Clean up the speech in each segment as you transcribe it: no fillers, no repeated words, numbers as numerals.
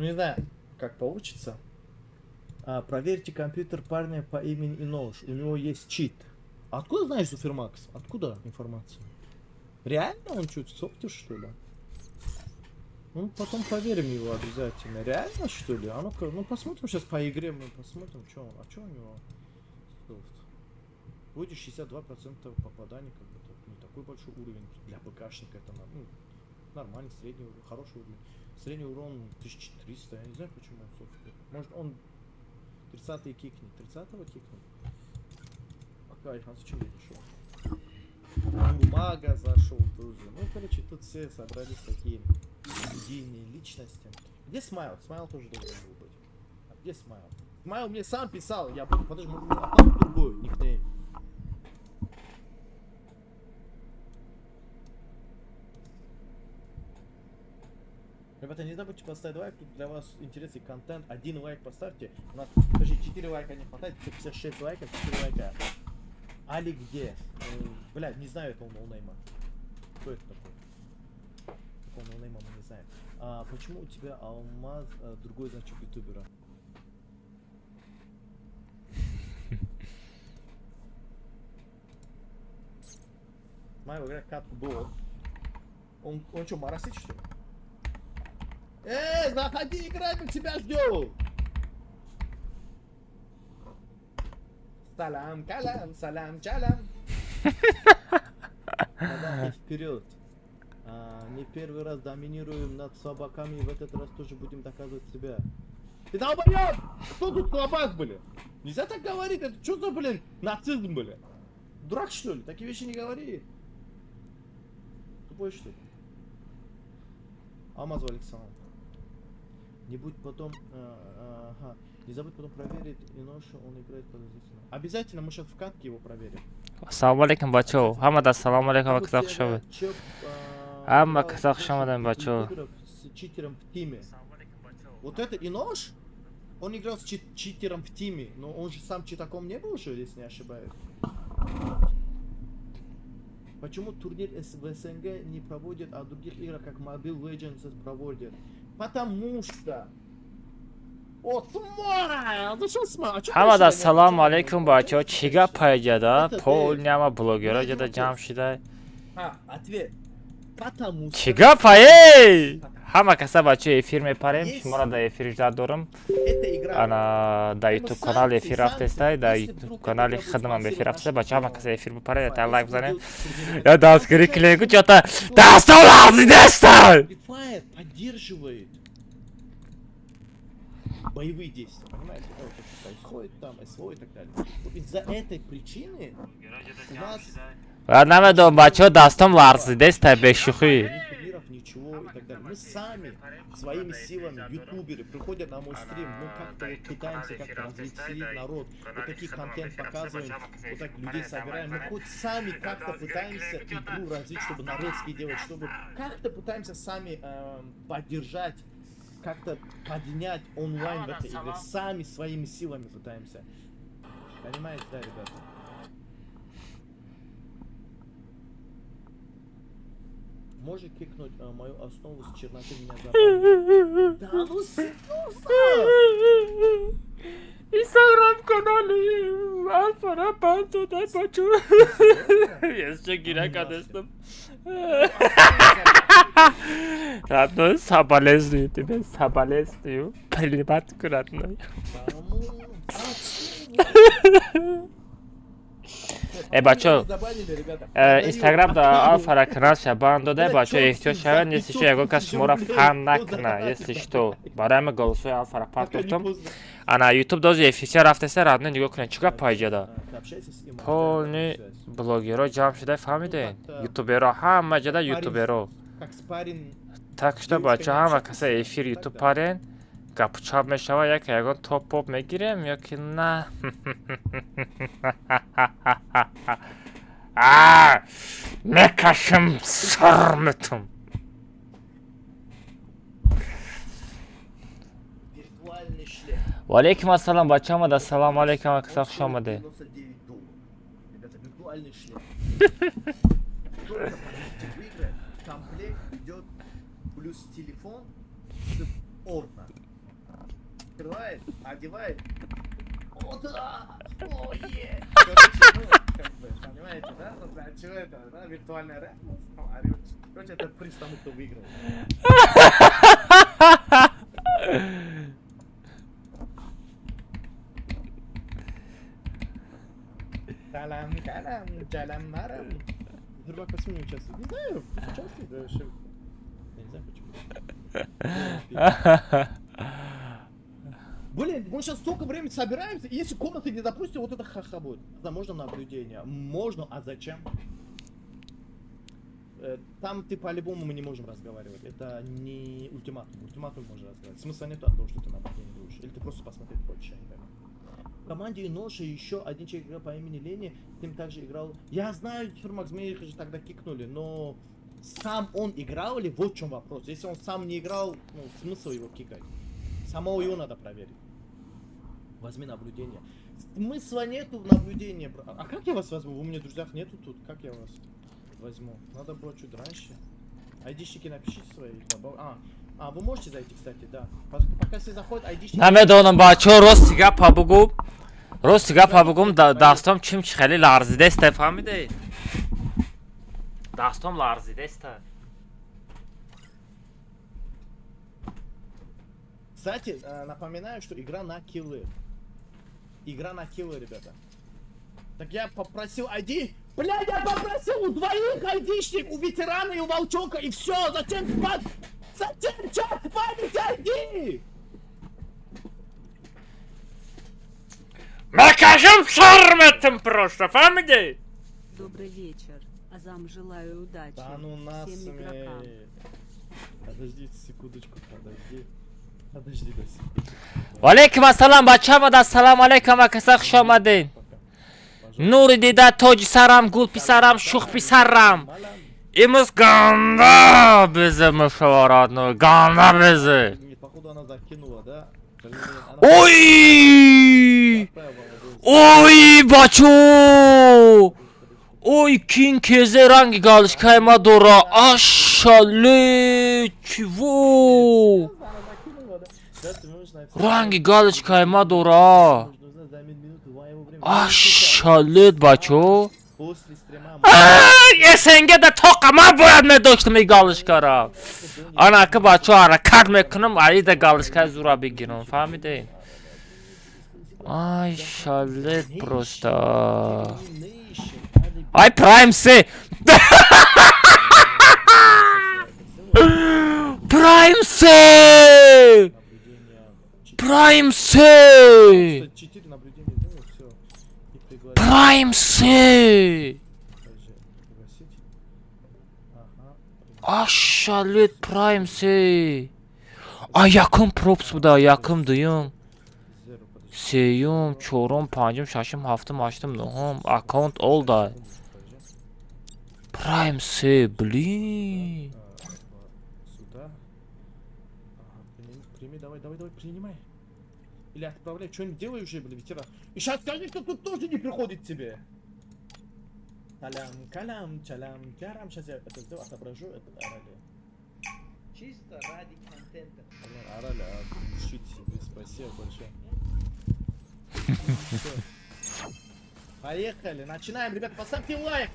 Ну, не знаю, как получится. А, проверьте компьютер парня по имени Инош. У него есть чит. Откуда знаешь, Суфермакс? Откуда информация? Реально он что, софтер, что ли? Ну, потом проверим его обязательно. Реально, что ли? А ну-ка, ну посмотрим сейчас по игре, мы посмотрим, что он, а что у него софт. Вроде 62% попаданий, как бы это не такой большой уровень. Для ПКшника это, ну, нормальный, средний, хороший уровень. Средний урон 1300, я не знаю, почему он софт. Может, он 30 кикнет, 30-го кикнет? Пока, а зачем я зашел? Мага зашел тоже. Ну, короче, тут все собрались такие идейные личности. Где Смайл? Смайл тоже должен был быть. А где Смайл? Смайл мне сам писал. Я буду, подожди, может, аккаунт другой, никнейм. Ребята, не забудьте поставить лайк, тут для вас интересный контент. Один лайк поставьте. У нас, подожди, 4 лайка не хватает, 56 лайков, 4 лайка. Али где? Бля, не знаю этого ноунейма. Кто это такой? Такого ноунейма мы не знаем. А почему у тебя алмаз, другой значок ютубера? Майя играет катку до. Он что, моросит, что ли? Эй, заходи, играй, мы тебя ждем! Салам, калам, салам, чалам. Казахи вперед. А, не первый раз доминируем над слабаками, в этот раз тоже будем доказывать себя. Ты долбоёб! Кто тут слабак, блин? Нельзя так говорить, это что за, блин, нацизм, блин? Дурак, что ли? Такие вещи не говори. Тупой, что ли? Алмаз Александр. Не будь потом... ага. Не забудь потом проверить Иноша, он играет подозрительно. Обязательно мы сейчас в катке его проверим. Ассалому алайкум, бачо. Ҳамада ассалому алайкум ва каса хуш омад. Ҳама каса хуш омадем, бачо. С читером в тиме. Вот это Инош? Он играл с читером в тиме, но он же сам читаком не был же, если не ошибаюсь. Почему турнир в СНГ не проводят, а в других играх, как Mobile Legends, проводят? Потому что... О, Смайл! Ну что, Смайл? А чё Ҳамада дальше? ассалому алайкум, бачо. Чӣ гап пайҷада? Полный ҳама блогерҳо ҷада ҷамъ шуда. А, ответ. Потому Чӣ что гапае? Ҳама каса, бачо, эфир мепарем, шуморо дар эфир ждать дорам. Это игра. Ана дар ютуб канали эфир рафтестай, дар ютуб канали хидмам эфир рафтестай, бачо, ҳама каса эфир бипаред, ята лайк бизанед. Я дастгирӣ киленгу чота дастом ларзидестай. Free Fire поддерживает боевые действия, понимаете, да, вот то, что происходит там, СВО и так далее. Вот из-за этой причины у нас Намедонам, бачо, дастом ларзидестай, бешӯхӣ. Ни турниров, ничего и так далее. Мы сами своими силами, ютуберы, приходят на мой стрим, мы как-то вот пытаемся как-то развеселить народ, вот такие контент показываем, вот так людей собираем, мы хоть сами как-то пытаемся игру развить, чтобы нарезки делать, чтобы как-то пытаемся сами поддержать, как-то поднять онлайн в этой игре, сами своими силами пытаемся. Понимаете, да, ребята? Можешь кикнуть мою основу с черноты, меня забанили? Да ну серьезно? Инстаграм канали Алфара пантодай, бачо. Ясча гира кадестам. Родной, соболезную тебе, соболезную. Принимать родной. Да ну, а, Э, бачо, Забанили, ребята. Инстаграм да Алфара канал шабан додай, бачо, эҳтиёт шавед, если что, ягон кас шуморо фан накуна, если что. Барои ҳама голосҳои Алфара партофтам. Ана ютуб дози эфирча рафтеса, родной, нигоҳ кунед, чӣ гап пайҷада? Полный блогерҳо ҷамъ шуда, фаҳмидед? Ютуберҳо ҳама ҷада ютуберҳо. Как спарринг. Так что, бачо, ҳама каса эфир ютуб парен, гапу чап мешава, як ягон топ поп мегирем ё ки на. А, мекашам сар метум. Виртуальный шлем. Валейкум ассалом, бача, омада, ассалому алейкум, акса, хуш омадед. 99 долларов. Ребята, виртуальный шлем. Только победитель выиграет, комплект идет плюс телефон с Орна. Открывает, одевает. О, да! О, е! Короче, ну, как бы, понимаете, да? Вот для чего это, да? Виртуальная реальность. Там орёт. Короче, это приз тому, кто выиграл. Салам, калам, чалам, марам. Рыбак почему не участвует? Не знаю, пусть участвует, да, вообще. Я не знаю почему. Блин, мы сейчас столько времени собираемся, и если комнаты не запустим, вот это ха-ха будет. Да, можно наблюдение? Можно, а зачем? Там ты по-любому мы не можем разговаривать. Это не ультиматум. Ультиматум можно разговаривать. Смысла нет от того, что ты наблюдение будешь. Или ты просто посмотреть хочешь, я не пойму. В команде Иноши еще один человек играл по имени Лени, с ним также играл. Я знаю, Фермакс, мы их же тогда кикнули, но сам он играл или вот в чем вопрос. Если он сам не играл, ну, смысл его кикать. Самого его надо проверить. Возьми наблюдение. Смысла нету в наблюдении. А как я вас возьму? Вы у меня в друзьях нету тут. Как я вас возьму? Надо было чуть раньше. Айдишники напишите свои. А, вы можете зайти, кстати, да. Пока все заходят, айдишники. Намедонам, бачаҳо, рости гапа бугум, рости гапа бугум, дастом чим чи хеле ларзидеста, фаҳмиде, дастом ларзидеста. Кстати, напоминаю, что игра на киллы. Игра на киллы, ребята. Так я попросил ID. Бля, я попросил у двоих айдишник, у ветерана и у волчонка, и все. Зачем спать? Зачем чат спамить ID? Мекажам шарметам просто, фаҳмиде. Добрый вечер. Азам, желаю удачи. Да ну нас, всем игрокам. Подожди секундочку, подожди. Подожди, да секундочку. Валейкум ассалом, бачамад, ассалому алайкум, акаса, хуш омадед. Пока. Пожалуйста. Нури дида, тоҷи сарам, гул писарам, шух писарам, имрӯз ганда безе мешаварад, ганда безе. Нет, походу, она закинула, да? Блин, она Ой! отправила вам голос. Ой, бачо! Ой, кин кезе ранги галочкаи ма дора. Ашале, чего? Она закинула, да? Да, ты можешь написать. Ранги галочкаи ма дора. Нужно узнать за минуту моего времени. Ашалет, бачо. После стрима. СНГ да тоқа ман бояд медоштам и галочкара. Ана ки, бачо, ҳаракат мекунам, аида галочкаи зура бигирам, фаҳмиде? Ай, шалет просто. Ай, Прайм се. Прайм се! Прайм се! Четыре наблюдения сделал, все. И пригласить. Прайм се! Подожди, пригласить. Ага. Пригласить. Ашалет, Прайм се! А якум пропуск буда, якум, дуюм, Зеро, подожди. сеюм, чорум, панҷум, шашум, ҳафтум, ҳаштум, нуҳум, аккаунт олда. Секунду, подожди. Прайм се, блин. А, сюда. Ага, прими, прими, давай, давай, давай, принимай. Или отправляй, что-нибудь делай уже, блин, ветеран. И сейчас скажи, что тут тоже не приходит тебе. Калям, калям, чалям, кярам. Сейчас я это сделаю, отображу этот Арали. Чисто ради контента. Блин, Арали, а шить себе, спасибо большое. Всё. Поехали, начинаем, ребята, поставьте лайк.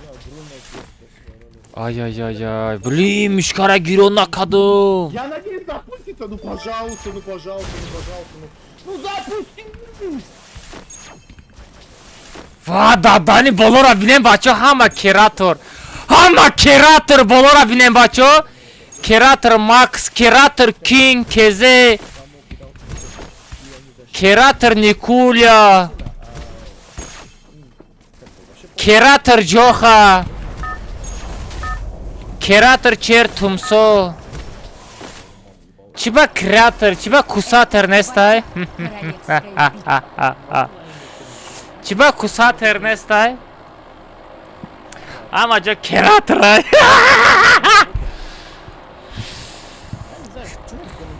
Я огромное тебе спасибо, Арали. Ай-ай-ай-ай, блин, мишкара гирон накардум. Я надеюсь, запустится. Ну, пожалуйста, ну, пожалуйста, ну, пожалуйста, ну. Ну, запустись! Ва, дадани болора бинем, бачо, ҳама кератор. Ҳама кератор болора бинем, бачо. Кератор Макс, кератор Кинг, Кезе, кератор Никуля, кератор Ҷоха, кератор Чер Тумсо. Чиба креатор, чиба кусатор нестай? Королевская битва. Чиба кусатор нестай? Ама ҷо кераторай. Я не знаю, почему это не-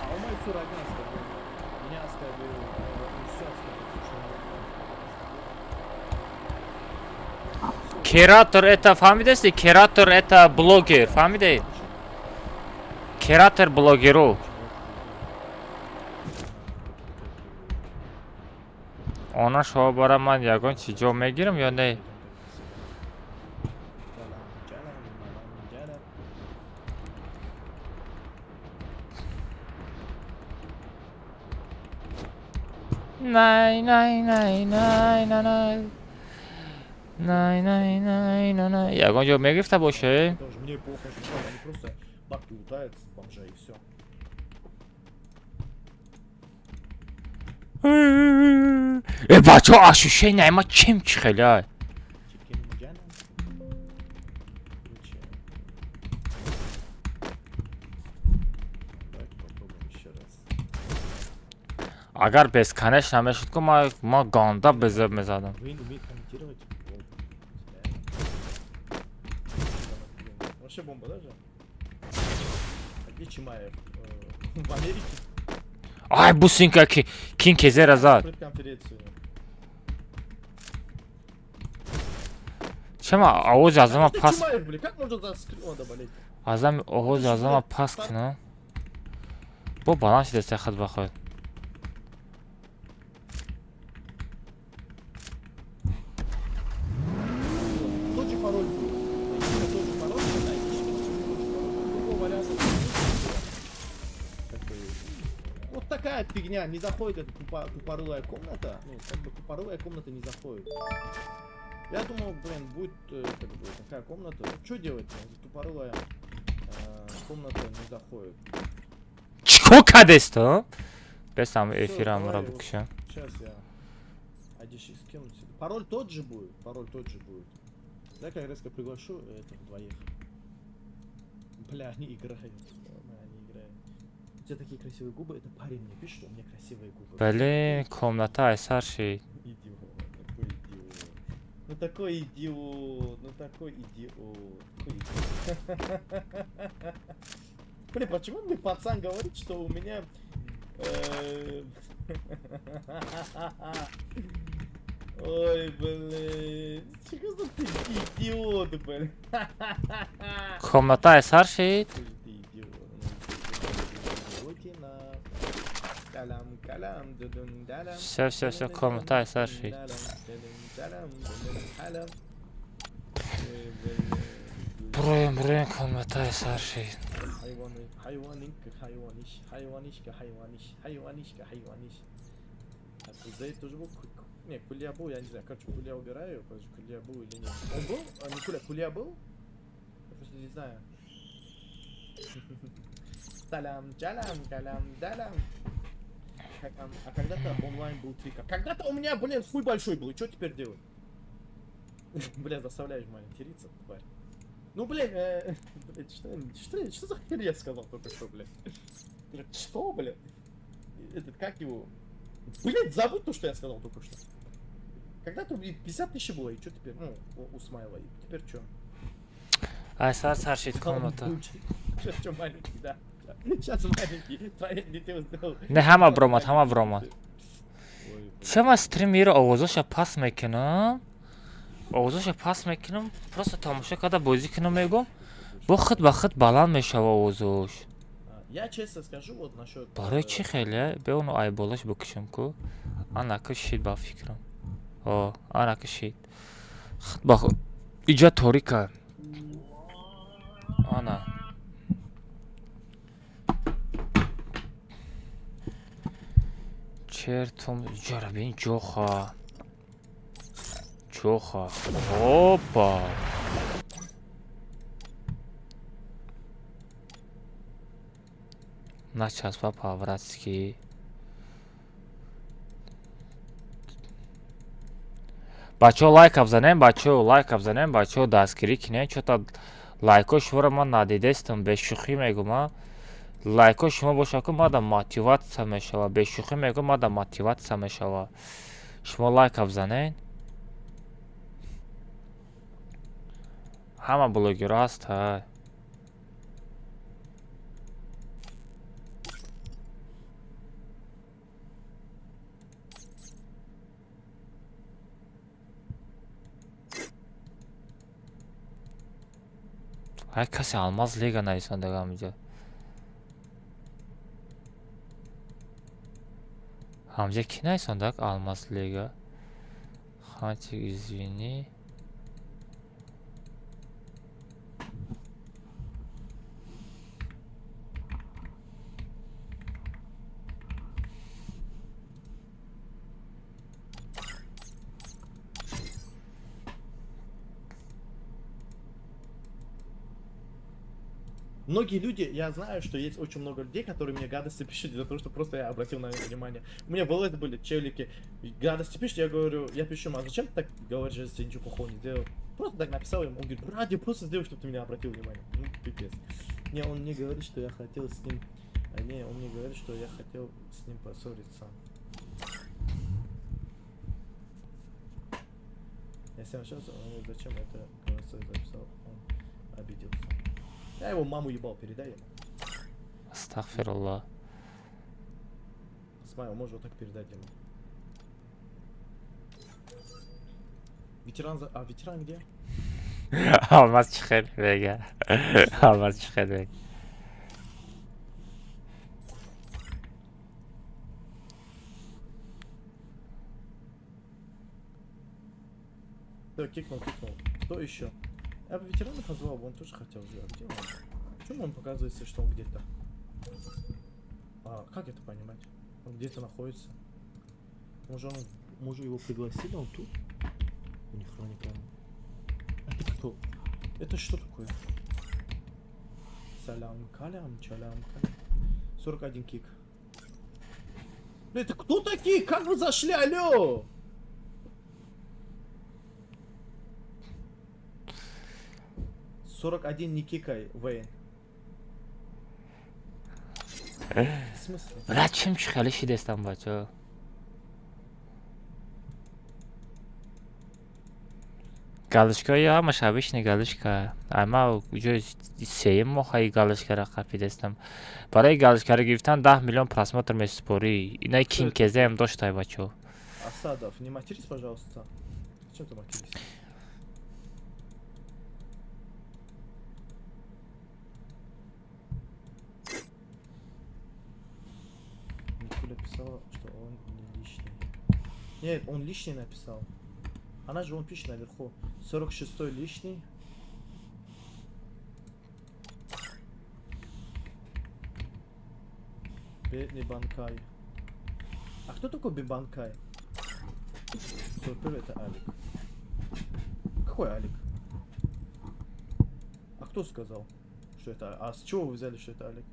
А он мою всю родню оскорбил. Меня оскорбил, все оскорбил. Что он Креатор это, фаҳмидасти? Креатор это блогер, фаҳмидаед? Креатор блогеру. Она шоҳ бара ман ягон чи ҷо мегирам ё не? Най най най най най най най най най най най. Ягон ҷо мегирифта боше? Тоже мне похуй, что они просто бабки лутают с бомжа и все. Э, бачо, ощущение ма чем чи хеле? Чикен джана. Короче. Давайте попробуем еще раз. Агар бесконечно мешуд ку ма ганда безеб мезадам. Вы умеет комментировать? Лол. Вообще бомба, даже? А где Чимаев? В Америке? Ай, бусинка ки кин кезера зад. Пред-конференцию. Чема овози азама Где пас Чимаев, блин? Как можно за скрин добавить? азам овози азама пас кунам? Бо баланд шидаста худ ба худ. Тот же пароль будет. Тот же пароль, да, тот же пароль. Другого варианта нет. Как бы, вот такая фигня, не заходит эта тупорылая комната. Ну, как бы тупорылая комната не заходит. Я думал, блин, будет как бы такая комната. Что делать? Тупорылая комната не заходит. Чико кадесто? Бесам Всё, эфирамро давай, вот бикушам. Сейчас я ID скину себе. Пароль тот же будет. Пароль тот же будет. Дай-ка я резко приглашу этих двоих. Бля, они играют. Бля, они играют. У тебя такие красивые губы. Это парень мне пишет, что у меня красивые губы. Блин, комната айсар шид. Идиот, такой идиот. Ну такой идиот, ну такой идиот. Такой идиот. Блин, почему мне пацан говорит, что у меня... Ой, блин. Чего за ты идиот, блин? Комната айсар шид? Ты идиот. Идиотина. Калам, калам, дудун, далам. Всё, всё, всё, комната айсар шид. Далам, дудун, далам, дудун, халам. Ой, блин. Буроем, буроем, комната айсар шид. Хайваны, хайванинка, хайваниш, хайванишка, хайваниш, хайванишка, хайваниш. А Зейд тоже был? Не, Кулья был, я не знаю. Короче, Кулья убираю. Подожди, Кулья был или нет? Он был? А, не Кулья, Кулья был? Я просто не знаю. Салям, джалам, калям, далям. А когда-то онлайн был 3К. Когда-то у меня, блин, хуй большой был. И что теперь делать? Бля, заставляешь материться, тварь. Ну, блин, блин, что за хер я сказал только что, блин? Что, блин? Этот, как его? Блин, забудь то, что я сказал только что. Когда-то 50 тысяч было, и что теперь? Ну, у Смайла, и теперь что? Айсар сар шид комната. Сейчас что, маленький, да. Сейчас маленький. Троих детей сделал. Не, ҳама бромад, ҳама бромад. Ой, блин. Чема стримеро овозоша пас мекунам? Овозоша пас мекунам, просто тамошо карда бозӣ кунам мегӯм. Бо худ ба худ баланд мешава овозош. А, я честно скажу, вот насчет... Барои чӣ хеле? Бе ону айболаш бикушам ку. Анака шид ба фикрам. О, анака шид. Худ ба худ. Иҷа торика. Ана. Чертум, иҷара бин ҷоха. Ҷоха. Опа. Начаспа по-братски. Бачаҳо лайк абзанем, бачаҳо лайк абзанем, бачаҳо дастгирӣ кинем. Чё-то лайкҳои шуморо ман надидестам, бешӯхӣ мегӯм, а. Лайкҳои шумо бошад ку мада мотиватсия мешава. Бешӯхӣ мегӯм, мада мотиватсия мешава. Шумо лайк абзанед. Ҳама блогерҳо ҳаста. Ай, касе Алмаз Лига нависондага ҳамиҷо. Ҳамҷа кӣ нависондак Алмаз Лига? Хантик, извини. Многие люди, я знаю, что есть очень много людей, которые мне гадости пишут из-за того, что просто я обратил на них внимание. У меня было это были челики, гадости пишут, я говорю, я пишу им, а зачем ты так говоришь, если я ничего плохого не сделал? Просто так написал ему, он говорит, брат, я просто сделал, чтобы ты меня обратил внимание. Ну, пипец. Не, он мне говорит, что я хотел с ним, не, он мне говорит, что я хотел с ним поссориться. Я с ним общался, он говорит, зачем это голосовое записал, он обиделся. Я его маму ебал, передай ему. Астағфируллоҳ. Смайл, можешь вот так передать ему. Ветеран, а ветеран где? Алмаз чӣ хел мега? Алмаз чӣ хел мега? Все, кикнул, кикнул. Кто еще? Я бы ветерана позвал бы, он тоже хотел же. А где он? Почему он показывается, что он где-то? А, как это понимать? Он где-то находится. Может, он, может, его пригласили, он тут? Я ни хрена не понял. Это кто? Это что такое? Салям калям, чалям калям. 41 кик. Бля, это кто такие? Как вы зашли? Алло! 41 не кикай, Вейн. В смысле? Бля, чем чӣ хеле шидестам, бачо? Галочка ҳамаш обычный галочка. Ама ҷои сеюм моҳаи галочкара қапидестам. Барои галочкаро гирифтан 10 миллион просмотр месупорӣ. Инаи ким кезаям доштай, бачо. Асадов, не матерись, пожалуйста. Зачем ты материшься? Николя писала, что он не лишний. Нет, он лишний написал. Она же он пишет наверху. 46 лишний. Бедный Банкай. А кто такой Бибанкай? 41 это Алик. Какой Алик? А кто сказал, что это? А с чего вы взяли, что это Алик?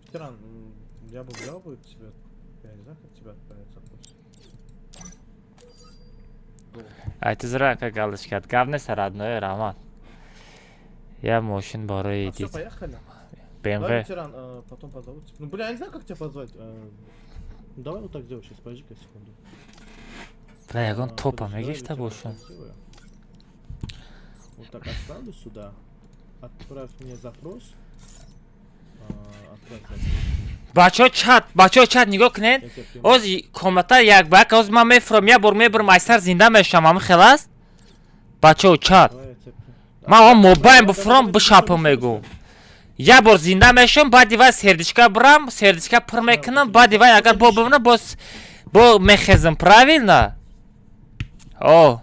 Ветеран, я бы взял бы тебя. Я не знаю, как тебя отправить запрос. Go. Айтизра ака галочка. Гап нест, родной, раҳмат. Я мошин барои А, все, дид. поехали. Давай, БМВ. ветеран, потом позовут. Ну, бля, я не знаю, как тебя позвать. Давай вот так сделай сейчас, подожди-ка секунду. Бля, ягон А, топа подожди, давай мегишта ветеран, бошум. так сделаю. Вот так отправлю сюда. Отправь мне запрос. А, отправь запрос. Бачо чат, бачо чат нигоҳ кунед. Я тебя приму. Ози комната як ба як, оз ман мефурам, як бор мебурам, айсар зинда мешавам, ҳамин хел аст? Бачо чат. Давай я тебя приму. Ман он мобайн Давай, буфурам, давай, бишапам давай, мегӯм. Як бор зинда мешавам, баъди вай сердечка бурам, сердечка пур мекунам, баъди вай агар бо бибинам, боз бо мехезам, правильно? О.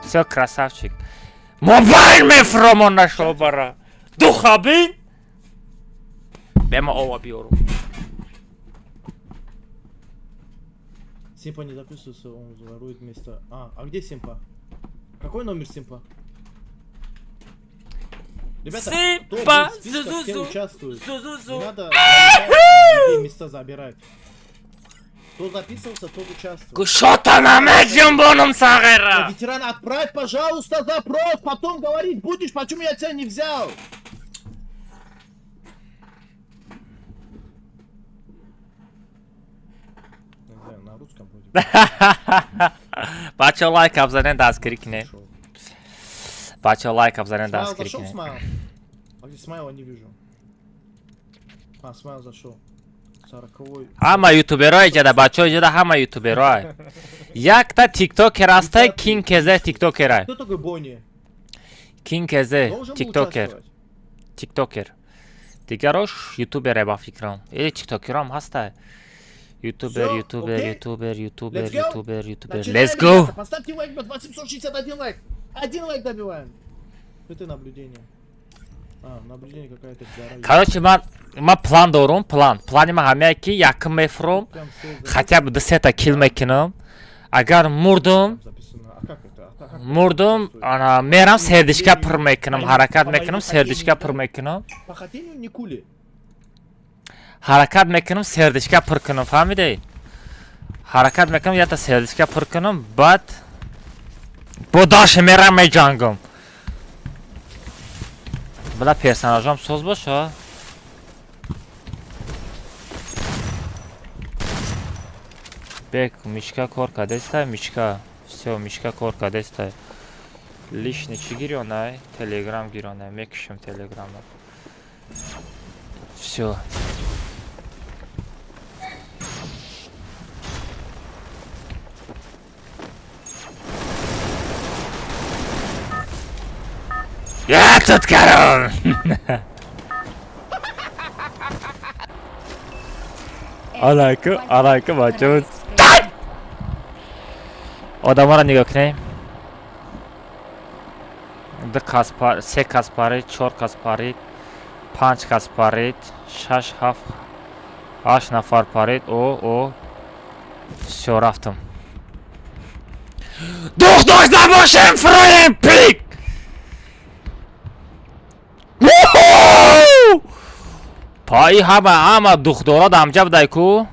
Всё, красавчик. Мобайл мефуромон нашо бара. Духа бин. Бема ова биёрум. Симпа не записывается, он ворует место. А где Симпа? Какой номер Симпа? Ребята, кто Симпа, будет в списках, те зу-зу-зу. участвуют. Не Зу-зу-зу. надо залетать, людей места забирать. Кто записывался, тот участвует. Кушота намеҷунбонум сағира. Ветеран, отправь, пожалуйста, запрос, потом говорить будешь, почему я тебя не взял. Не знаю, на русском будет. Бачо лайк абзанен дастгирӣ кунед. Шоу. Бачо лайк абзанен Смайл дастгирӣ зашел, кунед. Смайл? А где Смайла не вижу. А, Смайл зашел. 40-й. Ҳама ютуберҳо иҷада, бачаҳо иҷада, ҳама ютуберҳо. Якта тиктокер ҳастай, Кин Кезе тиктокерай. Кто такой Бонни? Кин Кезе Должен был тиктокер, участвовать? Тиктокер. Дигарош ютубере ба фикрам. Э, тиктокерам ҳастай. Ютубер, Всё, ютубер, окей? ютубер, ютубер, Let's go? ютубер, ютубер. Начинаем, Let's go! Ребята. Поставьте лайк, 2761 лайк. Один лайк добиваем. Это наблюдение. А, наблюдение какая-то гора. Короче, ман план дорум, план. Плани ман ҳамяе ки якм мефурум, Прям всё хотя бы дусета кил мекунам. Агар мурдум, там записано. А как это? А как это мурдум, участвует? Ана мерам сердечка пур мекунам, ҳаракат мекунам, сердечка пур мекунам. По хотению не кули. Ҳаракат мекунам, сердечка пур кунам, фаҳмидед? Ҳаракат мекунам, якта сердечка пур кунам, баъд бо даша мерам меҷангам. Била персонажам соз боша. Бек, мишка кор кардестай, мишка. Всё, мишка кор кардестай. Лишний чӣ гирёнай? Телеграм гирёнай, мекушам телеграма. Всё. Я тут корон! Алайку, алайку, бачо. Королевская Одамаро нигоҳ кунем. Ду кас пар, се кас парид, чор кас парид, панҷ кас парид, шаш, ҳафт, ҳашт нафар парид. О, о. Всё, рафтам. Дух дошта бошем, фроем пик! Уху! Паи ҳама, ҳама духдора дамҷа будай ку?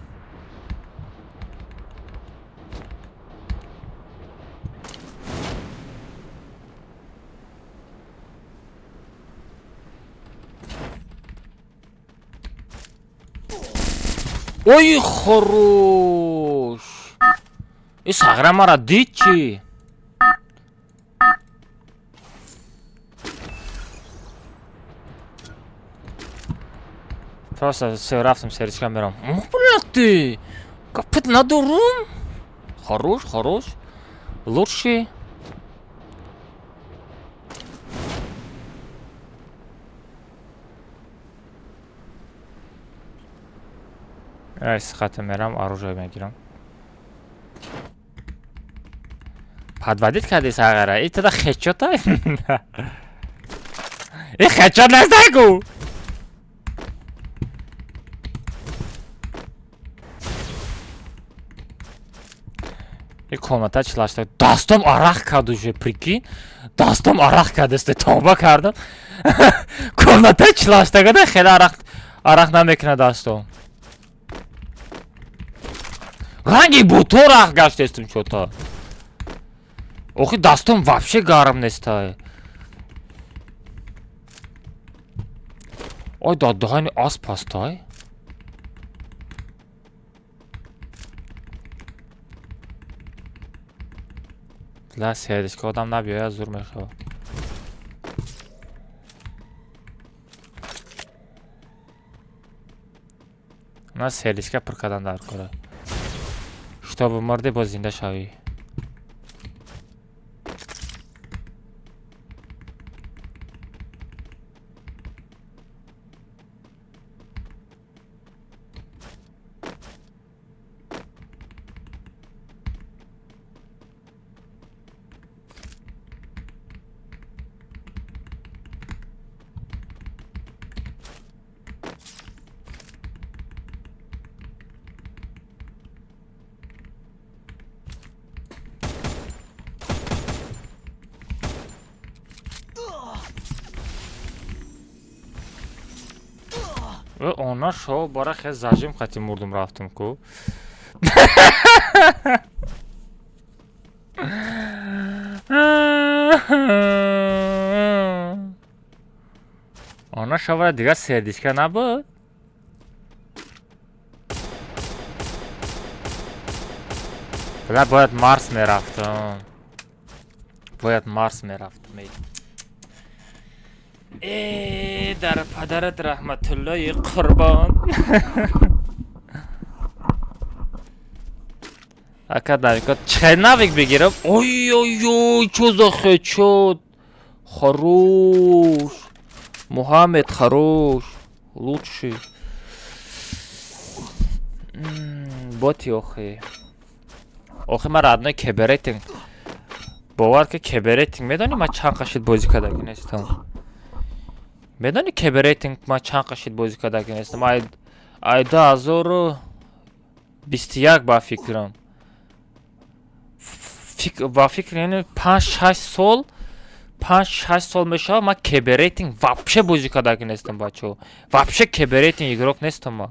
Ой, хорош! И сағра мара дид чӣ? Просто всё, рафтам сердечка мерам. О, блядь ты! Капет надорум? Хорош, хорош. Лучший. Ай, сихата мерам, оружие мегирам. Подводить кардӣ сағара? И тада хедшота? И хедшот нестай ку! И комната чилашта. Дастом арақ кард уже, прикинь. Дастом арақ кардесте, тавба кардам. Комната чилаштагада хеле арақ арақ намекунад дастом. Ранги буто арақ гаштестум чота. Охи дастом вообще гарм нестай. Ой, да даҳани асп ҳастай? Ла сердечка одам набиёяд зур мешавад. На сердечка пур кардан дар кора. Чтобы мурдӣ боз зинда шавӣ. Она шо бара хе зажим хати мурдум рафтум ку. Она шо бара дигар сердечка набуд? Бля, бояд Марс мерафтам. Бояд Марс мерафтам. Эй. Э, дар падарат раҳматуллои қурбон. Ака навик чӣ навик бигирам? Ой ой ой, чё за хедшот? Хорош. Мухаммед хорош. Лучший. Боти охи. Охи ман родной КБ рейтинг. Бовар ки КБ рейтинг медонӣ ман чанд қашид бозӣ кардаги нестам. Медонӣ КБ рейтинг ман чанд қашид бозӣ кардаги нестам? Ай 2021 ба фикрам. Ба фикр яъне 5-6 сол, 5-6 сол мешавад ман КБ рейтинг вообще бозӣ кардаги нестам, бачаҳо. Вообще КБ рейтинг игрок нестам ман.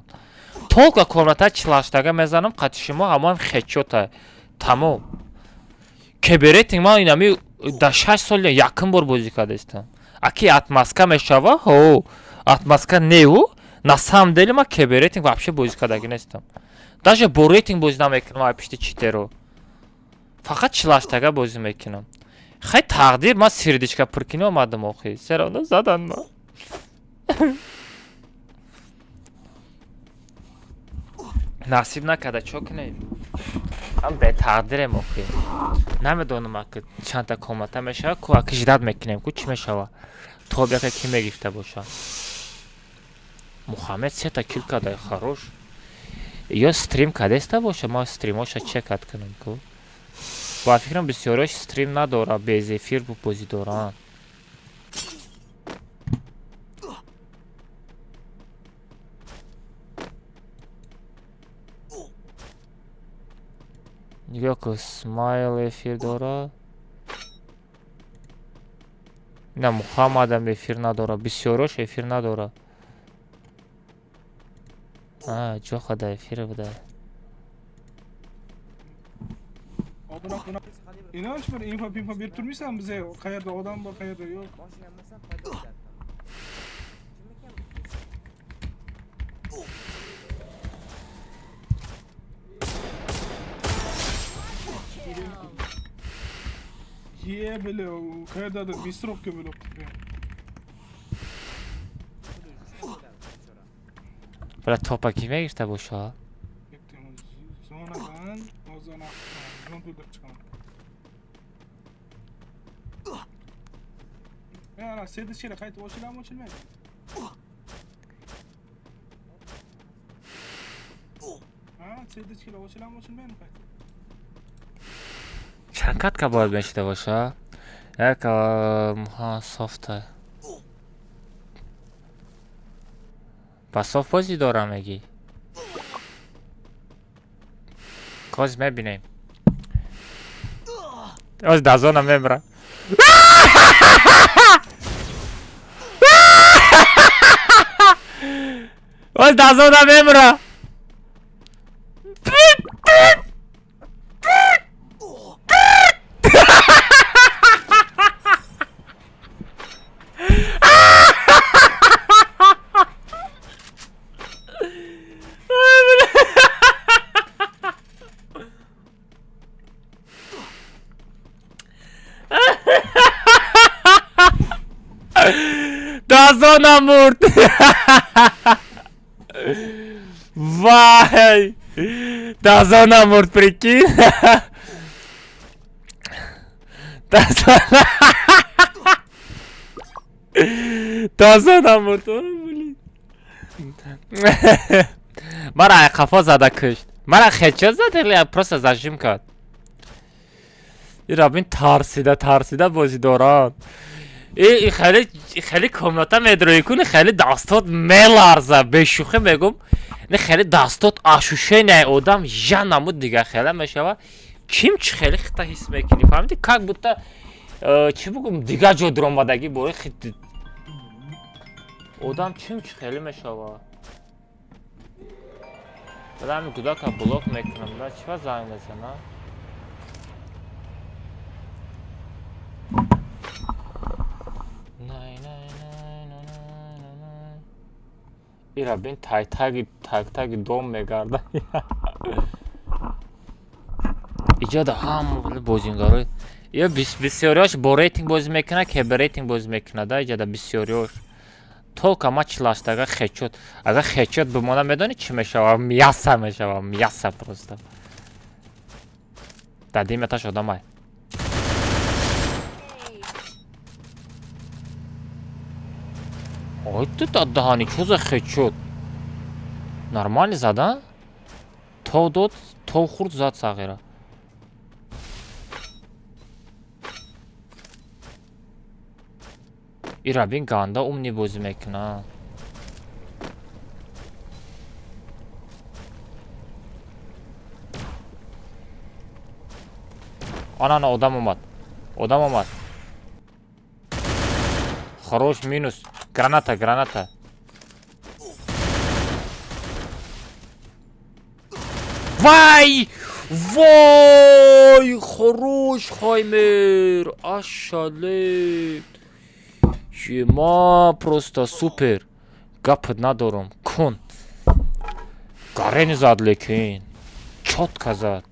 Только комната чилаштага мезанам қати шумо ҳамоам хедшота. Тамом. КБ рейтинг ман инами дар 6 сол якум бор бозӣ кардаистам. Аки отмазка мешава, ҳо, отмазка неу, на самом деле ман КБ рейтинг вообще бозӣ кардаги нестам. Даже бо рейтинг бозӣ намекунам ай пишти читеро. Фақат чилаштага бозӣ мекунам. Хай тақдир ман сердечка пуркунӣ омадам охи. Всё равно задан ма. Насиб накарда чо кунем? Ам бетақдирем охи. Намедонам аки чандта комната мешава, ку аки ждать мекунем, ку чӣ мешава. Топ яка ки мегирифта боша. Мухаммед сета килл карда, хорош. Ё стрим кардеста боша, ман стримоша чекать кунам ку. Ба фикрам бисёриаш стрим надора, без эфир бозӣ доранд. Нигоҳ кун, Смайл эфир дорад. На Мухаммадам эфир надорад, бисёрош эфир надорад. А, ҷо да эфир буда. Inonch bir info pinfo berib turmaysan biza qayerda odam bor, qayerda yo'q. Moshinamdan paydo bo'lyapti. Kim ekan bu? Ye bile u qayerdadir быстрокка bo'lib turgan. Бля топа ки мегирифта боша? Ketdim zonadan hozir ana zon to'ldirib chiqaman. E ana сердечка qaytib ochiladimi, ochilmaydi? Ha, сердечка ochiladimi, ochilmaydimi qaytib? Чанд катка бояд мешида боша? Як ҳа софта. Ба софт бозӣ дорам мегӣ? Коз мебинем. Оз дазона мемра. Оз дазона мемра. Дазона мурд. Вай! Дазона мурд, прикинь. Дазона. Дазона мурд. Ой, блин. Мара ай қафо зада кушт. Мара хедшот зад или просто зажим кард? Ира бин тарсида тарсида бозӣ доранд. И хеле хеле комната медроӣ куни хеле дастот меларза бешӯхӣ мегум не хеле дастот ощущение одам я намуд дига хеле мешава ким чӣ хеле хита ҳис мекунӣ фаҳмидӣ как будто чӣ бугум дига ҷо дуромадагӣ бори одам чим чӣ хеле мешава. Баъд ҳамин гудака блок мекунам да чӣ занг мезана? Най най най най най най. Ира бин тайтаги тайтаги дом мегарда. Иҷода ҳама бозингарои ё бисёриҳош бо рейтинг бозӣ мекунад, ке бе рейтинг бозӣ мекунад, да иҷода бисёриҳош. Только ма чилаштага хедшот. Агар хедшот бимона медонӣ чӣ мешава? Мясо мешава, мясо просто. Дар дим этаж одамай. Ой, ту даҳани чӯза хечуд. Нормально зада? То дод, то хурд зад сағира. Ира бин ганда умни бозӣ мекуна. Ана одам омад. Одам омад. Хорош, минус. Граната, граната. Вай! Вой! Хорош, Хаймер! Ашале! Ема просто супер. Гап надорам. Кун. Гарени зад лекин. Чётко зад.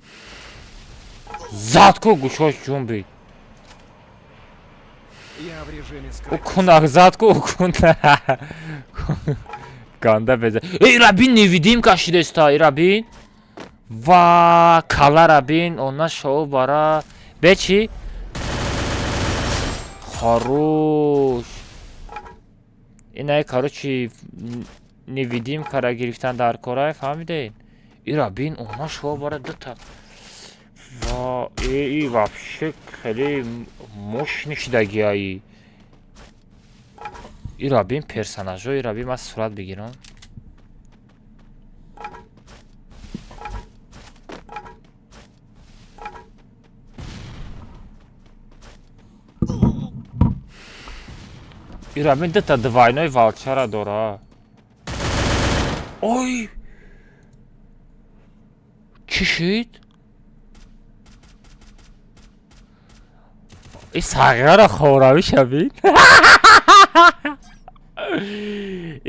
Зад ку гӯшош ҷунбид. Я в режиме скрытности. Кун зад ку кун. Ганда беза. Эй, Рабин невидимка шидеста, Рабин. Ва кала Рабин, она шоу бара. Бечи? Хорош. Инай, короче, невидимкара гирифтан дар корай, фаҳмидед? Ира бин, она шоу бара дута. Ва, и вообще хеле мощный шидагиаи. Ира бин персонажо, ира бин ман сурат бигирам. Ира бин дута двойной волчара дора. Ой! Чӣ шид? И сағираро хоравӣ шавин?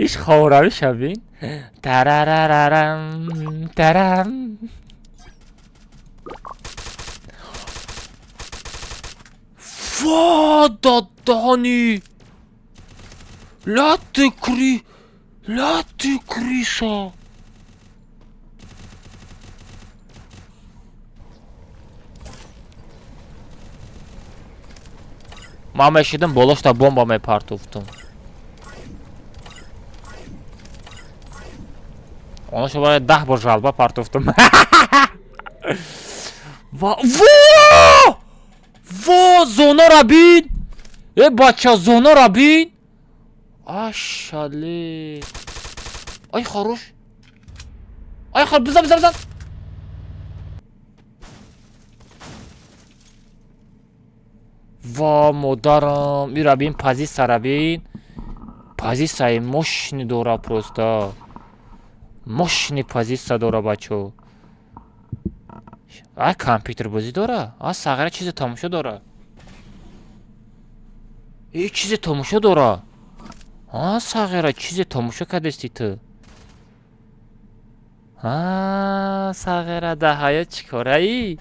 Иш хоравӣ шавин? Тарарарарам, тарам. Ва, дадаҳани! Ла ты кри... Ла ты криса! Ман мешидам болошта бомба мепартофтум. Онашо бояд 10 бор жалба партофтум. Ва во! Во, зонара бин! Э, бача, зонара бин! Ашале. Ай, хорош. Ай, хорош, бизан, бизан, бизан. Ва, модарам, ира бин, позиция бин. Позицияи мощный дора просто. Мощный позиция дора, бачо. А компютер бозӣ дора? А сағира чизе тамошо дора? Э, чизе тамошо дора? А сағира чизе тамошо кардести ту? А сағира да ҳаёт чӣ кораӣ?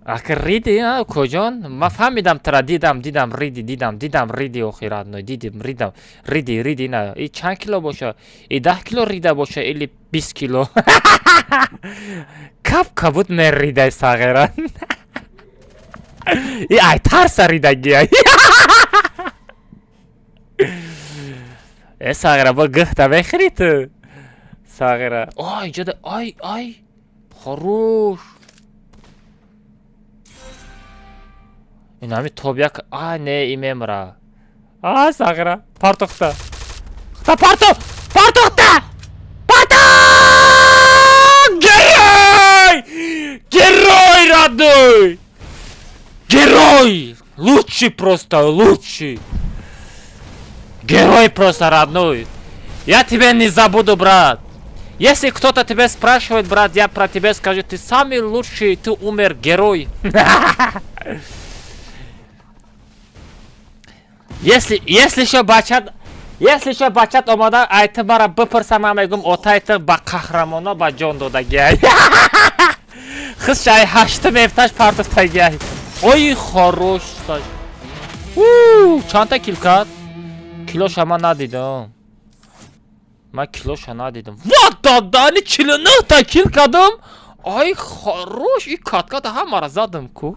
Ахир риди, а, куҷон? Ман фаҳмидам тра, дидам, дидам, риди, дидам, дидам, риди охир родной, дидим, ридам, риди, риди, на. И чанд кило боша? И 10 кило рида боша или 20 кило? Кап кабуд меридай сағира. И ай тарса ридагия. Э, сағира, бо гӯҳта мехӯри ту? Сағира. Ай, ҷода, ай, ай. Хорош. Ин ҳами тоб як, а не, и мемра. А, сағира, партохта. Хта парто! Партохта! Парто! Герой! Герой, родной! Герой! Лучший просто, лучший! Герой просто, родной! Я тебя не забуду, брат! Если кто-то тебя спрашивает, брат, я про тебя скажу, ты самый лучший, ты умер, герой! Если еще бачат, если еще бачат омада, айты мара бипурса, ман мегум, отайты ба қаҳрамоно ба ҷон додагиай. Хис шай ҳаштум эфташ партофтагиай. Ой, хорош саш. У, чандта кил кард? Килоша ман надидам. Ман килоша надидам. Вот дадани 49 та кил кардам. Ай, хорош, и катката ҳамара задам ку.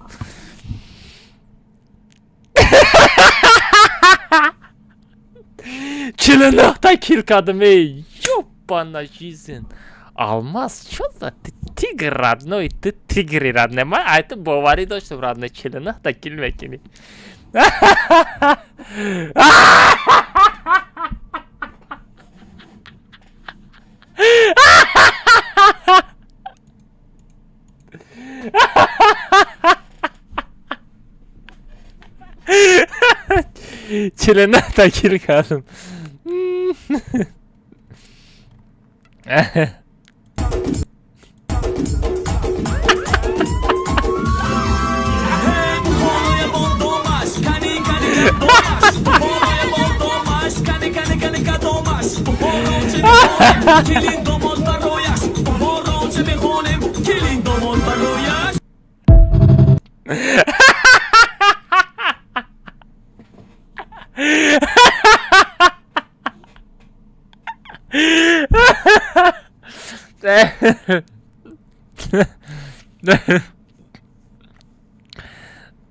49 та кил кардам, эй, ёбана жизнь. Алмаз, чё за ты тигр родной, ты тигри родной. Ман ай ту боварӣ доштам, родной, 49 та кил мекунӣ. 49 та кил кардам.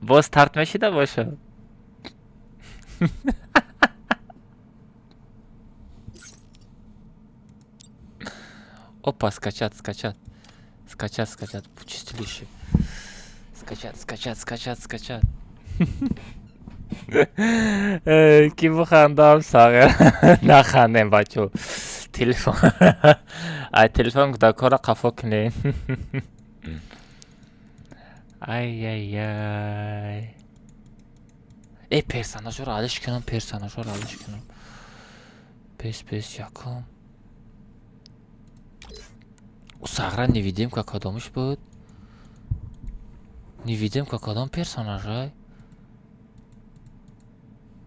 Боз тарт мешида боша. Опа, скачать, скачать. Скачать, скачать. Чистилище. Скачать, скачать, скачать, скачать. Ки бихандам, сағир? Нахандем, бачо. Телефон. Ай, телефон кӯдакҳоро қафо кунем. Ай-яй-яй. Э, персонажҳоро алиш кунам, персонажҳоро алиш кунам. Пес, пес, якум. У сағра невидимка кадомиш буд? Невидимка кадом персонажай?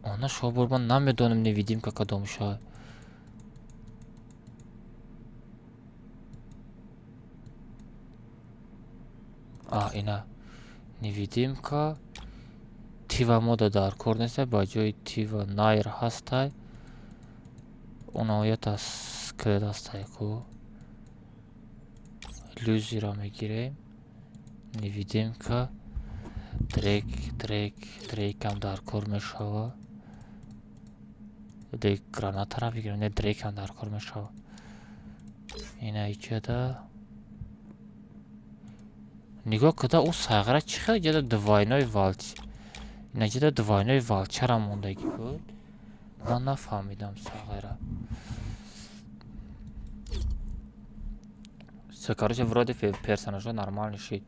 Она шобур, ман намедонам невидимка кадомишай. А, ина. Невидимка. Тива мода дар кор неста, ба ҷои Тива Найр ҳастай. Онаоята скелет ҳастай ку. Иллюзияро мегирем. Невидимка. Дрек, Дрек, Дрейкам дар кор мешава. Дрейк гранатара бигирем, не, Дрейкам дар кор мешава. Ина иҷада. Нигоҳ куда, ӯ сағра чӣ хел ҷада двойной валч. Ина ҷада двойной валчара мондагӣ буд. Ман нафаҳмидам сағира. Всё, короче, вроде персонажҳо нормально шид.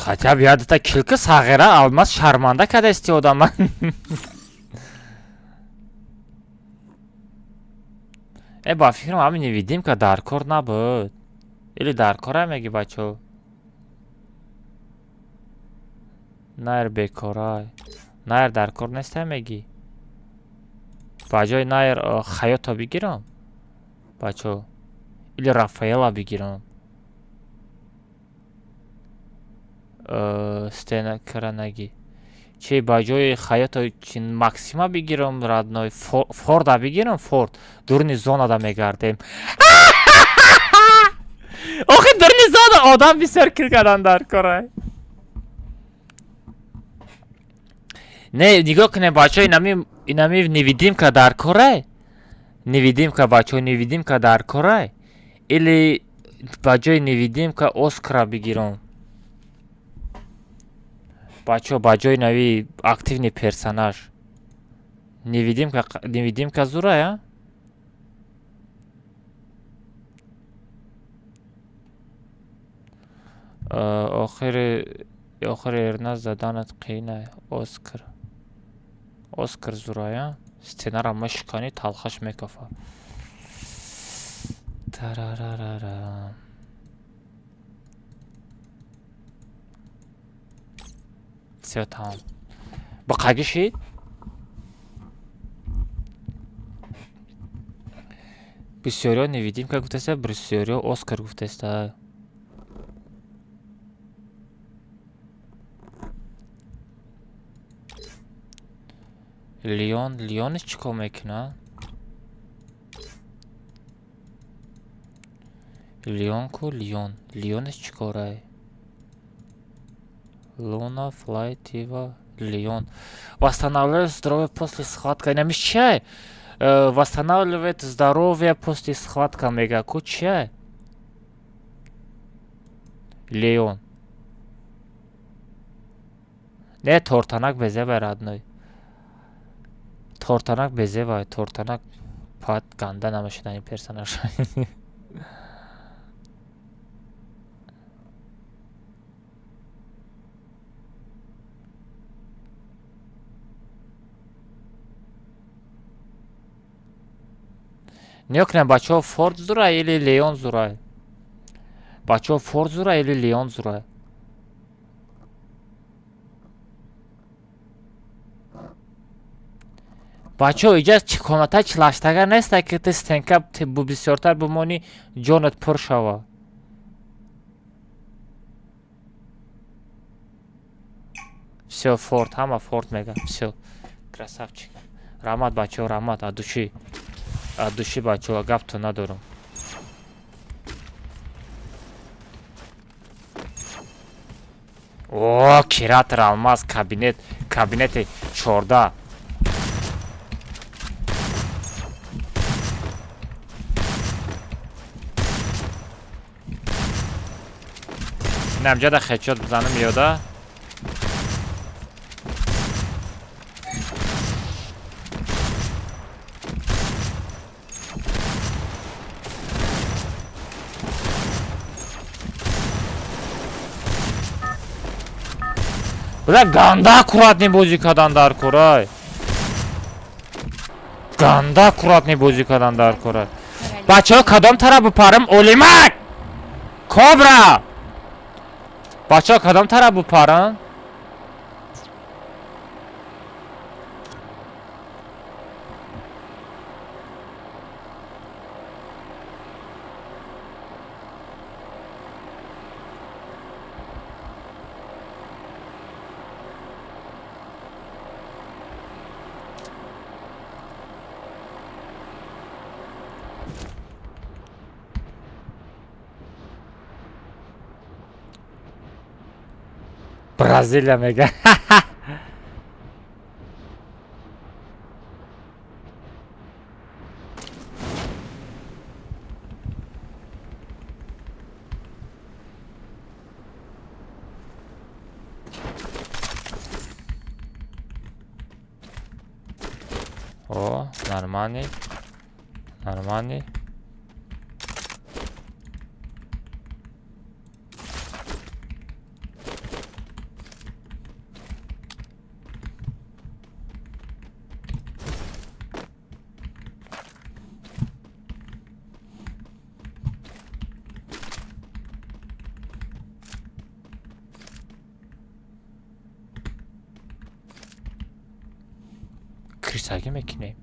Хотя бы я килки, сағира. Алмаз шарманда кардасти одама. Э, ба фикрам, ҳамин невидимка дар кор набуд. Или дар кора меги, бачо? Найр бекорай. Найр дар кор нестай меги? Ба ҷои Найр Хаёто бигирам? Бачо. Или Рафаэла бигирам? Стена каранаги. Чи, ба ҷои Хаёто чи Максима бигирам, родной? Форда бигирам, Форд. Дурни зонада мегардем. Охи, дурни зона одам бисёр кил кардан дар корай. Не, нигоҳ кунем, бачаҳо, инами невидимка дар корай? Невидимка, бачаҳо, невидимка дар корай? Или ба ҷои невидимка Оскара бигирам? Бачаҳо, ба ҷои нави активный персонаж. Невидимка, невидимка зурай, а? Охири эрна заданат қиинай. Оскар. Оскар зурай, а? Стенара мешиканӣ, талхаш мекафа. Тарарарара. Всё, тамом. Ба қаги шид? Бисёриҳо невидимка гуфтаста, бисёриҳо Оскар гуфтаста. Леон, Леонаш чӣ кор мекунад? Леон ку Леон. Леонаш чӣ корай? Луна, Флай, Тива, Леон. Восстанавливает здоровье после схватка. Инамиш чиай? Восстанавливает здоровье после схватка мега. Ку чиай? Леон. Не, тортанак безебай, родной. Тортанак безебай, тортанак пат ганда намешудани персонаж. Нигоҳ кунед, бачаҳо, Форд зурай или Леон зурай? Бачаҳо, Форд зурай или Леон зурай? Бачаҳо, иҷа комната чилаштага неста, ки ти стенка бисёртар бимонӣ, ҷонат пур шава. Всё, Форд, ҳама Форд мега. Всё, красавчик. Раҳмат, бачаҳо, раҳмат, от души. От души, бачаҳо, гаптон надорам. О, киратор алмаз, кабинет, кабинети 14. Инамҷада хедшот бизанам ёда. Бля, ганда аккуратный бозӣ кардан дар корай. Ганда аккуратный бозӣ кардан дар корай. Бачаҳо, кадом тараф бипарам? Олимак! Кобра! Бачаҳо, кадом тараф бипарам? Бразилия мега. О, нормальный. Нормальный. Крисагӣ мекунем.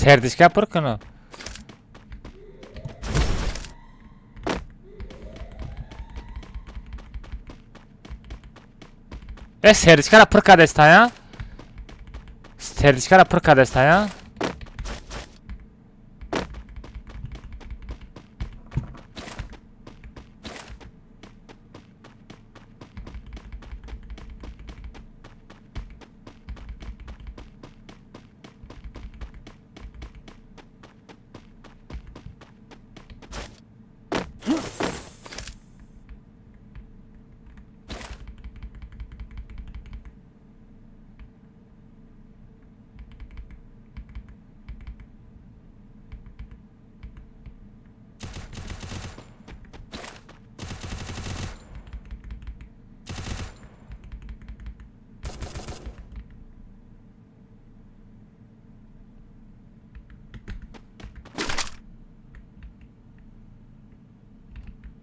Сердечка пур куну. Э, сердечкара пур кардестая? Сердечкара пур кардестая?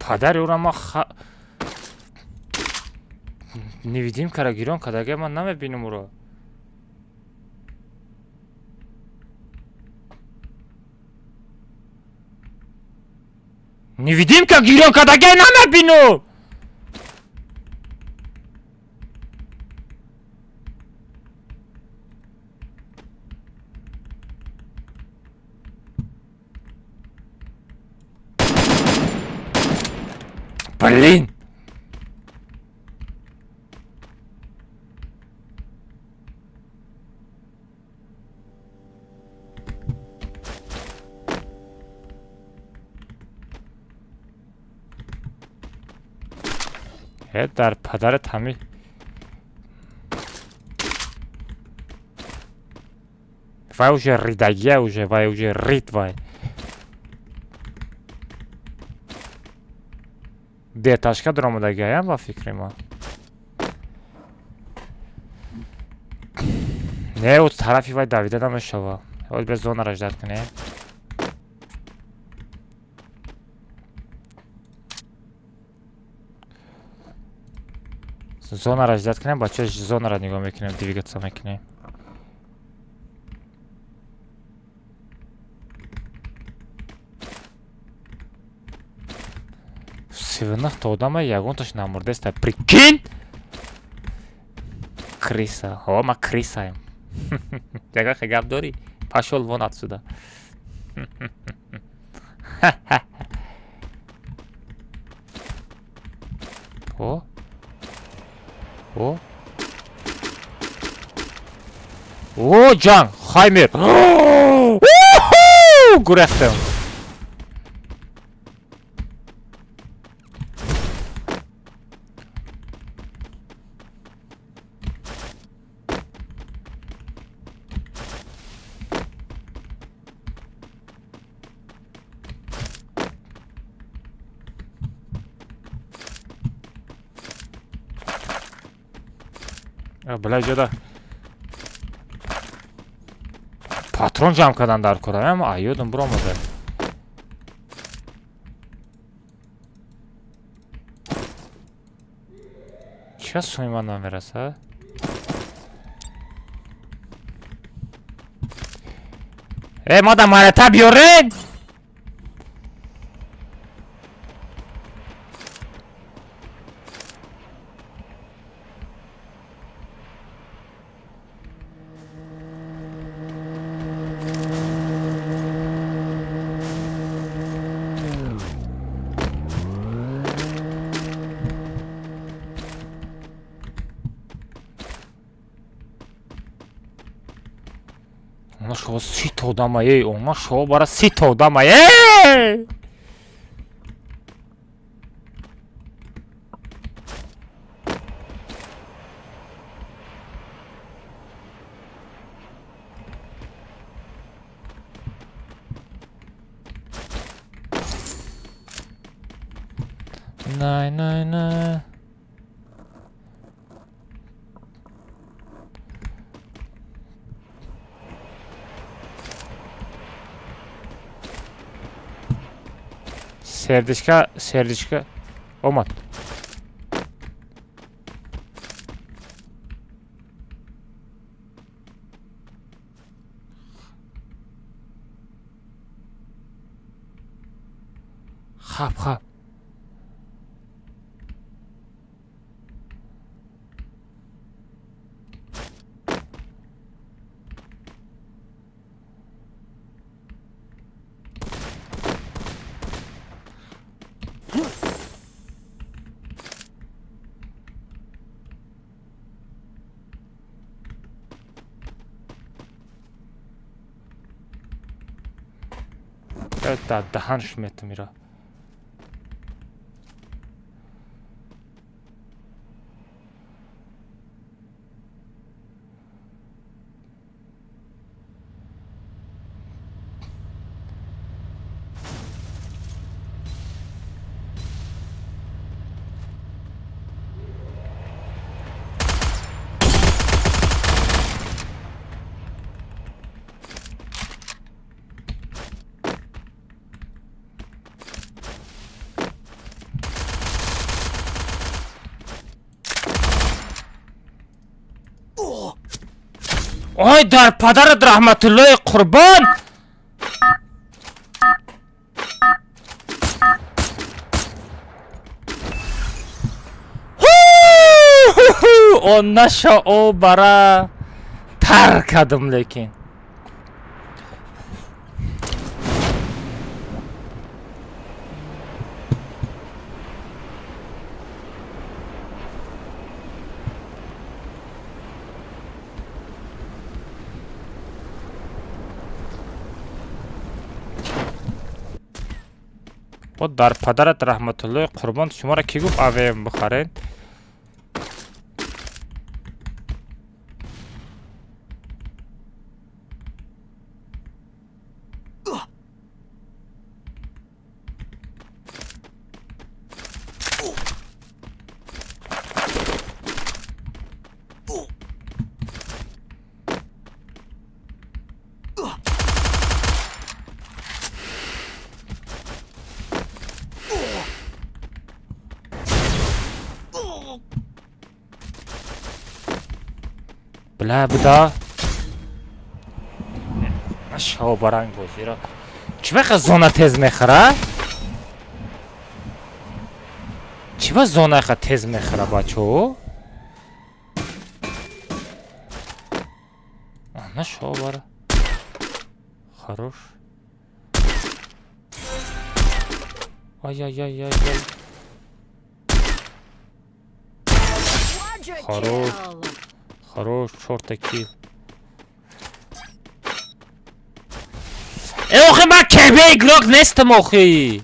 Падари ӯра ма невидимкара гирён кардага, ман намебинам ӯро. Невидимка гирён кардага, намебинам. Блин! Дар падарат ҳами вай уже ридагия, уже вай уже рид, вай деташка дуромадагиаям ба фикри ман. Не, о тарафи вай давида намешава. Оз бе зонара ждать кунем. Зонара ждать кунем, бача, зонара нигоҳ мекунем, двигаться мекунем. 39 та одама, ягонташ намурдеста. Прикинь! Крыса. О, ма крысаем. Ягон хе гап дорӣ? Пошёл вон отсюда. О? О? О, ҷанг! Хаймер! Гурехтам. Бля, ҷода патрон ҷамъ кардан дар кораям, аёдам биромада. Ча суми ман намераса? Э, мада марата биёрен! Она шо 30 та одама, ей, она шо бара 30 та одама, ей! Най, най, най. Сердечка, сердечка. Омад. Хап, хап. Даҳанш метум ира. Ой, дар падарат раҳматуллои қурбон. Он наша о бара тар кардам, лекин. О дар падарат раҳматуллои қурбон, шуморо кӣ гуфт АВМ бихаред? Бля, буда. Шобаранг бозиро. Чӣ вақт зона тез мехӯра? Чӣ ва зона ха тез мехӯра, бачаҳо? Ана шобара. Хорош. Ай-ай-ай-ай-ай. Хорош. Хорош, чорта кил. Э, охи, ман КБ игрок нестам, охи.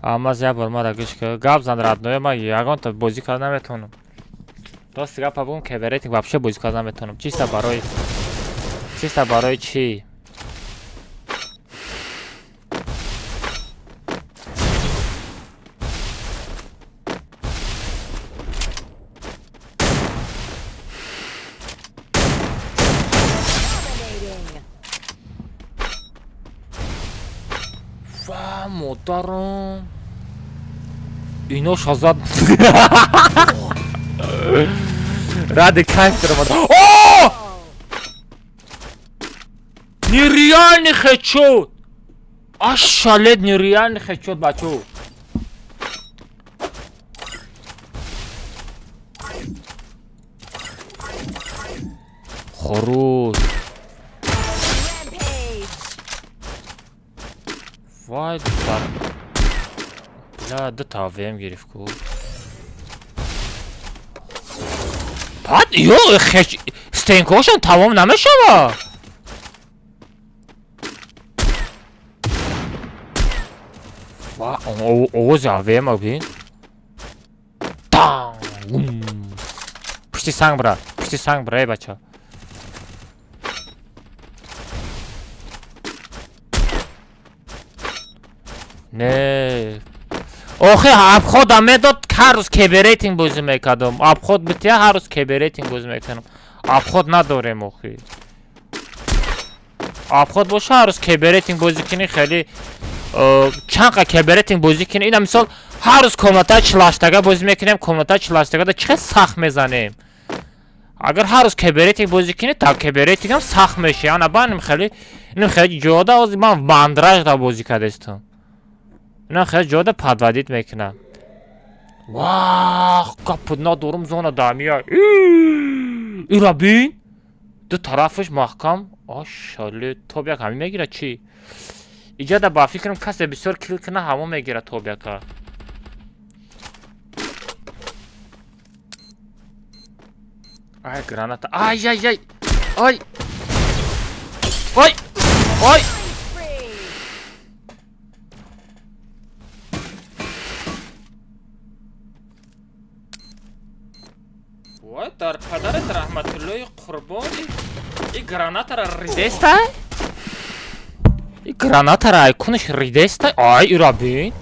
Амаз як бор мара гӯш кар. Гап зан, родное, ман ягонта бозӣ карда наметавонам. Рости гапа бигӯм, КБ рейтинг вообще бозӣ карда наметавонам. Чисто барои чӣ? Dominating. Ва модарам. Ино шазад. Ради кайф даромад. О! Нереальный хедшот! Ошалеть, нереальный хедшот, бачо. Хорош. Rampage. Вай, дар. Бля, ду АВМ гирифт ку. Баъд ё хеч стенкошон тамом намешава. Ва овози АВМ бин. Таң! Гум. Пушти санг бира, пушти санг бира, эй бача. Не. Охи, обхода медод, ҳар рӯз КБ рейтинг бозӣ мекардам. Обход бития, ҳар рӯз КБ рейтинг бозӣ мекардам. Обход надорем, охи. Обход боша, ҳар рӯз КБ рейтинг бозӣ кунӣ, хеле чанд қа КБ рейтинг бозӣ кунӣ. Ина мисол, ҳар рӯз комнатаи 48-тага бозӣ мекунем, комнатаи 48-тагада чӣ хел сахт мезанем. Агар ҳар рӯз КБ рейтинг бозӣ кунӣ, та КБ рейтингам сахт мешавад. Ана ба ним хеле, ним хеле ҷода ҳозир ман мандражда бозӣ кардастам. Ина хеле ҷода подводить мекунам. Вах, гап надорум, зона дамия. Ира бин. Ду тарафаш маҳкам. Ошале, топ як ҳамин мегирад чӣ? Иҷада ба фикрам, касе бисёр кил куна, ҳамон мегирад топ яка. Ай, граната. Ай, ай, ай. Ай. Ой. Ой. Spree. Вой, дар падарат раҳматуллои қурбони, и гранатара ридеста? И гранатара ай кунаш ридеста? Ай, ира бин.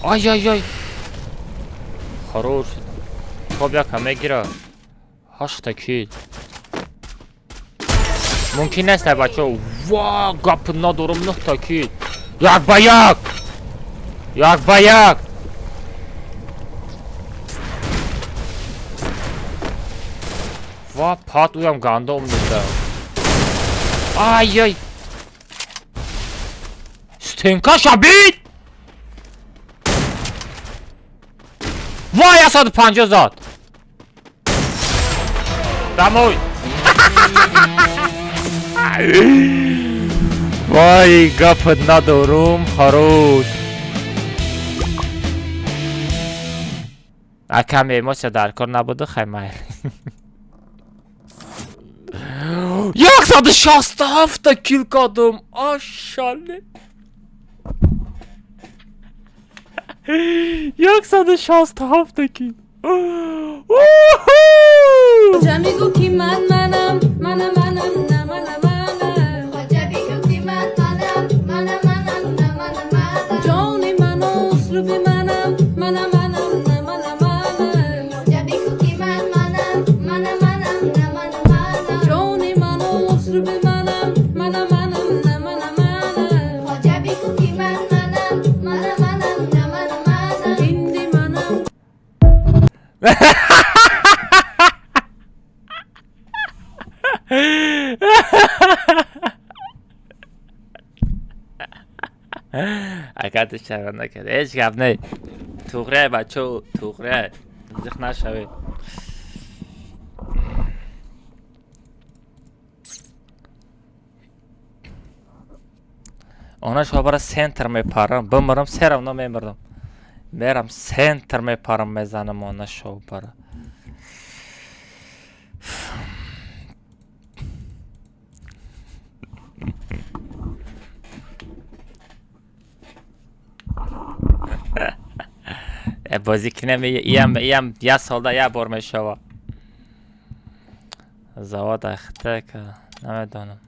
Ай, ай, ай. Хорош. Хоб яка мегира. Ҳашта кил. Мумкин нест, бачаҳо. Ва, гап надорам, нӯҳта кил. Як ба як. Як ба як. Ва, пат уям гандом неста. Ай ай. Стенка шабид. Вай, 150 зад. Домой. Вай, гап надорум, хорош. Акам эмоция дар кор набуду, хай майл. 167 кил кардум. Ашале. 167 кил. Хоҷа мегӯ ки ман манам, мана манам, на мана мана. Хоҷа бигӯ ки ман манам, мана манам, на мана мана. Ҷони ману услуби манам, мана манам, на мана мана. Хоҷа бигӯ ки ман манам, мана манам, на мана мана. Ҷони ману услуби манам, мана манам, на мана мана. Хоҷа бигӯ ки ман манам, мана манам, на мана мана. Инди манам. Агар ту шарманда кард, ҳеҷ гап не. Туғре, бачо, туғре. Зиқ нашавед. Она шобара центр мепарам, бимирам, все равно мемирам. Мерам центр мепарам, мезанам она шобара. Бозӣ кинем, иям як солда як бор мешава. Завод ахта ка намедонам.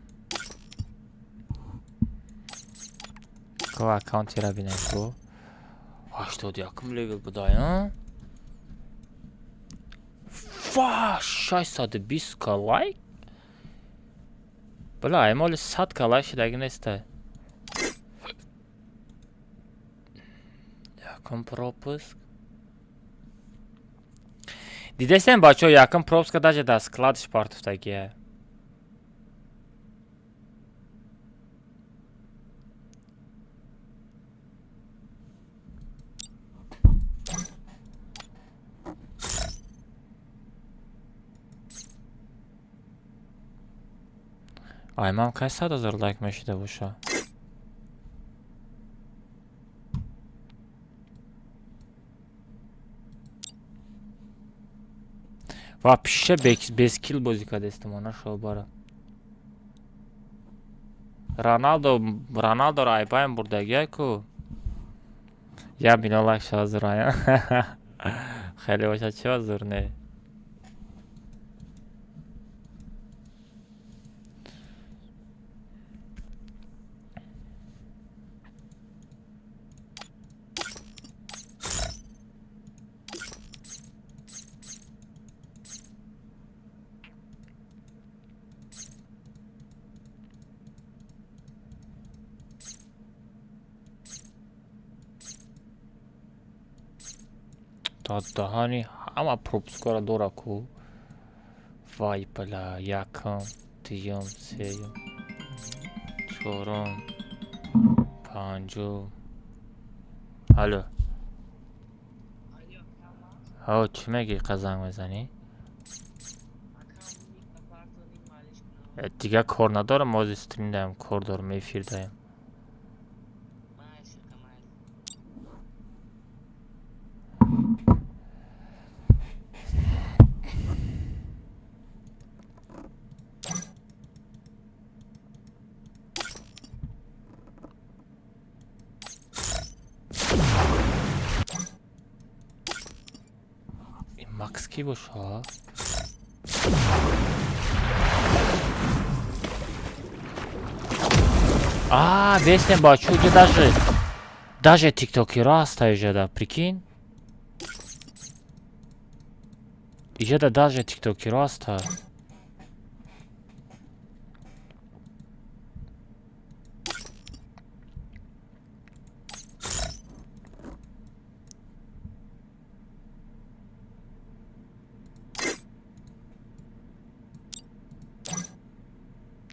Ко аккаунтира бинем ку. 81 левел будай, а? Ва, 620 ка лайк? Бла, эмоли 100 ка лайк шидаги нестай. Якум пропуск. Дидесем, бачаҳо, якум пропуска даже дар складш партуфтагия. Аймам кай 100 000 лайк мешида боша? Вообще без кил бозӣ кардестам, она шобара. Роналдо, Роналдоро айбаем бурдагия ку. Я миллион лайк шава зур, ая. Хеле бошад, чива зур не. То даҳани ҳама пропускаро дора ку. Вай, бала, якум, дуюм, сеюм, чорум, панҷум. Алло. Ҳо, чӣ мегӣ, қа занг мезанӣ? Дигар кор надорам, ҳозир стрим даем, кор дорам, эфир даем. Ин Макс кӣ боша? А, бесем, бачо, уҷа даже тиктокеро ҳаста иҷода, прикинь. Иҷада даже тиктокеро ҳаста.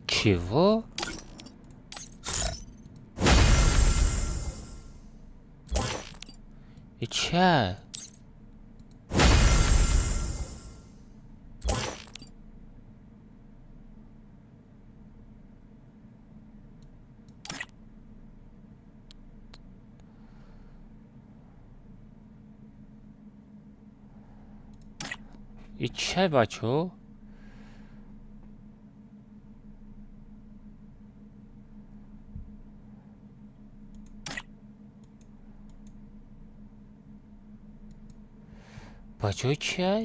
Чего? И ча? И чай, бачо? Бачаҳо чиай?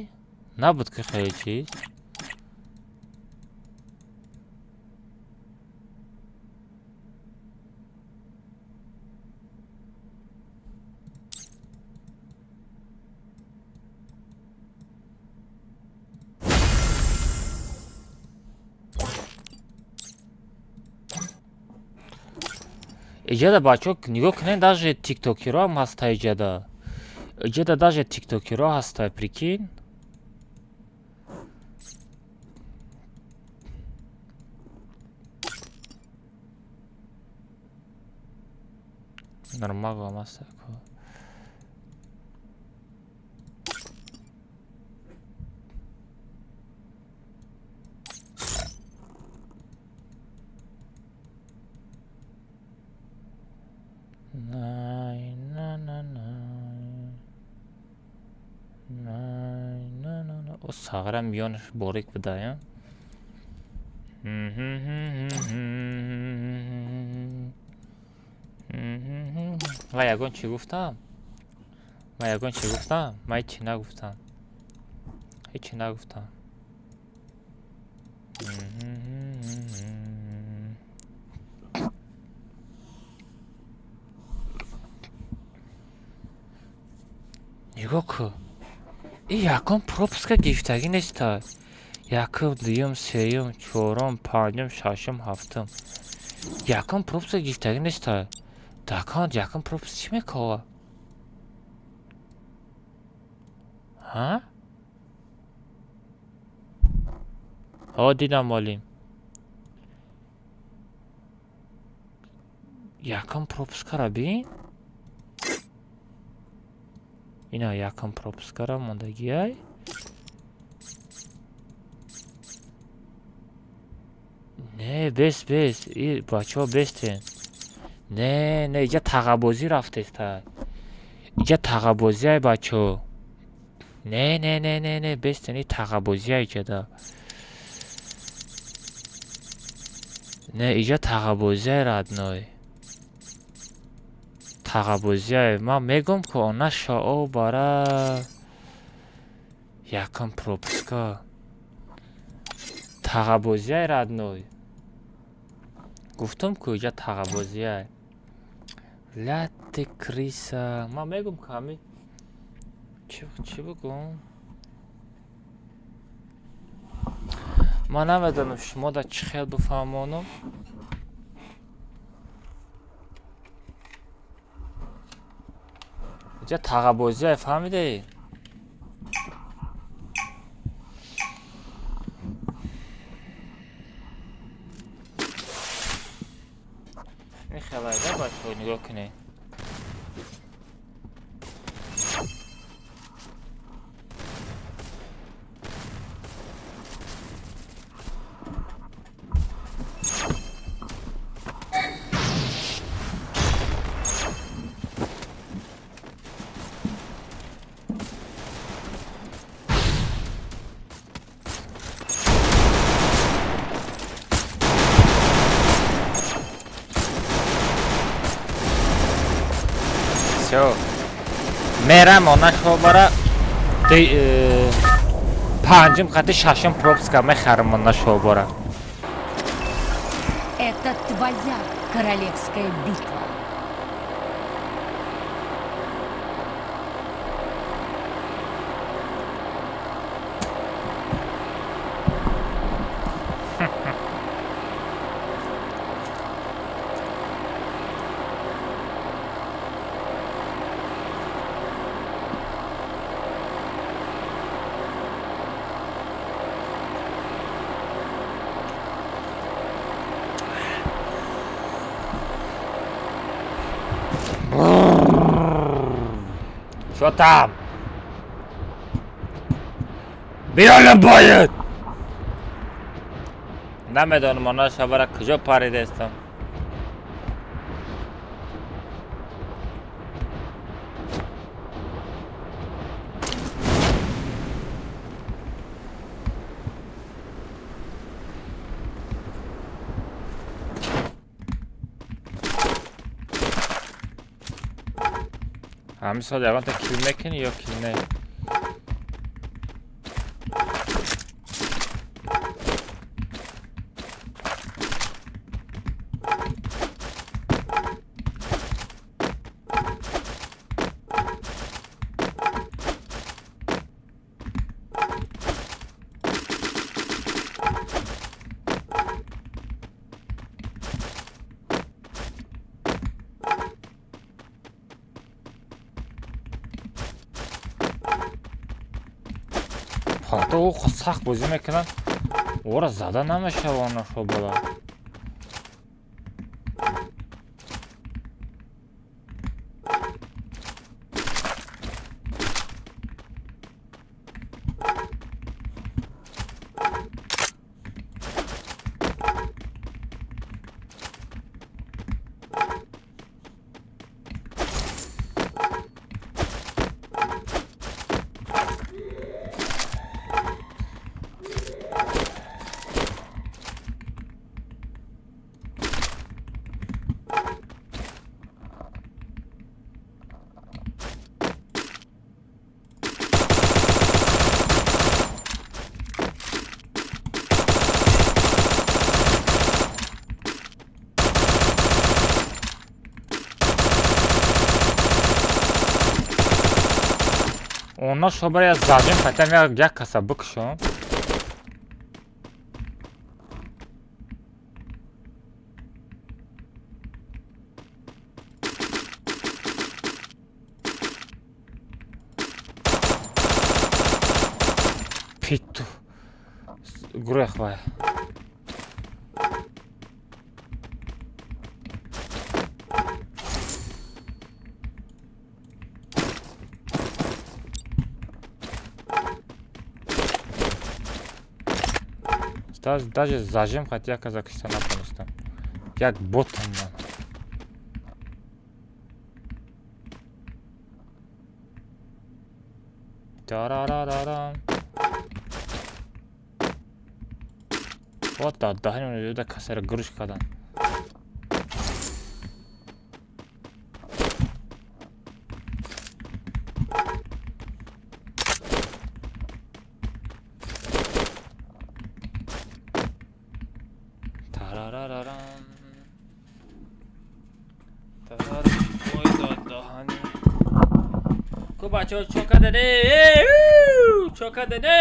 Набуд ки хеле чиз. Иҷада бачаҳо нигоҳ кунед, даже тиктокеро ҳам ҳаста иҷада. Иҷада даже тиктокеро ҳаста, прикинь. Нормально ҳаста. Най, на, на, най. Най, на, на, на. О, сағра миёнаш борик буда, ва ягон чӣ гуфтам? Ма ягон чӣ гуфтам? Ма ҳечи нагуфтам. Ҳечи нагуфтам. Нигоҳ кун. И ягон пропуска гирифтагӣ неста. Якум, дуюм, сеюм, чорум, панҷум, шашум, ҳафтум. Ягон пропуска гирифтагӣ неста. Дакан ягон пропуск чӣ мекова? Ҳа? Ҳо, дидам олим. Ягон пропускара бин? Ина якам пропускара мондагиай. Не, бес, бес. И бачаҳо бестен. Не, не, иҷа тағабозӣ рафтеста. Иҷа тағабозиай, бачаҳо. Не, не, не, не, не, бестен, и тағабозиай иҷада. Не, иҷа тағабозиай, родной. Тағабозиай. Ман мегӯм, ки она шао бара якам пропуска. Тағабозиай, родной. Гуфтам, ки иҷа тағабозиай. Ляти криса. Ман мегӯм, ки ҳами чӣ бигӯм? Ман намедонам шумо да чӣ хел бифаҳмонам. Иҷа тағабозиай, фаҳмидӣ? Ин хелайда, бачаҳо, нигоҳ кунед. Всё. Мерам она шобара панҷум қати шашум пропуска мехарам она шобара. Это твоя королевская битва. Что там? Биё, любоед! Намедонам, она шабара куҷо паридаистам. Ҳамин сол ягонта kill мекунӣ ё ки не? Ҳатто ӯ сахт бозӣ мекунад, ӯро зада намешава нашобала. Онҳо шобара я зажим хотям як каса бикушам. Питу. Гурехт вай. Даже зажим хат як каза кишта натонистам. Як ботам ман. Тарарарарам. Вот да, даҳани да касера гурш кардан. Тарарарарам. Ой, даҳани. Ку бачаҳо чо кардане? Чо кардане?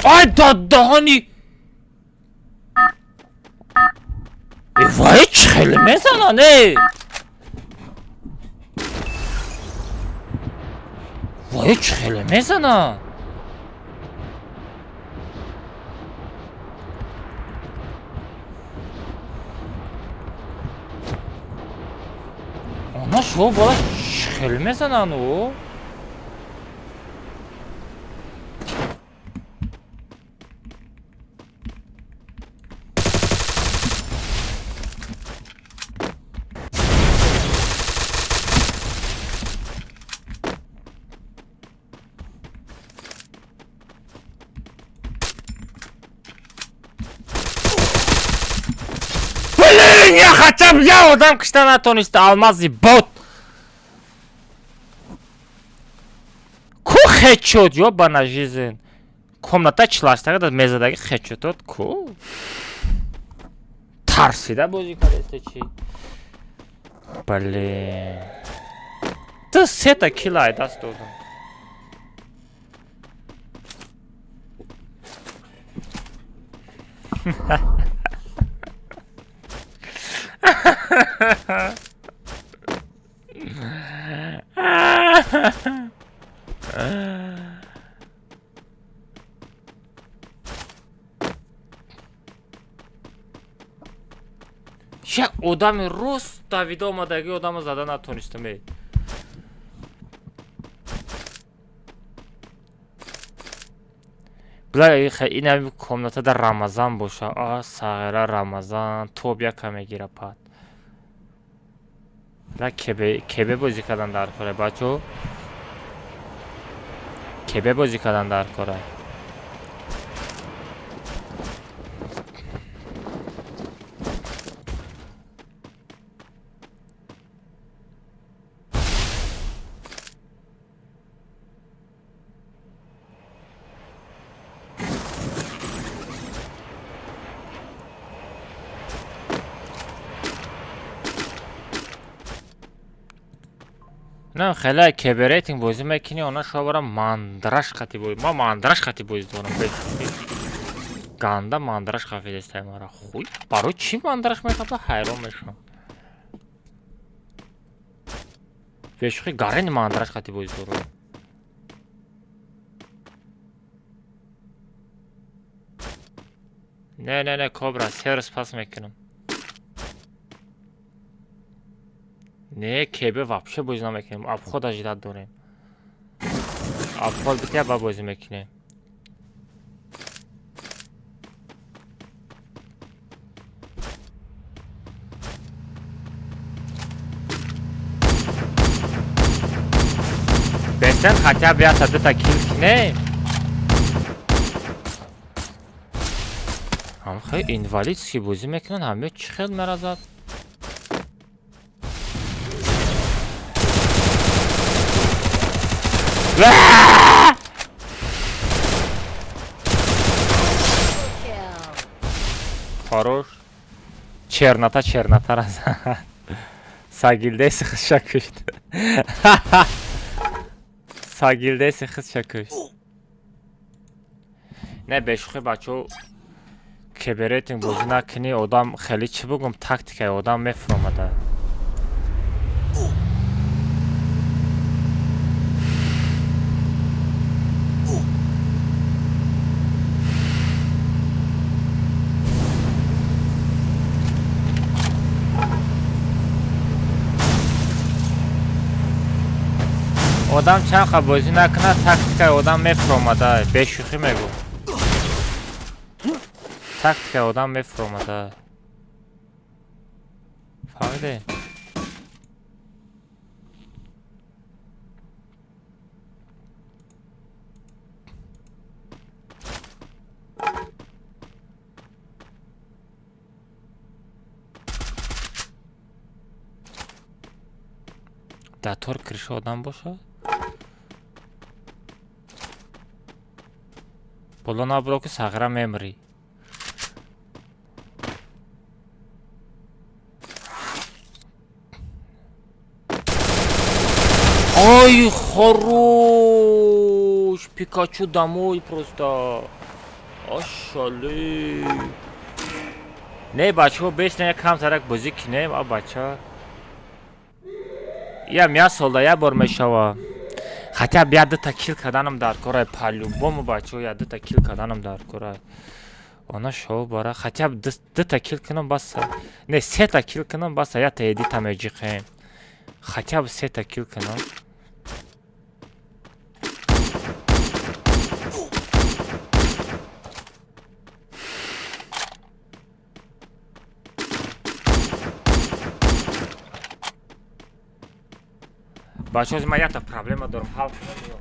Ай дадаҳани! Вай, чӣ хеле мезананд, э? Вай, чӣ хеле мезананд? Она шо бала чӣ хеле мезананд ӯ? Блин, я хотя бы я одам кишта натониста, алмази бот. Ку хедшот, ёбана жизнь. Комната 48 да мезадаги хедшотот ку. Тарсида бозӣ кардесте чӣ? Блин. Ту сета килл ай даст додам. Як одами рост давида омадаги одама зада натонистам эй. Бла ин комната дар Рамазан боша. А сағира Рамазан тоб яка мегира пад. Бла кебе бозӣ кардан дар кора бачо. Кебе бозӣ кардан дар кора. На хеле кебе рейтинг бозӣ мекунӣ, она шобара мандраш қати бозӣ. Ма мандраш қати бозӣ дорам. Ганда мандраш хафидестай мара. Хуй, барои чӣ мандраш мехапа ҳайрон мешавам. Бешухи гарени мандраш қати бозӣ дорам. Не, не, не, кобра, се рӯз пас мекунам. Не, кебе вообще бозӣ намекунем. Обход ажидат дорем. Обход битя ба бозӣ мекунем. Бесен хотя бы я дута килл кинем. Ҳам хеле инвалидский бозӣ мекунанд, ҳаме чӣ хел меразад? Хорош. Чернота, чернота разад. Сагилдеси хизша кушт. Сагилдеси хизша кушт. Не, бешухи бачо кебе рейтинг бозӣ накунӣ, одам хеле чӣ бугум, тактикаи одам мефуромада. Одам чанд қа бозӣ накунад, тактикаи одам мефуромада. Бешӯхӣ мегӯ. Тактикаи одам мефуромада. Фаҳмидӣ? Дар тор криша одам бошад? Боло набуро ки сағира мемрӣ. Ой, хорош! Пикачу домой просто. Ашали. Не, бачаҳо, бешна як камтарак бозӣ кинем, а бача. Ям як солда як бор мешава. Хотя бы я дута килл карданам дар кора, по-любому бачаҳо, я дута килл карданам дар кора. Она шоу бара, хотя бы дута килл кунам баса. Не, сета килл кунам баса, я та эдита меҷиқем. Хотя бы сета килл кунам. Бачаҳо, ман якта проблема дорам, ҳал кунам ё.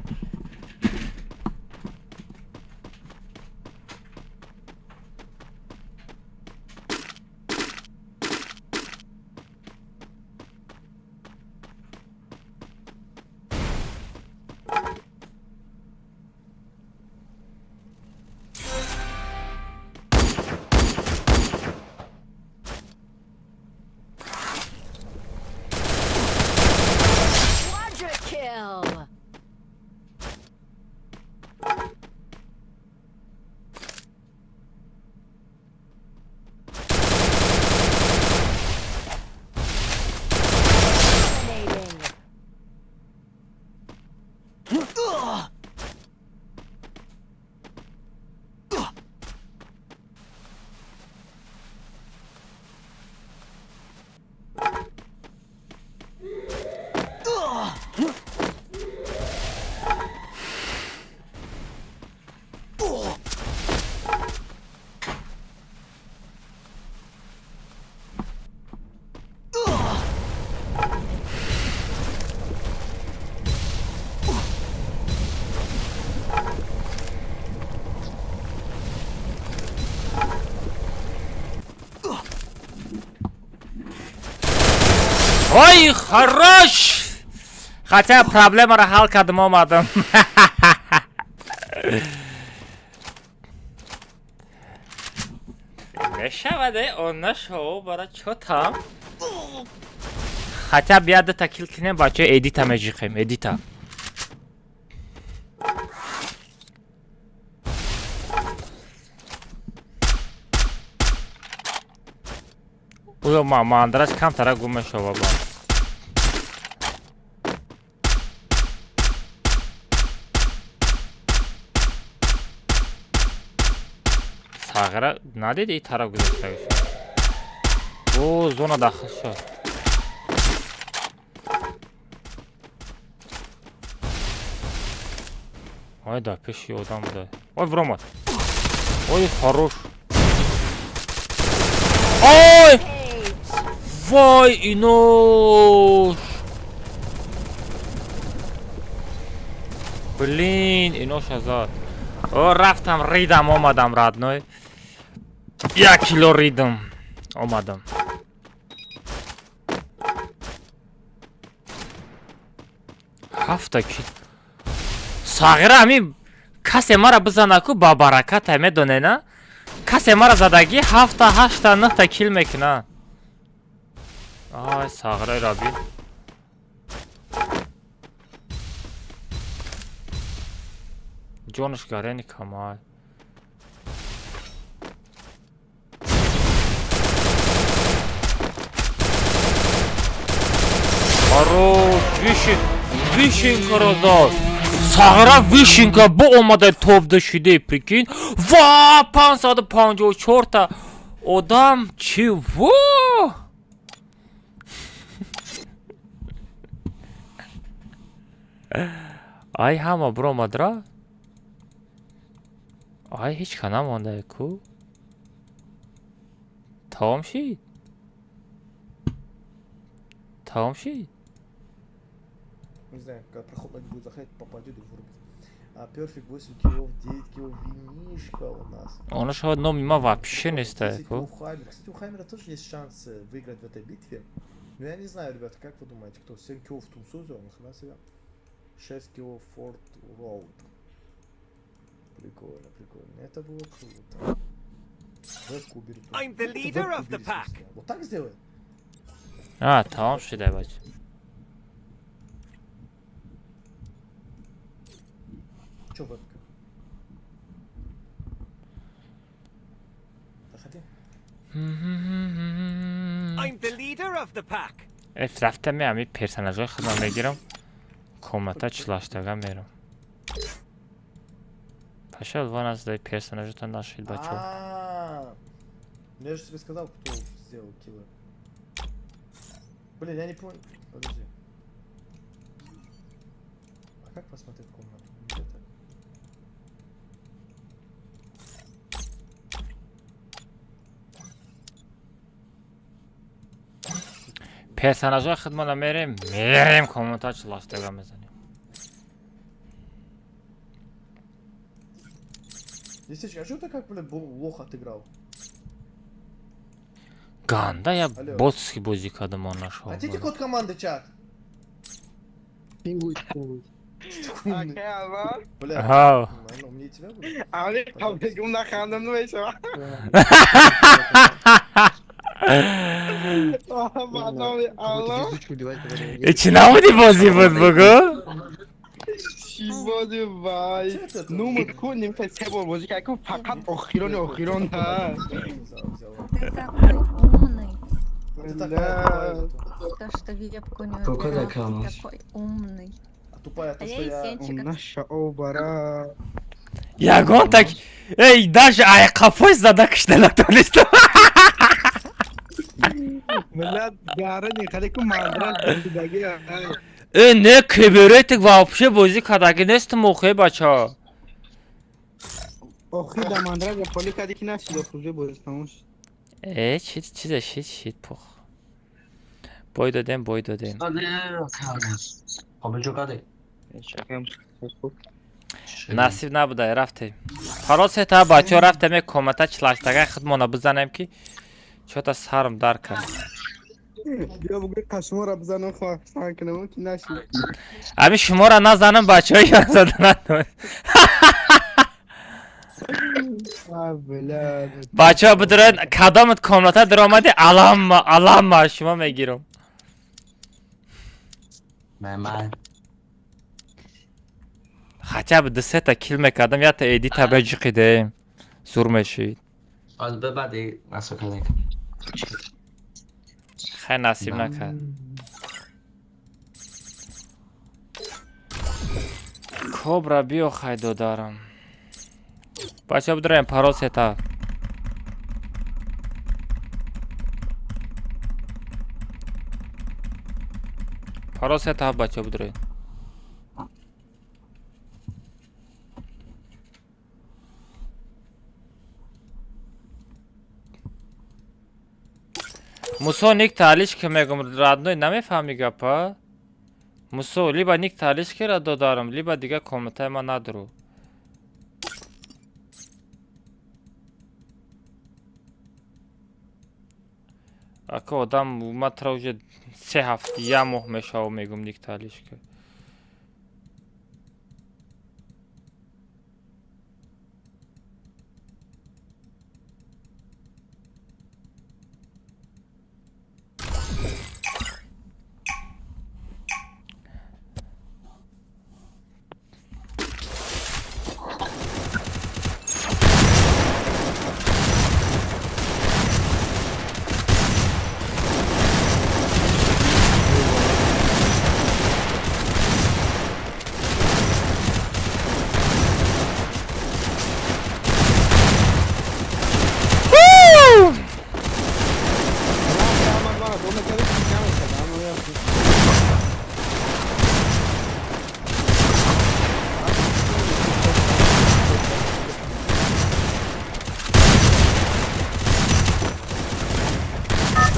Ой, хорош! Хотя проблемаро ҳал кардам, омадам. Мешаваде, он нашо, бара чо там? Хотя бия дута кил кинем, бачо, эдита меҷиқем, эдита. Уё ма мандраш камтара гум мешава ба. Сағира надиди и тараф гузаштагиша. О, зона дахил шуд. Ой, да, пеши одам буда. Ой, вромад. Ой, хорош. Ой! Вой, инош! Блин, иноша зад. О, рафтам, ридам, омадам, родной. Як кило ридам. Омадам. Ҳафта ки. Сағира ҳамин касе мара бизана ку ба бараката медоне на? Касе мара задагӣ ҳафта, ҳашта, нӯҳта кил мекуна. Ай, сағираи раби. Ҷонаш гарени камай. Хорош, вишен, вишенкаро зад. Сағира вишенка бо омада тобда шиде, прикинь. Ва, 554 та одам, чего? Ай, ҳама биромадра? Ай, ҳеҷ ка намонда ку? Тамом шид? Тамом шид? Не знаю, когда проход будет заходить, попадет и вырубит. А Перфект 8 килов, 9 килов винишка у нас. Оно шояд номи ма вообще неста 10 ку. килов Хаймер. Кстати, у Хаймера тоже есть шансы выиграть в этой битве. Но я не знаю, ребята, как вы думаете, кто? 7 килов Тумсузо, нахрена себе. 6 килов Форт Роуд. Прикольно, прикольно. Это было круто. Вебку убери. I'm the Это leader вебку of the убери, в pack. смысле. Вот так сделай? А, тамом шида, бача. Чё вебка? Заходи. I'm the leader of the pack. Эф, рафта ме ами персонажҳои худам мегирам. Комната чилаштага мерам. Пашал вон аз дай персонажото нашид, бачо. А, ну я же тебе сказал, кто сделал киллы. Блин, я не понял. Подожди. А как посмотреть комнату? Где так? Персонажҳои худмона мерем, мерем комната чилаштага мезанем. Лисичка, а что ты как, блин, лох отыграл? Ганда я Алло. ботски бозӣ кардам он нашо. Хотите код команды, чат? Пингуй, пингуй. Ты такой умный. Алло. Бля, Ҳав. наверное, умнее тебя буду. Али, бегум нахандам намешава. Бадами, алло. Везучку убивать, которая Э, чӣ намуди бозӣ буд бугӯ? Чӣ боди вай. Чё это? Нумуд ку нимта се бор бозӣ кард ку фақат охирон охирон ҳа. Взяла. Ты такой умный. А ты такая тупая зато. То, что вебку не Какой убирал, такая ты такой умный. А тупая А то, я что и я... Сенчика. Наша обара. Ягон так эй даже ай қафои зада кишта натонистам. Миллат гарани хали ку мандрат даги. Э, не киберетик вообще бозӣ кардаги нестам охе, бача. Охир да мандрат поли кади ки нашид охирже бозӣ тамом шуд. Э, чиз чизе шид шид пох. Бой додем, бой додем. Насиб набуда, рафтем. Парол сета бачаҳо рафтем як комната чилаштага худмона бизанем ки чота сарм дар кард. Бیا بگوی قشما را بزنم خواستن کنم که نشی. Ами шуморо назанам, бачаҳо ёзада. Бля. Бачаҳо, бидуред, кадомат комната даромади, аламма аламма шумо мегирам. Ман. Хотя бы ду сета кил мекардам, якта эдита беҷиқидем, зур мешид. Аз баъди насо кардем. Хай, насиб накард. Кобра, биё, хай, додарам. Бачаҳо, бидураем, парол сета. Парол сета, бачаҳо, бидураем. Мусо, ник таълиш ки, мегум, родной, намефаҳми гапа? Мусо, либо ник таълиш кера, додарам, либо дига комнатаи ма надру. Ака, одам ма тра уже 3 ҳафта, як моҳ мешава, мегум, ник таълиш ки.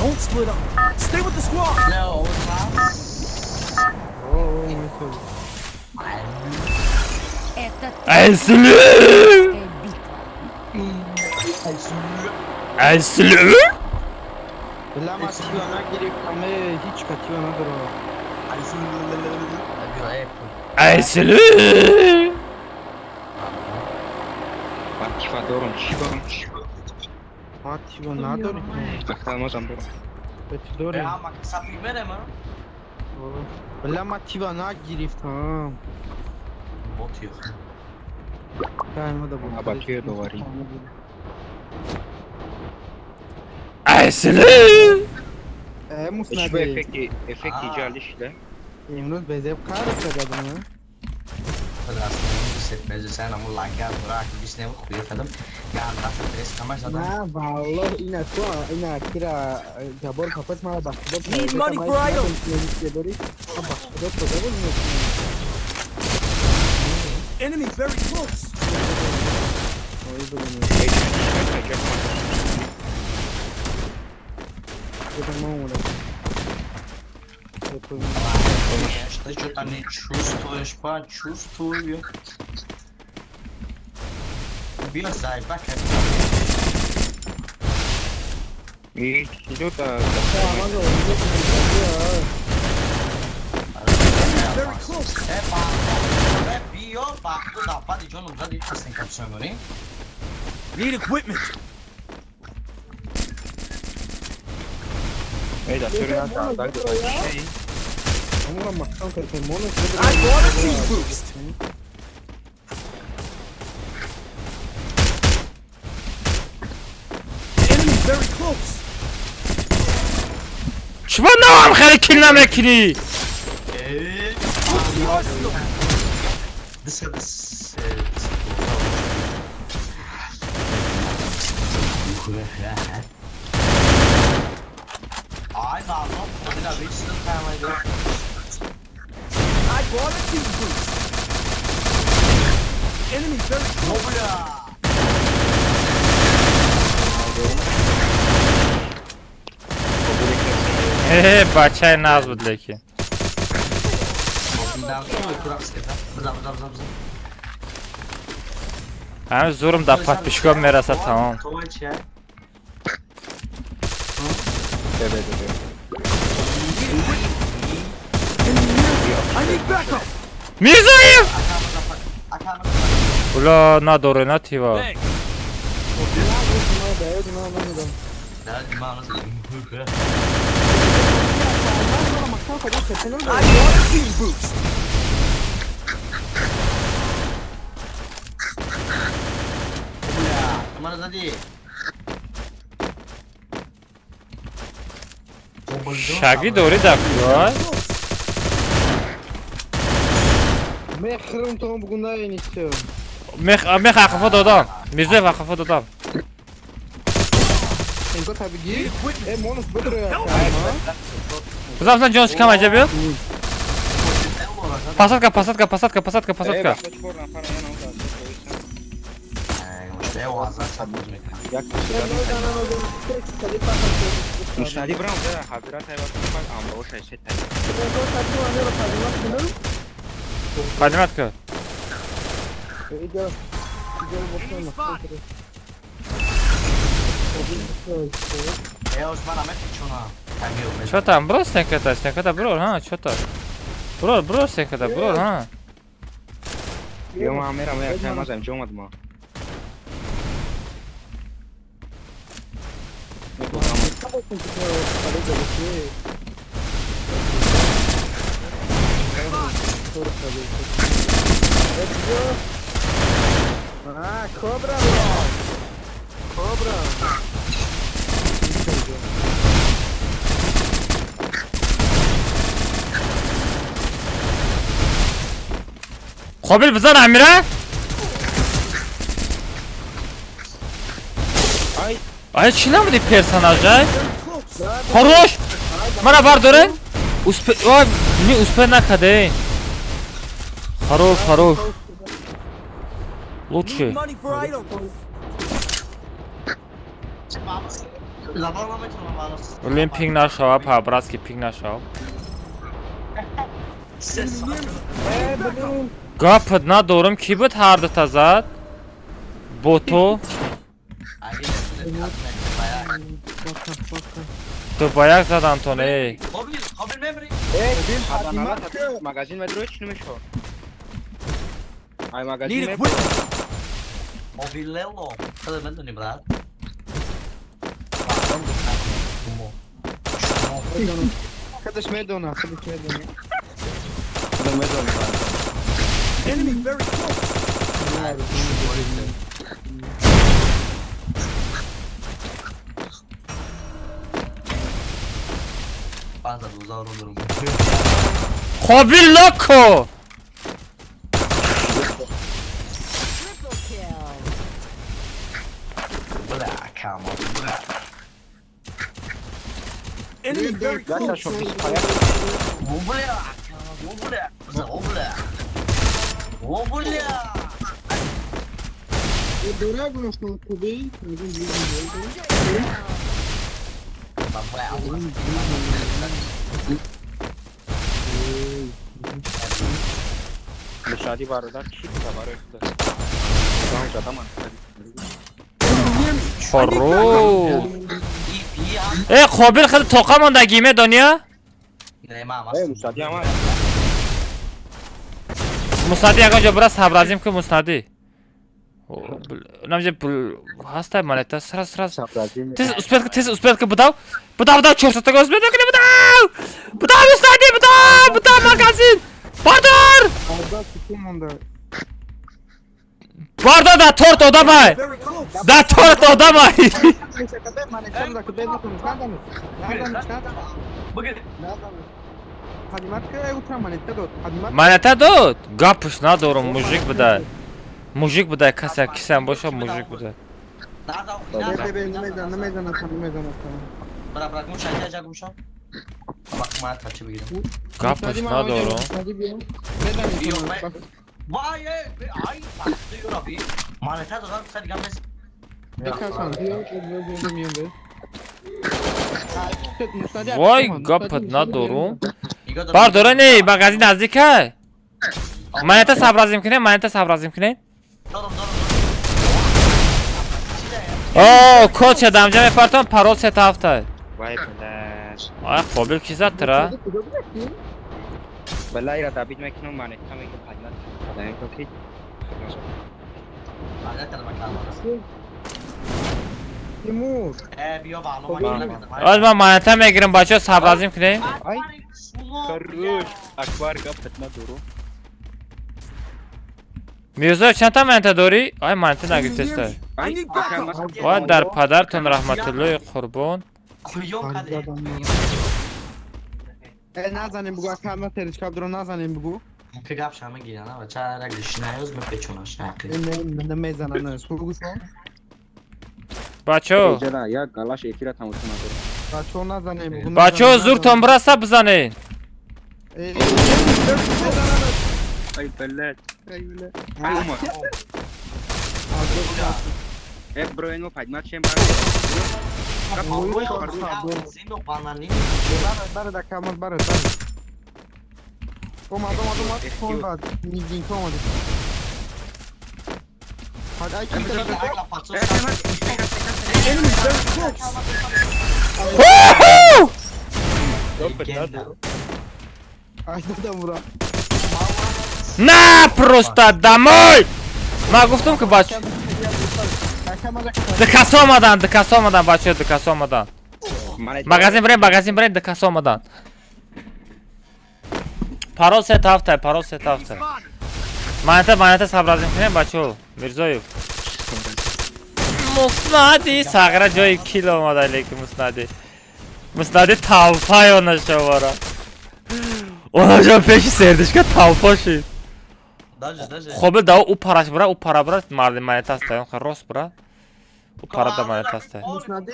Don't split up. Stay with the squad. No. Это Айсулу! битва. Айсулу! Бля, ма тива нагирифтам, ҳеҷ ка тива надорам. Айсулу! Ман тива дорам, чӣ дорам? Ма тива надорӣ? Мазам дорам. Ба чӣ дорӣ? Ма. Бля, ма тива нагирифтам. Аба киё доварӣ? Айсулу! Э, Чӣ муснади. Эффекти, эффекти ҷалӣ шуда? Имрӯз безеб қаҳр кардам. На, валлоҳ, ина ту, ина кира ҷаббор капас мара ба худо. Need money for items. Дорӣ? Ба худо куҷо буд? Enemy very close. Ой, блин. Это мама. Ты что-то не чувствуешь, почувствую. Биё, заебак. И чизота. Very close. Биё, ба худо, баъди ҷоном зади ҳастен капсонгонӣ. Need equipment. Эй, дастури на даг. Амура маҳкам кард, моно. I bought a team boost. Enemy very close. Чӣ навам хеле кил намекунӣ? The arsenal. Дисадис. Ай, валлоҳ, бина вичтан камайда. I bought a team boost. Enemy very close. Бля. Э, бачаи нағз буд, лекин. Дидам, биза, биза, биза, биза. Ҳамин зурм дар подписчикон мерасад, тамом. То чӣ? Бе, бе, бе. I need backup. Мирзоев! Бля, надоре, натива. I want a team boost. Шаги дорӣ дар куҷо? Мехрм то бугунда нисто. Мех мех ақафо додам. Мирзоев ақафо додам. Инко табиги. Э монус бутро. Бизан, бизан, ҷон шикам аҷа биёд. Посадка, посадка, посадка, посадка, посадка. Мустади брам, да, хабира сайва купал, амро шайсе тай. Поднимать ка. Чё там, бро, стенката, стенката, бро, ха, чё там? Бро, бро, стенката, бро, ха. Ё ма амера ма якна мазам ҷомад ма. А, кобра, бро. Кобра. Қобил бизан Амира? Ай. Ай, чӣ намуди персонаж, ай? Хорош! Мана бардорен? Успе, ой, не успе накаде. Хорош, хорош. Лучший. Need money for items. Блин, пинг нашава, по-братски пинг нашава. Гапад надорам, ки буд ҳар дута зад? Бото? Ту ба як зад, Антон, эй. Магазин ва дроч намешо. Ай магазин Need ме equipment. Mobilelo. Брат. Хадаш медона, хадаш медона. Enemy very close. Қобил локо! Triple kill. Enemy very close. Мушади бародар чӣ барои худо. Задаман. Хорош! Э, Қобил хеле тоқа мондагӣ медония? Э, мушади ама. Муснади ягон ҷо бира сабразим ки муснади. Намҷа ҳаста монета сразу сразу. Тез успеть, тез успеть ки будав. Будав, будав, чорсатага успеть ки будав. Будав муснади, будав, будав магазин. Бардор! Бардор да торт одамай. Very close. Да торт одамай. Монета дод. Гапш надорам, мужик будай. Мужик будай, каса кисам боша, мужик будай. Гапш надорам. Вой, гапат надорум. Бардора не, магазин наздикай. Монета сабразим кунем, монета сабразим кунем. О, код шадам, ҷа мепартам, парол се та ҳафта. Вай бля. Ай, Қобил ки зад тира? Бала ира добить мекунам, монета мегирам, поднять. Даем ки. Тимур. Оз ман монета мегирам, бачаҳо, сабразим кунем. Ай. Хорош. Акбар гап надору. Мирзоев, чандта монета дорӣ? Ай, монета нагирифтеста. Вай, дар падартон раҳматуллои қурбон. Назанем бугу, ака ма теричка дро назанем бугу. Ки гап шама гирана ва чара гишнаёз мепечонаш нақи. Не мезанам, не. Бугу шо. Бачаҳо. Як галаш эфира тамошо надорам. Бачаҳо, назанем бугу. Бачаҳо, зуртон бираса, бизанед. Ай, блядь. Ай, умар. Э, бро, инмо поднять чем Баре да камон, баре, баре. Омад, омад, омад. Омад. Нигин омад. Ай, ки. Enemy very close. Ай, дадам бура. На, просто домой! Ман гуфтам ки бач дикас омадан, дикас омадан, бачаҳо, дикас омадан. Магазин бирем, магазин бирем, дикас омадан. Парол се тафта, парол се тафта. Монета, монета сабразим кунем, бачаҳо. Мирзоев. Муснади сағра ҷои кил омада, лекин муснади. Муснади талпай онашовара. Онашо пеши сердишка талпа шид. Хобил да у параш бира, у пара бира, марди монета аста, он рост бира. У пара да монета аста. Муснади.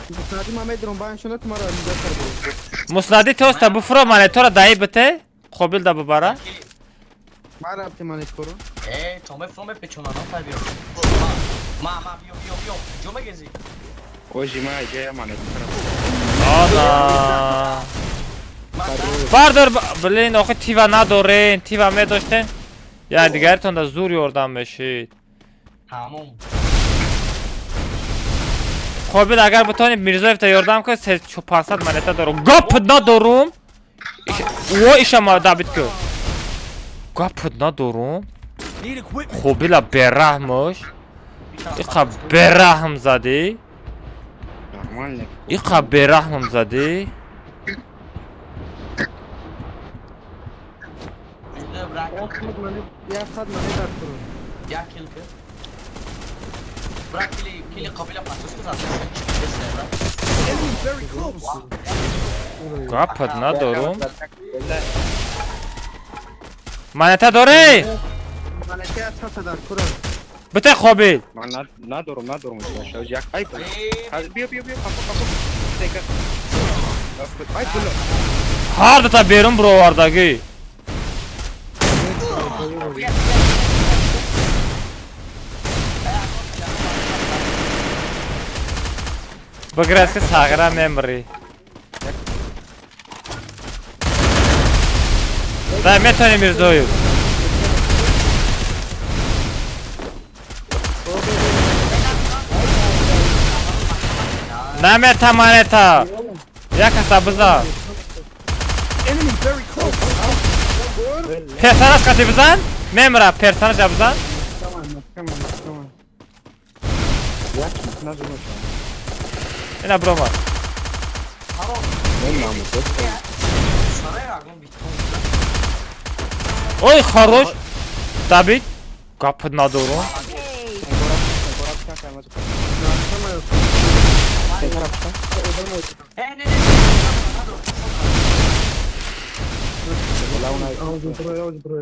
Муснади, ма медром баён шуна тумара нигоҳ кард. Муснади тоста буфро монетора даи бите, Қобил да бубара. Ма рафти монеткоро. Э, томе фроме печонано та биё. Ма, ма, биё, биё, биё. Ҷо мегези? Ожи ма иҷая монетка. Ана. Бардор, блин, охи тива надорен, тива медоштен. Я дигаритон да зур ёрдам мешид. Тамом. Қобил, агар бутони Мирзоевта ёрдам кун, 500 монета дорум. Гап надорум. О, иша ма добить ку. Гап надорум. Қобила бераҳмош. Иқа бераҳм задӣ. Нормально. Иқа бераҳмам задӣ. Як сад монета куру. Як кил ки. Брат, кили, кили қобила пасус ки зад. Enemy very close. Гапат надорум. Монета дорӣ? Монета чата дар куру. Бите, Қобил. Ман надорум, надорум. Як ай, биё, биё, биё, қапо, қапо. Ай, бля. Ҳар дута берун бировардагӣ. Бигираз ки сағира мемрӣ. Дай, метавонӣ, Мирзоев. Намета монета. Як каса бизан. Enemy very close. Персонаж қати бизан? Мемра, персонажа бизан. Каман, каман. Як надорум. Ина бромад. Мен намуд. Сарай агон битон. Ой, хорош. Добить. Гап надорум. Э, не, не.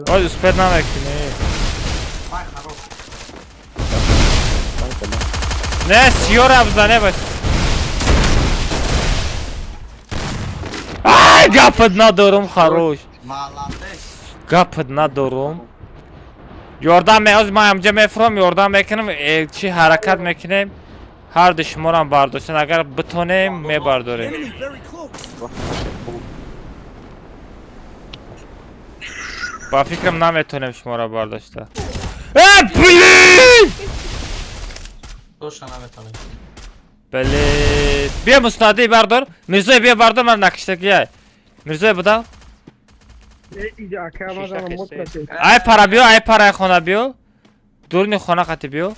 Ой, успеть намекунӣ. Вай, хорош. Не, сиёра бизане бач. Ай, гапат надорум, хорош. Молодец. Гапат надорум. Ёрдам меоз, ман ҳамҷа мефурам, ёрдам мекунам, чи ҳаракат мекунем. Ҳар ду шуморам бардоштан, агар битонем, мебардорем. Enemy very close. Ба фикрам, наметонем шуморо бардошта. Э, блин! Точно наметонем. Блин. Биё мустанади бардор. Мирзоев биё бардор ман накиштагия. Мирзоев буда? Ай пара биё, ай пара хона биё. Дурни хона қати биё.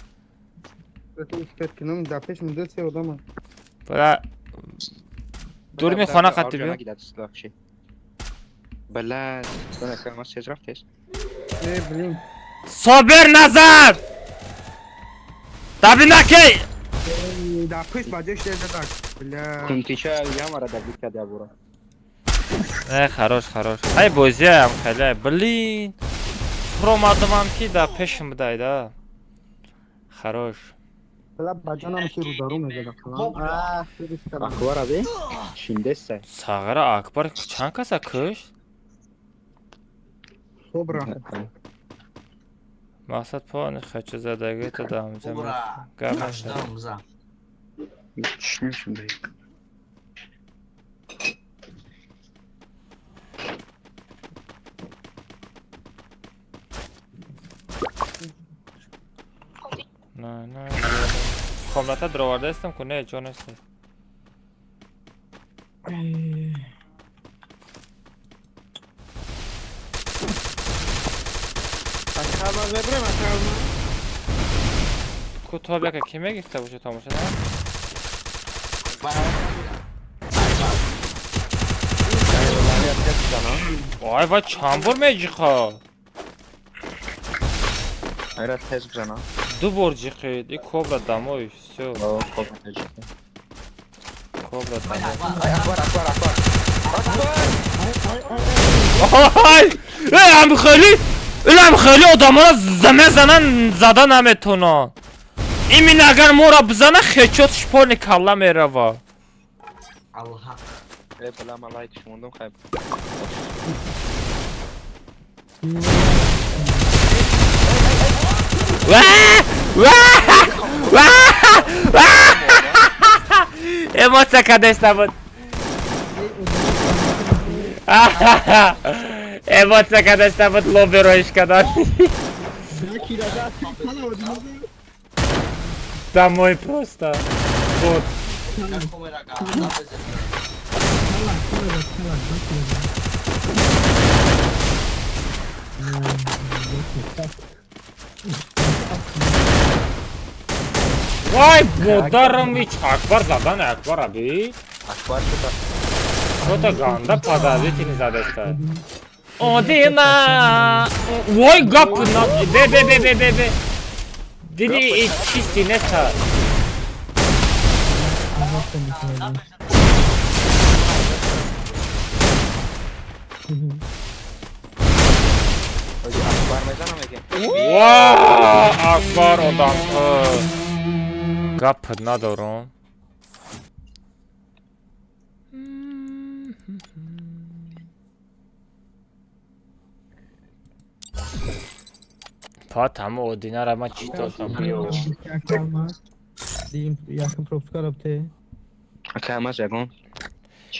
Бара дурни хона қати биё. Бля, ма сез рафтес. Собир назар! Даби накей! Кунтича ямара давид када бура. Э, хорош, хорош. Ай бозиям хеле. Блин. Фуромадамам ки да пешим будай да. Хорош. Акбар аби? Шиндеса. Сағара Акбар чанд каса кушт? Мақсад пони хача задагӣ то дамҷа Ура! гап нашад. Нашдам за. Чӣ шуд? На, на. Комната даровардаистам ку не ҷо нест. Ку то бяка ки мегирифта боша тамоша на? Вай вай чанд бор меҷиқа? Айра тез бизана. Ду бор ҷиқид. И кобра домой, всё. Кобра тез ҷиқид. Кобра домой. Ай Акбар, Акбар, Акбар. Ай! Эй, ам хеле Илам хеле одаморо мезанан, зада наметонанд. Имин агар моро бизана, хечот шпони калла мерава. Аллоҳ. Э, бля, ма лайк шумондум хайб. Ва! Ва! Ва! Ва! Эмоция кадеста буд. Эмоция кадеста буд лобби роиш кадан. Домой просто. Вот. Камера ганда безе. Вай, модарам ич Акбар задан Акбар аби. Акбар шута. Что-то ганда подозрительный задаста. Одина! Вой гап на бе бе бе бе бе бе. Диди и чисти неста. Акбар мезанам меги. Ва, Акбар одам. Гап надорам. Па тамо одинара ма читосам биё. Ака маз ягон.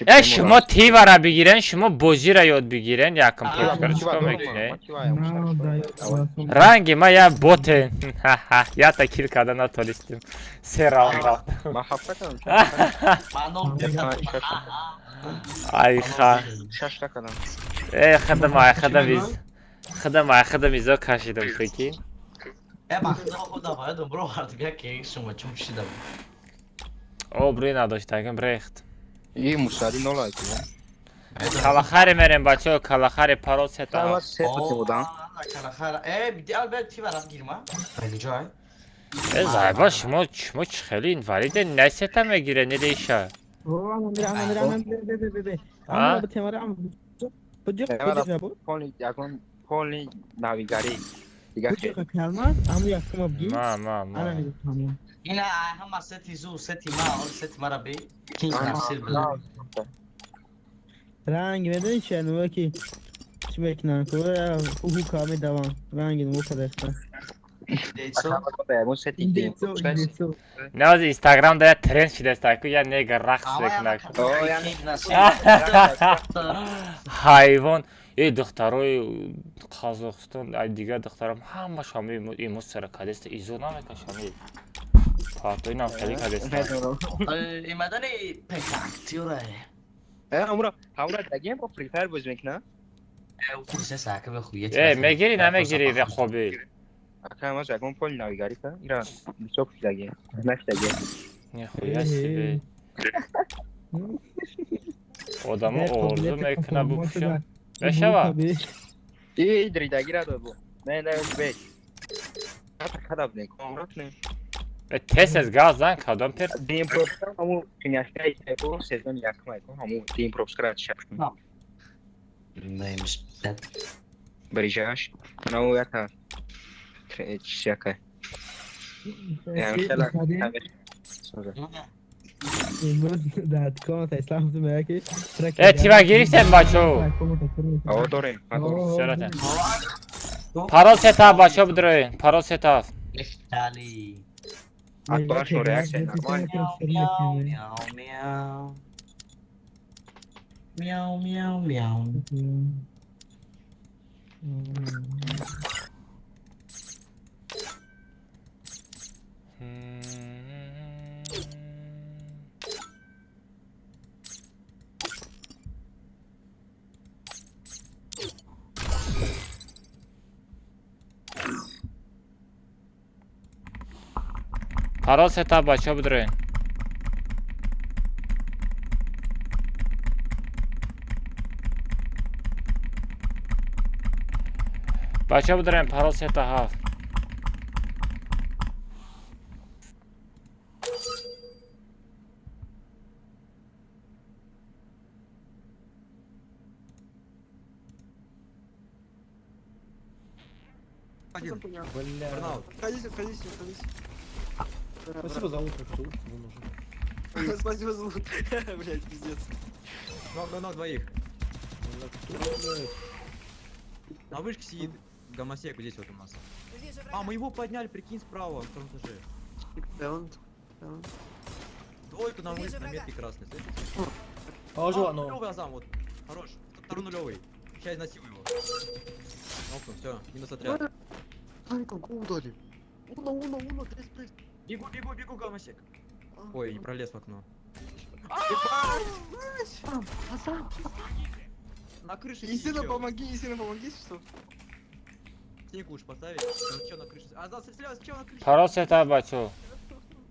Э, шумо тивара бигирен, шумо бозира ёд бигирен, якм пропускара чикор мекунед? Ранги ма я боте. Ха-ха, я кил карда натонистим. Се раунд рафт. Ма ҳафта кардам. Мано. Айха. Шашта кардам. Э, хадам ай хадам из. Хадам ай хадам изо кашидам прикинь. Э, ба худо худо бояд бро вард бия ки шумо чум шидам. О, бри надоштагим рехт. И мусади нола айку. Калахари мерем бачаҳо, калахари парол сета. Ама се та будам. Калахара. Э, биди албет ти вард гирма. Бели ҷой. Э, зайба шумо чӣ хеле инвалиде не сета мегире, не иша. А? Поли ягон поли навигарӣ. Дига хел. Ма, ма, ма. Ина ҳама сети зу, сети ма, ол сети мара би. Кинг насир била. Ранг медонӣ чи нуа ки чӣ мекунанд? Ҳука медаванд. Ранги нуа кадаста. Дейцо. Ягон сети Индецо, индецо. Не, ози Инстаграм да я тренд шидаст, ку я негр рақс мекунад. О, яъне Ҳайвон. Э, духтарои Қазоқистон, ай дигар духтарам ҳамаш ҳами имоз сара кадеста изо намекашам. Парто инам хеле кадест. Имадани пекактиора. Э, амура дагем бо Free Fire боз мекна? Э, мегири намегири рақоби. Ака ма ягон пол навигари ка? Ира бисёр даге. Нашдаге. Нихуя себе. Одамо орзу мекуна бупушам. Мешава? И дридагира дод бо. Не, не, бе. Кадаб не, комрат не. Тез тез газ зан кадом пер. Дим пропуск ҳаму киняшкаи ко сезон якма ко ҳаму дим пропуск ра чап. Барижаш. Нау ята. Чяка. Имрӯз дар дуконат ислам ту мега ки Э, тива гирифтем бачо. О, дорем. Сёратен. Парол сета бачо бидроин. Парол сета. Акбаршон реакция нормально. Мяу, мяу. Мяу, мяу, мяу. Парол сета бачо бидроин. Бачо бидроин парол сета ҳафт. Бля. Входите, входите, входите. Спасибо за лут, что лут был нужен. Спасибо за лут. Блять, пиздец. Ног, ног двоих. Бля, кто, блядь? На вышке сидит гомосек здесь вот у нас. А, мы его подняли, прикинь, справа, на втором этаже. Да он. Двойку на вышке, на метке красной, слышите? Положу А, одно. нулевый Азам, вот. Хорош. Второй нулевый. Сейчас изнасилую его. Нокнул, все, минус отряд. Удали. Уно, уно, уно, трес, трес. Бегу, бегу, бегу, гомосек. Ой, не пролез в окно. На крыше сидит Есена, чел. помоги, Есена, помоги, что? Стенку уж поставить. Там чел на крыше. А, да, слева, чел на крыше. Парол сета бачо.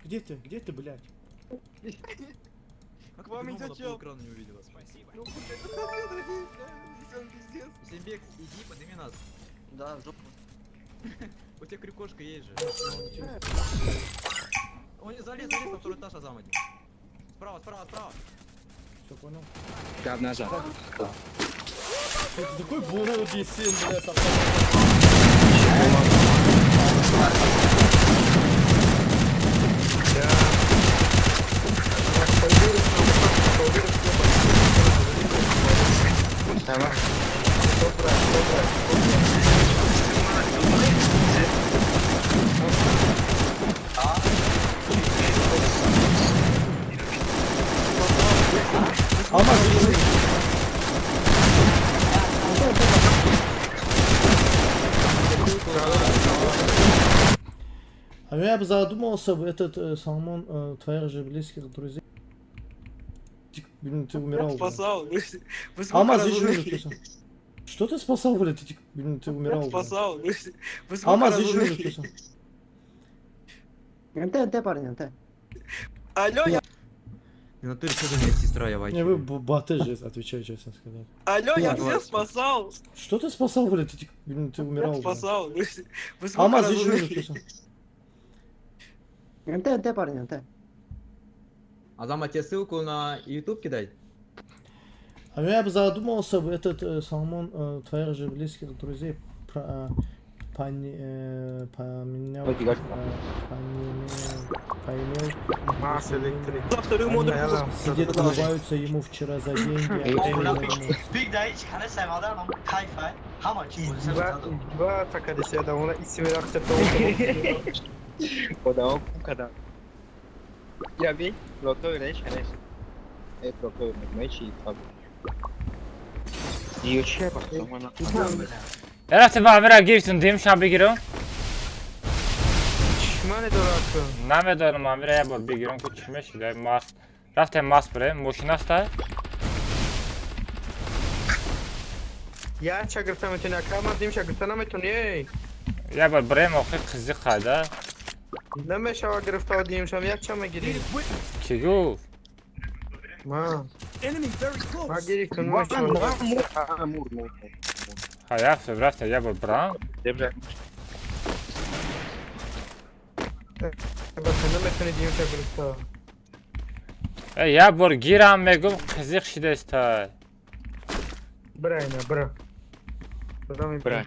Где ты? Где ты, блядь? Как К вам ты идет гнома на чел. полэкрана не увидела? Спасибо. Ну, блядь, пиздец. Сембек, иди, подними нас. Да, в жопу. У тебя крюкошка есть же. Он залез, залез на второй этаж, Азам один. Справа, справа, справа. Все понял. Гап назад. Это такой бурот Есен, блядь, там. Алмаз, А я бы задумался, этот Салмон, твоих же близких друзей. Блин, ты умирал. Блин. Спасал. Вы сколько Алмаз, раз еще умерли? спасал. Что ты спасал, блядь? Ты, блин, ты умирал. Блин. Спасал. Вы сколько Алмаз, раз еще умерли? спасал. НТ, НТ, парни, НТ. Алло, я... В натуре, что за меня сестра, я Не, вы баты же, отвечаю, честно сказать. Алло, я всех спасал. Что ты спасал, блядь? Ты, блин, ты умирал. Блин. Спасал. Вы сколько Алмаз, раз еще умерли? спасал. НТ, НТ, парни, НТ. Азам, а тебе ссылку на YouTube кидать? А я бы задумался, этот Салмон, твоих же близких друзей поменял, поимел, сидят, улыбаются ему вчера за деньги, а Одамо кадам. Я би блоктой реш ханеш. Э блоктой мечи таб. Диё чи бахтам. Рафтем ба амира гирифтум дим шам бигирам. Чма Ҷоне дорад ку. Намедонам, амира як бор бигирам ку чӣ мешид. Маст. Рафтем маст бирем, мошин аста? Як ча гирифта метавонӣ, ака ман димша гирифта наметавонӣ, эй. Як бор бирем, охир қизиқ қайда. Намешава гирифта димшам, як ча мегирӣ. Кӣ гуфт? Ма. Enemy very Ма close. гирифтам, намешава. Ха, рафтем, рафтем, як бор бирам. Баша наметавонӣ димша гирифта. Э, як бор гирам мегум қизиқ шидестай. Бира ина, бира. Бира Бира.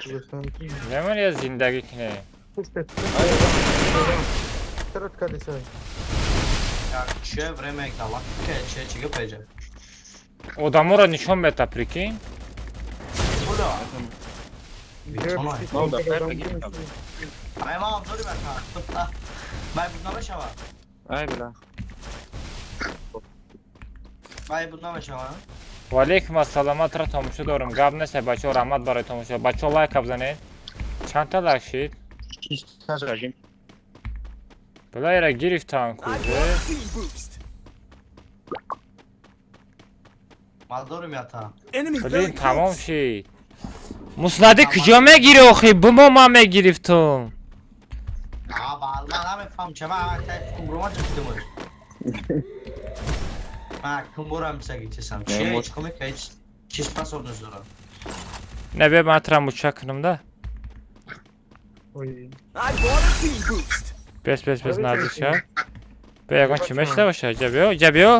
Немон я зиндагӣ кинем. Тарат кадисай. Че время галактика, че чига пеҷа? Одаморо нишон мета, прикинь. Буда. Ай мам дори бака. Май буд намешава. Ай била. Май буд намешава. Валейкум ассалом, ман туро тамошо дорам. Гап нест, бачаҳо, раҳмат барои тамошо. Бачаҳо лайк бизанед. Чандта лайк шид? Била ира гирифтан I кузе. bought a team boost. Мал дорим ята. Enemy very Блин, тамом close. шид. Муснади куҷо мегири охи? Бумо ман мегирифтум. А бал ман намефаҳмам че ман тай кумбрума чӣ кидумуш. Ма кумбурам саги чесам. Че чикоме кай чи способность дорам. Не бе ман тура муча кунам да. Ой. I bought a team boost. Бес бес бес наздик шав. Бе ягон чӣ мешуда боша? Ҷа биё, ҷа биё.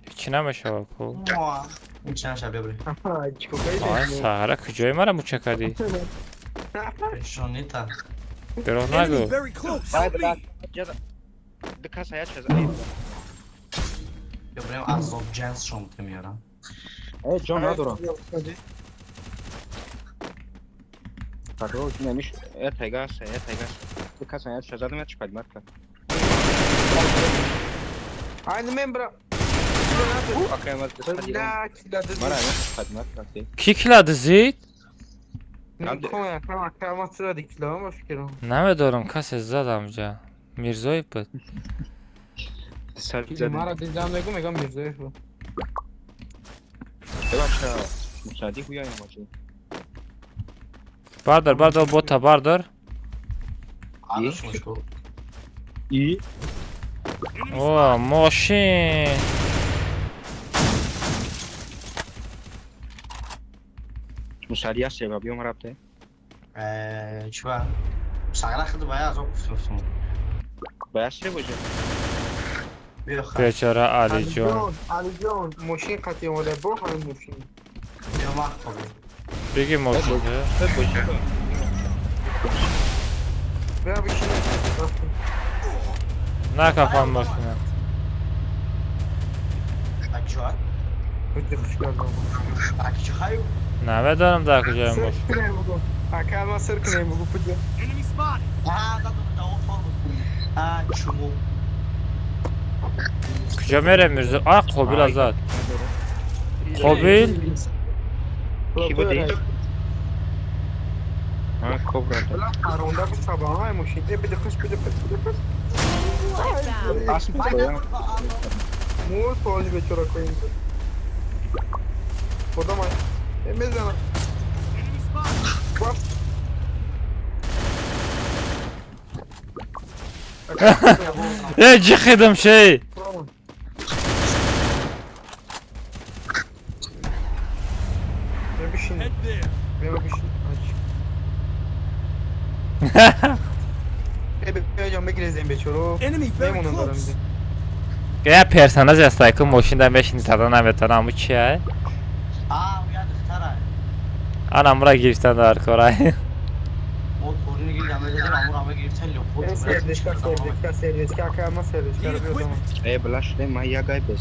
Ҳеҷ намешава ку. Мо. Ин чӣ наша бебри. Аҳа, чико Ай кайди? саҳара куҷои мара муча кардӣ? Шонита. Дурӯғ Enemy нагӯ. very close. Help me. Бебрем азоб ҷанс шом меёрам. Ҷон надорам. Ай, не мембра. Бля, кила дизид. Кӣ кила дизид? Никоя, кама кама сира дикила, ма фикрам. Намедонам, касе задам ҷа. Мирзоев буд. Мара дидам мегум, мегам Мирзоев буд. Бардор, бардор, бота бардор. Адаш мушку. О, мошин. Э, чува. Сагра хид бая азоб гуфтум. Биё ха. Бечора Алиҷон. Алиҷон, мошин қатъи омада, бо ҳамин мошин. Биё мах қобил. Биги мошин. Бیا бишин. Накафан мошина. Так чува. Буди хуш кардам. Так чухаю. Намедонам дар куҷои Сир мошин. кунем бугу. Ака, ман сир кунем бугу, пуди. Enemy spotted. А, да да да. А, чуму. Куҷо мерем Мирзо? А, Қобил азад. Қобил? Бля, аронда бу саба, ай мошин. Э, биди хуш, биди хуш, биди хуш. Мур соли бечора коин. Худо ман. Э, мезанам. Enemy spotted. Баф. Э, ҷихидам шей. Бیا بشین. Head there. بیا بشین. آج. Э, бیا جان بگریزیم бечоро. Enemy very Мемонам дорам close. инҷа. Я персонаж ҳастай ку мошинда мешини зада наметавонам. Аму чия? А, уя духтара. Ана мура гирифтан дар корай. Мо торини гирифтам, мезадем, амур ама гирифтан лёпот. Э, сердечка, сердечка, сердечка, ака, ма сердечка, Need биё дома.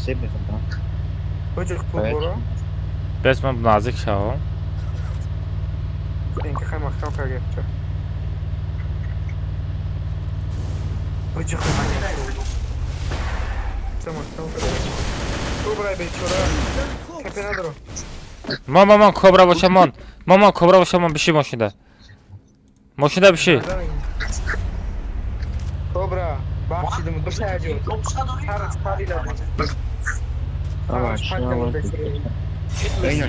equipment. Хоҷи пул боро. Бес ман наздик шавам. Инки хай маҳкам кард ча. Хоҷи худ. Ча маҳкам кард. Кобра бечора. Very close. Капе надоро. Мон, мон, мон, кобра боша, мон. Мон, мон, кобра боша, мон, биши мошинда. Мошина биши. Кобра, бахшидим, ду шаҷо.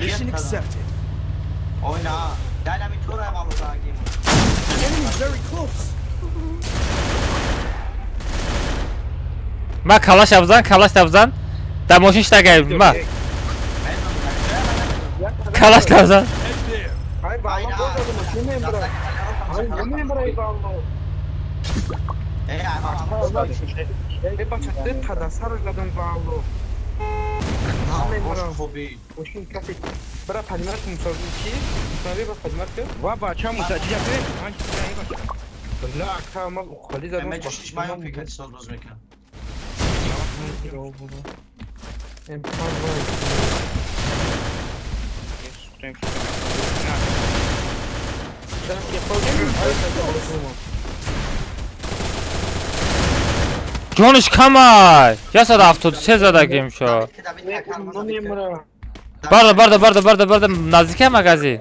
Mission accepted. Oyna. Gel bir tur eyvallah. Enemies very close. Ма калаш абзан, калаш абзан. Да мошин штагай, ма. Калаш абзан. Head there. Ай, баллон додам, чӣ мебра? Ай, намебра баллон. Э, бача, ты падасар задам баллон. Мошин кафе. Бра падимат мусавӣ ки? Мусавӣ ба падимат ки? Ва бача мусаҷи ҷафе. Бля, ака, ма холи задам. Мен чиш маё пикат соз боз мекунам. Ҷониш камай. 173 задагим шо. Барда, барда, барда, барда, барда, наздика магази.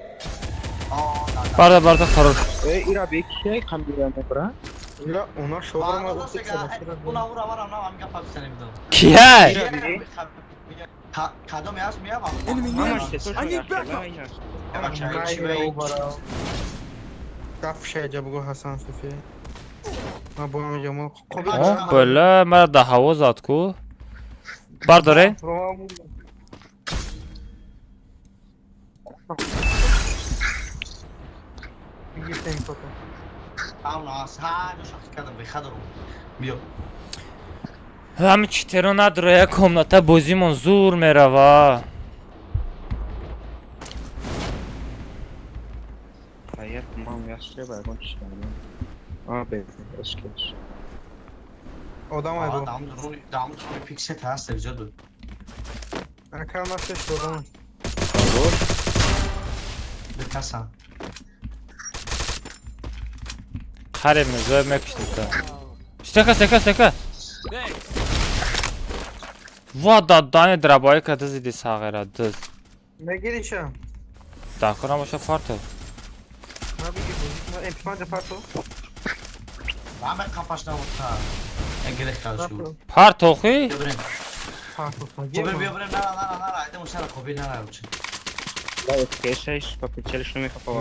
Барда, барда, хорош. Э, ира бекшей камбира мебра. Ила, она шоғрама Кияй? Кадом яс миявам? Enemy near me. I need backup. Каф шайҷа бугу Ҳасан Суфи. Ма бо ҷамо О, бля, мара да ҳаво зад ку. Бардоре? Ҳами читеро надора, як комната бозимон зур мерава. Hayat мам ясре ба ягон чиз намедонам. А, бе, эскеш. Одам ай бо. Дам пиксет ҳаст телевизор буд. Ака насеш одам. Бикасам. Харе мирзоев мекуштита. Стека, стека, стека. Ва да дани драбаи ка дизиди сағира, диз. Мегириша. Дакора боша парто. Ма биги ма MP5 парто. Ама қапаш наводта. Гирех калшу. Партохи? Парто. Бибир, бибир, нара, нара, нара, айдем усара хоби нара учи.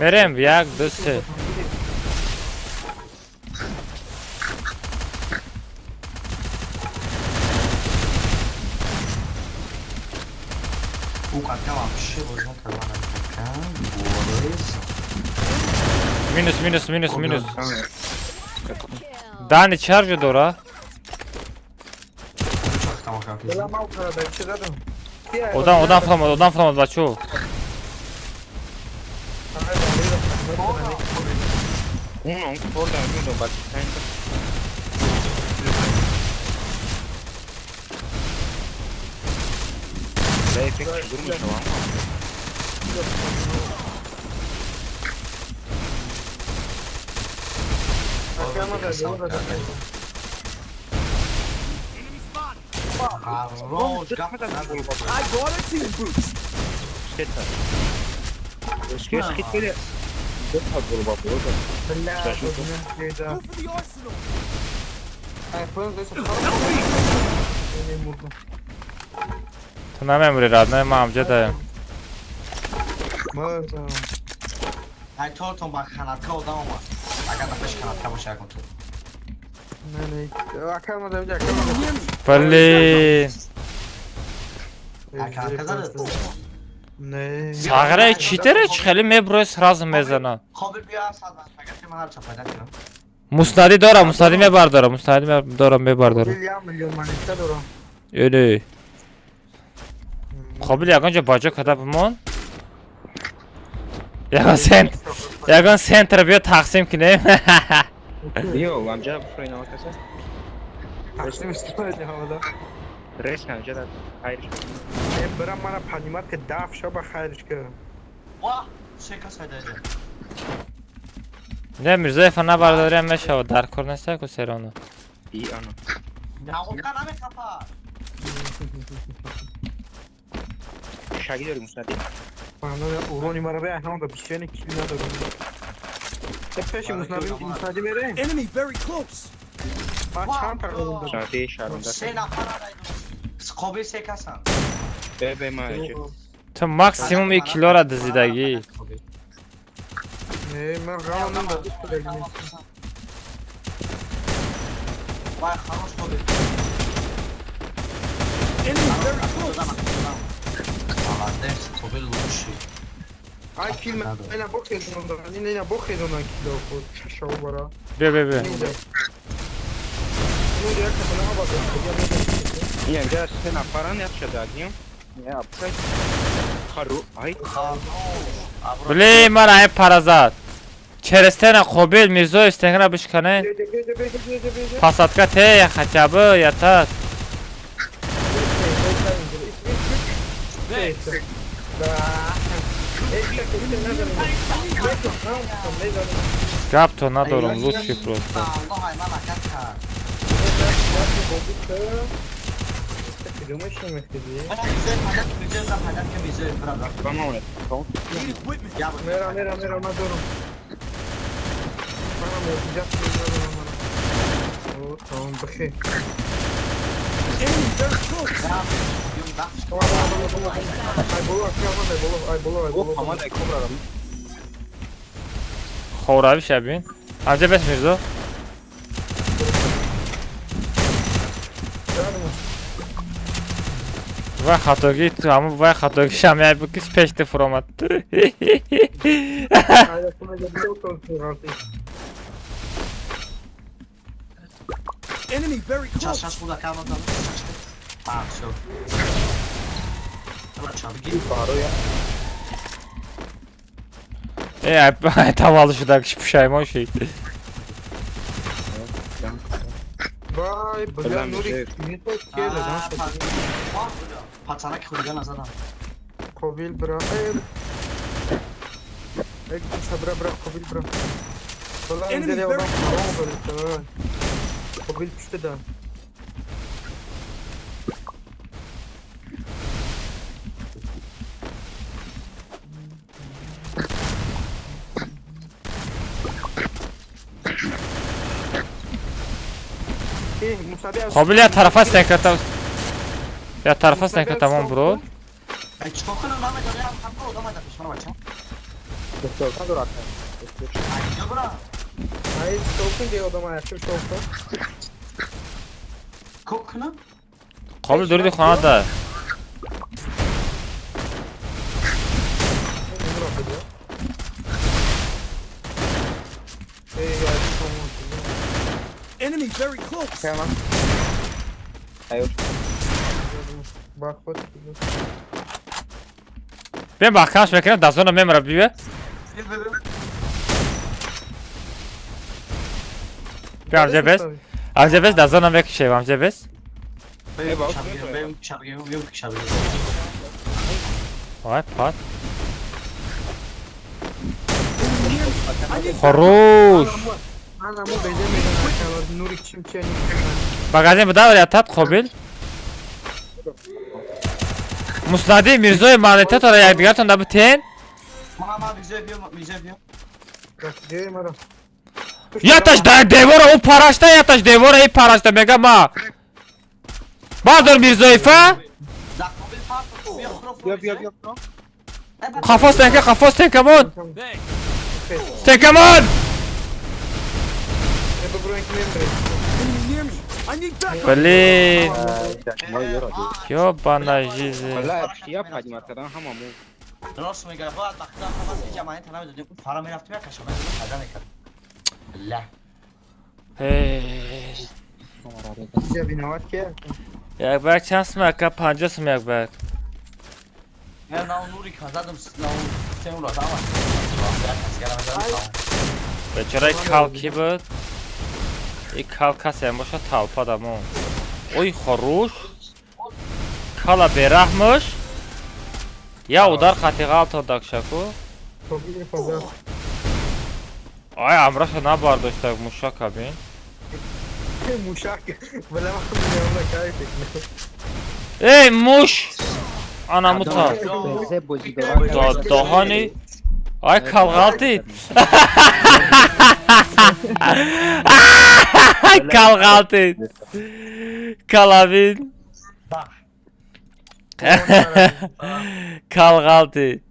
Мерем, як, ду, се. У кака вообще возьму кармана кака. Борис. Минус, минус, минус, минус. Дани чарҷо дора? Одам, одам фромад, одам фромад, бачо. Хорош, гап. I got a team boost. Go for the arsenal. Ту намемури, родной, ман ҳамҷа даем. Ай тортон ба канатка одам омад. Агар да пеш канатка боша ягон ту. Блин. Ай канатка зада. Сағираи читере чӣ хеле меброи сразу мезана. Хобир биё сад агар ки ман ҳар ча пайда кунам. Муснади дора, муснади мебардора, муснади дора мебардора. Эне. Қобил ягон ҷо баҷо када бимон. Ягон сент, ягон центр биё тақсим кунем. Биё, амҷа фройна каса. Рес амҷа да хайриш. Бра мара панимат ки даф шаба хайриш ки. Ва, се кас хайда. Не, Мирзоева набардория мешава, дар кор неста ку сероно. И ано. Нағотка намехапа. Шаги дори муснади. Урони мара бе ҳам да бисёни кил надорам. Enemy very close. Шаби шарунда. Се нафар қобил се касан. Бе ма. Ту максимум и килора дизидагӣ. Не, ман равонам да. Вай, хорош қобил. Enemy very close. Молодец, қобил лучший. Ай кил ина бохезонда, ина бохезонда кило худ. Шоу бара. Бия бия бия. Ну я как на база. Не, я се нафаран як шадагим. Не, апсай. Хару, ай. Блин, ман ай паразат. Через стена қобил Мирзоев стенкара бишкане. Посадка те хотя бы ятат. Гап то надорам, лучший просто. Мера, мера, мера, надорам. Ховрави шабин. Амҷа бес Мирзо. Вай хатогӣ ту ҳамун вай хатогӣ шамяй бу кис пеш ту фуромад. Enemy very close. Чаш худа кама дам. А, всё. Э, ай таваллуд шуда ки пушаймон шид. Вай, бля, Нурик, не то келе, да? Пацанаки хулигана задам. Қобил бра. Эй, бра, бра, қобил бра. Enemy very close. Қобил пушта да. Қобил я тарафа стенката. Я тарафа стенката мон бро. Ай, чикор кунам намедонам, ҳам одам айда пешмара бача. Доктор, дурак. Ай, бра. Ай, столкун де одам ай, шо столкун. Кок кунам? Қобил дуруди хона да. Enemy very close. Бем бахкаш мекунам, дастона мемара бибе. Бем амҷа бес. Амҷа бес дастона мекушем, амҷа бес. Ой, пат. Хорош. Магазин буда ятат қобил. Муснади Мирзои манетатора якдигартон да бутен. Яташ дар девора ӯ парашта, яташ девора и парашта мега ма. Бардор Мирзоифа. Қафо стенка, қафо стенка мон. Стенка мон. Блин. Ёбана жизнь. Я подниматься, ҳамаму. Рост мегӯяд, бояд ба худам ҳамас иҷа ман тана медодем, фара мерафтем, як кашона пайда мекард. Ла. Як бак чанд сум ака? 50 сум як бак. Не, на нури казадам, на тем ро дама. Бечора кал ки буд? И кал касе боша талпа дамо. Ой, хорош. Кала бераҳмш. Я удар хати ғалто дакшаку. Ай, амраша набардоштак мушака бин. Мушак. Эй, муш! Ана мута. Даҳани. Ай, калғалтид. Калғалтид. Калавин. Калғалтид.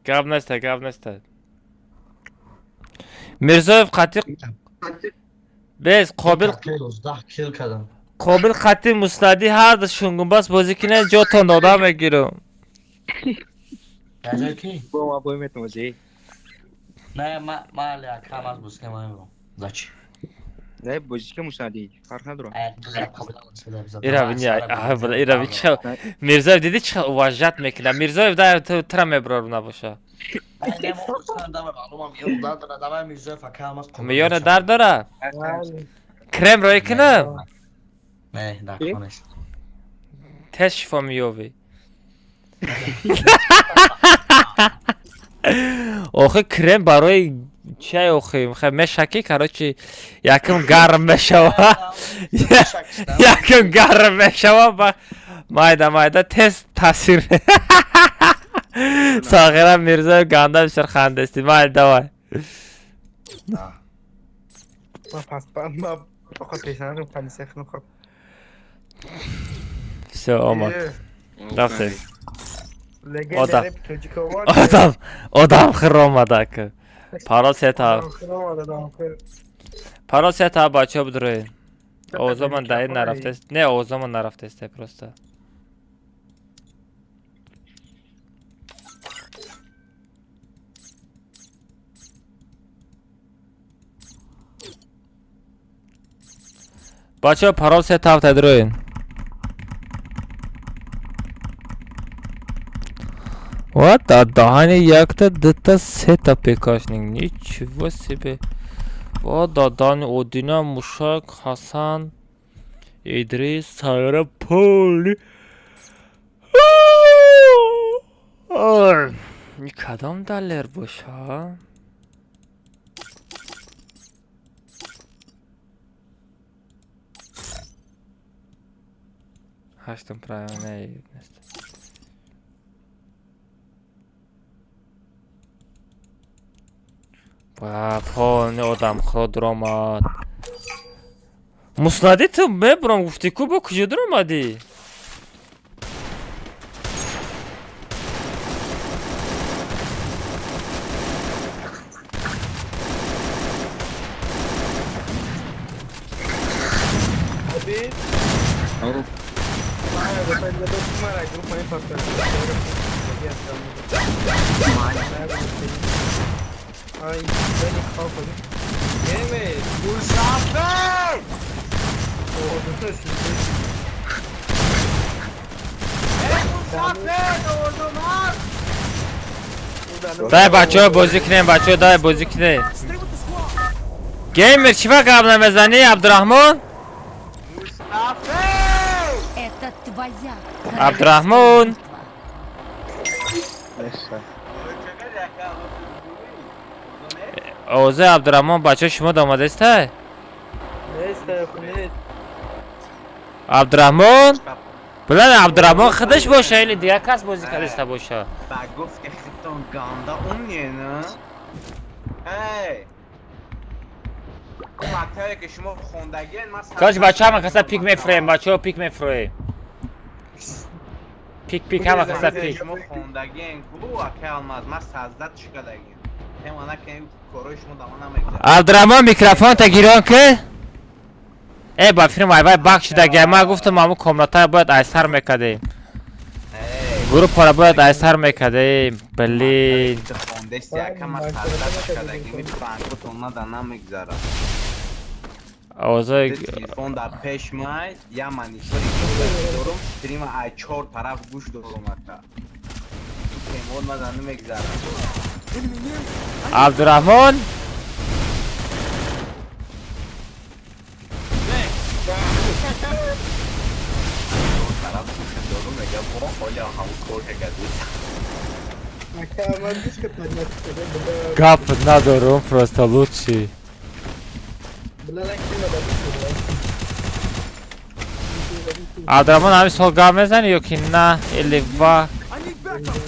Гап неста, гап неста. Мирзоев қатӣ без қобил 11 килл кардам. Қобил қатӣ мусладӣ ҳар шунгумбас бозӣ кине, ҷотон дода мегирам. Ҷой ки? Бо ма бой метам зи. Не, ма али акам аз бозӣ кардам. Зачи? Не, бозӣ ки мусади. Фарқ надорад. Ира ира чӣ Мирзоев дидӣ, чӣ уважать мекунад Мирзоев, да тра меброру набоша. Миёна дард дора, крем рӯй кунам. Не, дар нест. Тез шифо меёбӣ. Охи, крем барои чай, охи мешакӣ, короче, якм гарм мешава, якм гарм мешава, ба майда майда тез таъсир. Сағира Мирзоев ганда бисёр хандести. Майли, давай. Ма пас ма фақат пешанам панисехну хоб. Всё, омад. Рафтем. Легенда реп тоҷиковар. Одам, одам хир омада. Парол сета. Парол сета, бачаҳо, бидроед. Овозомон даир нарафтест. Не, овозомон нарафтесте просто. Бачаҳо, парол сета ҳафта, дроед. Вот, даҳани якта, дута, сета пекашник. Ничего себе. Вот, дадани Одина, Мушак, Ҳасан, Идрис, Сайра, Поли. Кадом далер боша? Ҳаштум правильно нест. Ба полни одамхӯро дуромад. Мусладӣ, ту мебурам гуфтӣ ку, бо куҷо дуромадӣ? Ай, бени хоб. Мусафир! Мусафир, овозомар! Дай, бачаҳо, бозӣ кунем, бачаҳо, дай бозӣ кунем. Геймер, чӣ ба гап намезанӣ, Абдураҳмон? Мусафир! Это твоя Абдураҳмон. Овозаи Абдураҳмон, бачаҳо, шумо омадестай? Нест, нест. Абдураҳмон? Билан, Абдураҳмон худаш боша или дигар кас бозӣ кардаиста боша? Ба гуфт ки худтон ганда умне, на? Эй! Мактабе ки шумо хондагиен, ман Короче, бачаҳо, ҳама каса пик мефурем, бачаҳо, пик мефурем. Пик, пик, ҳама каса пик. Шумо хондагиен ку, ака Алмаз, ман сазда чикадагием. Темана ки корои шумо дама намегзарад. Абдураҳмон, микрофонта гирон ки. Э, ба филм айвай бак шудагия. Ман гуфтам, ҳамун комната бояд айсар мекардем. Группаро бояд айсар мекардем. Блин. Хондести, ака, ман сазда чикадагием, франкотон нада намегзарад. Овозаи Телефон дар пеш май, я монитори дорум, стрима ай чор тараф гӯш дорум, ака. Темон мада намегзарад. Абдураҳмон. Тараф гӯш дорум, мега бо ҳоли ҳамун кор кардед. Ака, ман дишка поднять. Гап надорум, просто лучший. Бля, Абдураҳмон, ҳамин сол гап мезанӣ ё ки на или ва? I need backup.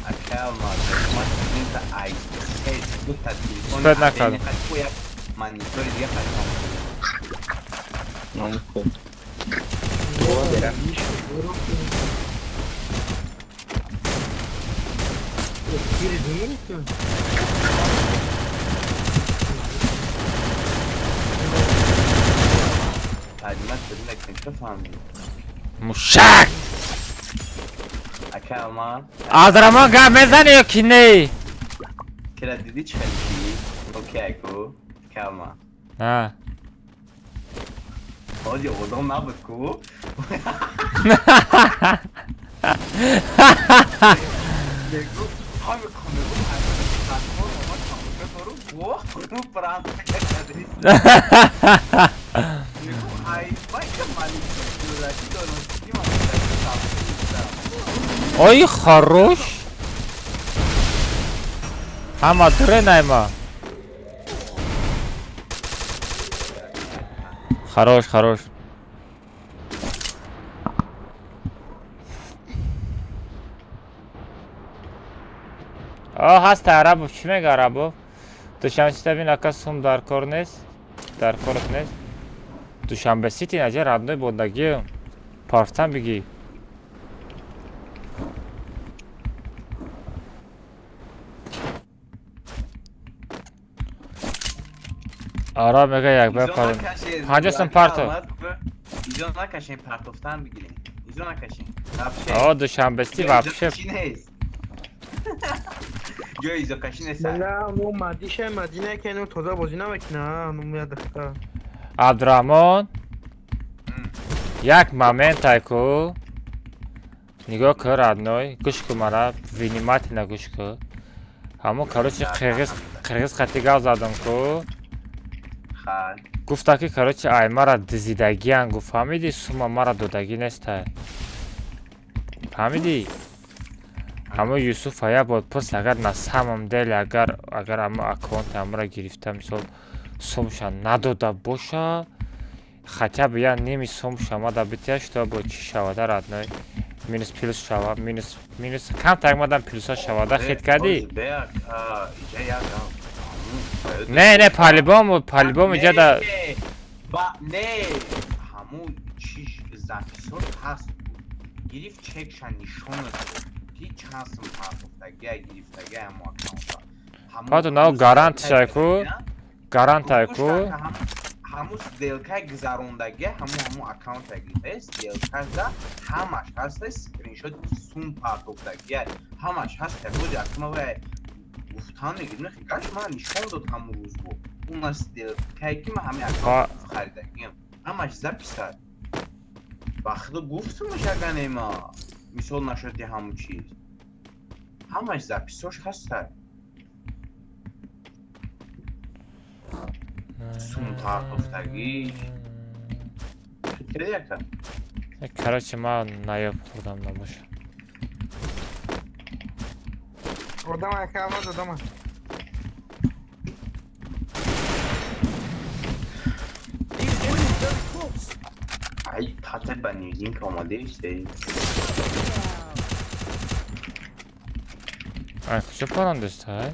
Ака Алмаз, ман стрим-та ай се дута телефон Успеть накардам. Як монитори дига қайтам. Намуко. Таҷима стрим накунем, чӣ фаҳмидӣ? Мушак! Ака Алмаз, Абдураҳмон, гап мезанӣ ё ки не? Кира дидӣ, чӣ хеле чӣ? Окей, аку. Ака Алмаз. На. Ҳоҷи одам набуд ку? Мегу, ҳами мегу, хатмон омад, тамошо дору, во, ну пранк кардӣ. Мегу, ай, байка монитор ҷӯраки дорум, стрим-а Ой, хорош! Ҳама дуре найма. Хорош, хорош. О, ҳаста Арабов, чӣ мега Арабов? Душанбе Сити бин, ака, сум дар кор нест? Дар корот нест? Душанбе Сити наҷа, родной, бондагӣ. Партан бигӣ. Араб мега як ба парон. 50 сум парто. Изо накашем, партофтан бигирем. Изо накашем. О, Душанбе Сити вообще. Чӣ нест? Ҷо изокашӣ нест. Не, ну мадиша мадина ки ну тоза бозӣ намекуна, ну меяд духта. Абдураҳмон, як момент айку. Нигоҳ кӯ, родной, гӯш кӯ мара, внимательно гӯш кӯ. Ҳамо, короче, қирғиз қати гап задам ку. Хай. Гуфта ки, короче, ай мара дизидагиян, гуфт, фаҳмидӣ, сума мара додагӣ нестай. Фаҳмидӣ? Ҳамо Юсуф як бор пурс, агар на самом деле, агар ҳамо аккаунти ҳамора гирифта, мисол, сумша надода боша, хотя бы я ними сумша мада бития, чтобы чӣ шавада, родной, минус плюс шава, минус минус камтар мадам плюса шавада, хит кардӣ? Не, не, по-любому, по-любому иҷада. Ба не, ҳамун чиш записот ҳаст, гирифт, чекша нишонат ки чанд сум партофтагия, гирифтагия ҳамо аккаунта. Паду на гарант шайку, гарант айку. Ҳамун сделкаи гузарондагия, ҳамун аккаунта гирифта, сделкада ҳамаш ҳаста, скриншот сум партофтагия ҳамаш ҳаста. Бози акма вай гуфтан мегирем, гаш ман нишон дод ҳамун рӯз бо уна сделкае ки ман ҳамин аккаунт харидагиям, ҳамаш записа. Ба худо, гуфтумаш, аганема мисол нашоди, ҳамун чиз ҳамаш записош ҳаста, сум партофтагӣ яка. Короче, ман наёб хӯрдам, набоша. Одама, ака Алмаз, одама. These enemies very close. Ай, тате ба невидимка омадаисте. Ай, куҷо парондестай?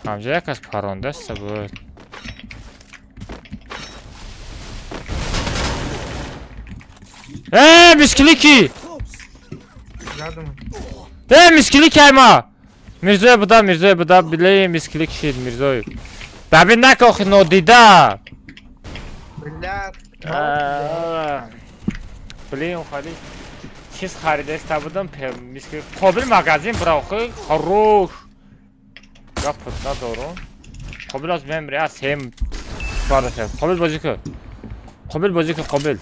Ҳамҷа як кас парондаста буд. Э, мискилики! Close. Задама. Э, мискилики айма! Мирзоев буда, Мирзоев буда, биле, мискилик шид Мирзоев. Бабин нака, охи нодида. Блядь. Блин, хали чиз харидаста будам, мискил қобил магазин бура, охи хорош. Гапот надорум. Қобил аз мемри, аз сем бараша. Қобил бозӣ кун. Қобил бозӣ кун, Қобил.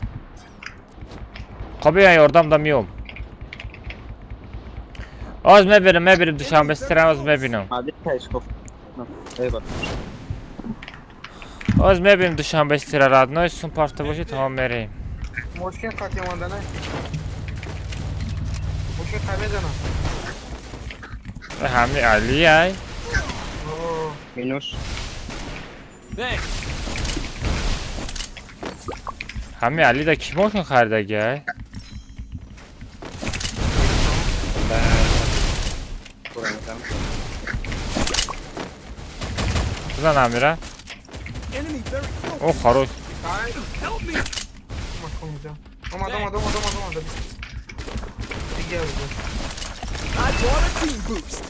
Қобил, я ёрдам да миём. Оз мебинам, мебинам Душанбе стрим, оз мебинам. Мади кайшков. Эйва. Оз мебинам Душанбе стрим, родной, сум парта боши, тамом, мерем. Мошин қати монда, не? Мошин қамезана. Ҳами Али ай. О, Минус. Ҳами Алида ки мошин харидаги? Бизан Амира. О, хорош. Омад, омад, омад, омад, омад. I bought a team boost.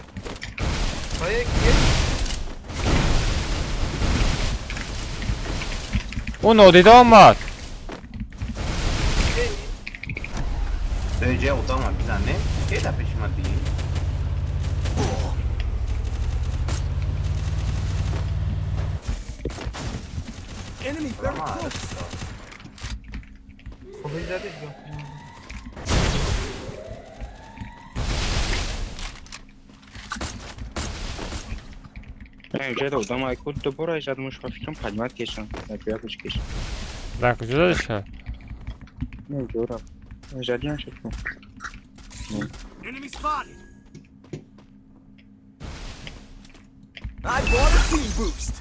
Ӯ нодида омад. Ҷа одама бизан, не? Ке да пеши ман дигӣ? Enemy very close. Дар куҷо задаша? Enemy spotted. I bought a team boost.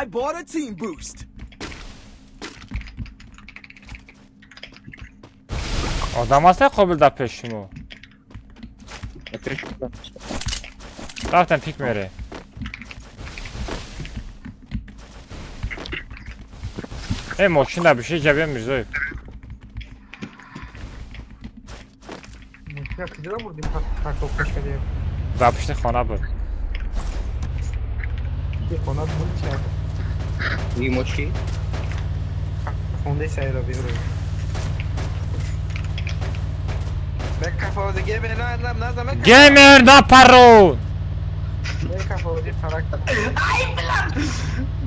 I bought a team boost. Одам ҳаста қобил дар пеши шумо? Рафтам пик мере. Э, мошин дар биши ҷабия Мирзоев. Дар пушти хона буд. Геймер напарон! Ай, блин!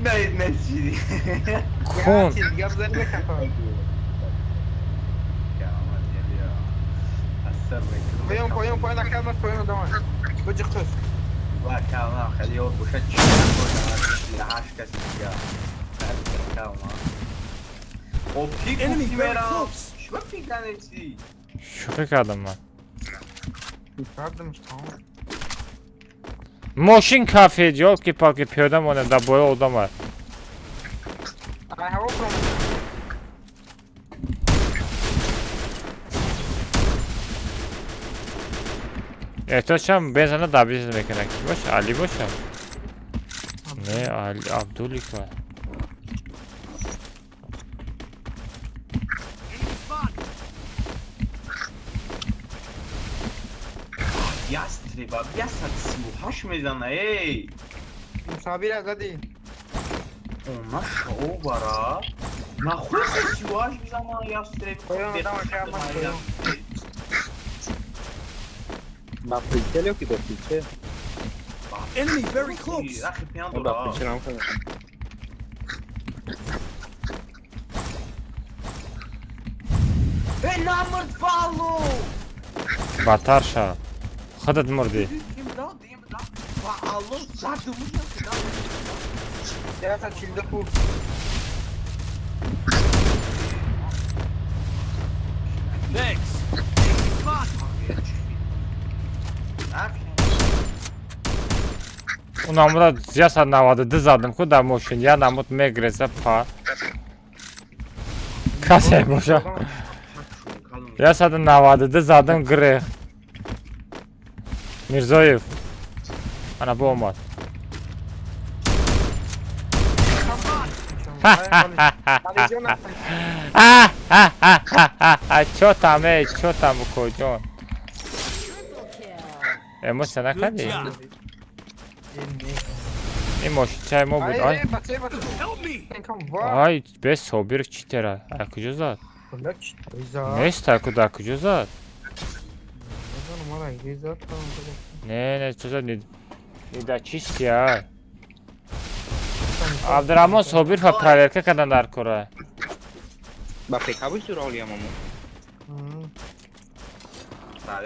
Не, не, чиди. Кун. Enemy very close. Шӯхӣ кардам ман. Мошин кафед, ёлки-палки, пиёда монем, дар боло одам аст. Эҳтиёҷ безана дар бизнес мекунад. Ки боша? Али боша? Не, Али Абдуликова. Ястреба, 138 мезана, эй! Она шоу бара. Нахуй 38 мезана, ястреб. Enemy very close. Эй, намрд вало! Баттар ша. Худат мурдӣ. Thanks. Ӯ намуда 192 задам ку дар мошин, я намуд мегреза па. Касе боша. 192 задам грех. Мирзоев. Ана бо омад. Чо там, эй, чо там, укоҷон? Эмоция накардӣ? Ин мошинчаи мо буд. Ай, ай, бе Собиров чӣ тера? Ай куҷо зад? Нест, ай ку дар куҷо зад? Не, не, чо зад? Нида чисти, ай. Абдурахмон Собирова проверка кардан дар кора.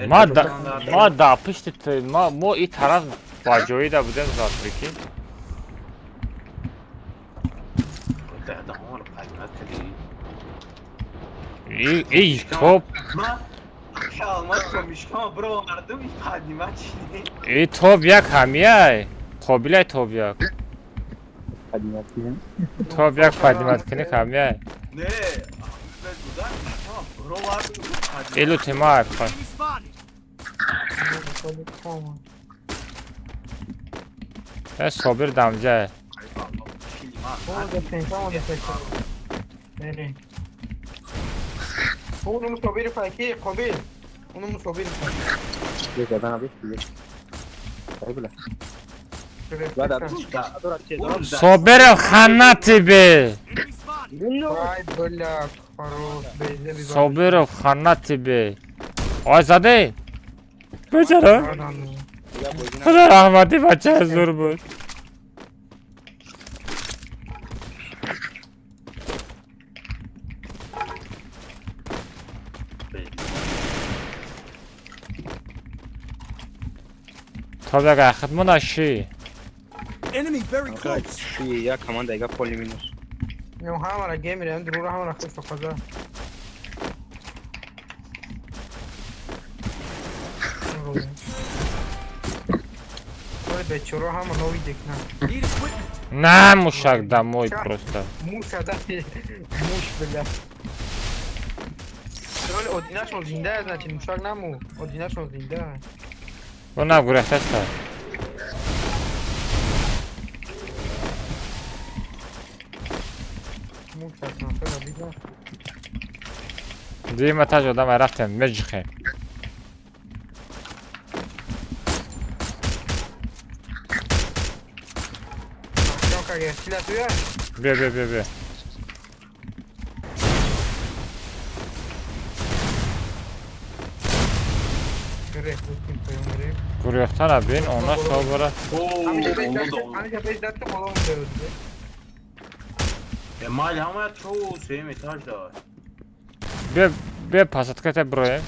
Ма да пишти мо и тараф ба ҷоида будем зад, прикинь. Эй, топ. И топ як ҳамияй. Қобилай топ як. Топ як поднимать кунӣ ҳамияй. Не, Илу тимар. Э Собир дамҷа. اونو صابر فکی قابل اونو صابر Собиров хана тебе. Собиров хана тебе. Ой заде. Бечара. Худо раҳмати бача зур буд. Тоба хидмат ши. Enemy very close. Ши я команда ига поли минус. Ну ҳамара геймер, друра ҳамара хуш фаза. Ой, бечора ҳама новый декна. На мушак домой просто. Муша, да, муш, бля. Роль одинашон зинда, значит, мушак наму. Одинашон зинда. Она гурехтаста. Дуюм этаж одам рафтем, меҷихем. Бия, бия, бия, бия. Гурехтана бин, она шобара. Мали ҳама то сеюм этаж дор. Бия, бия посадката броем.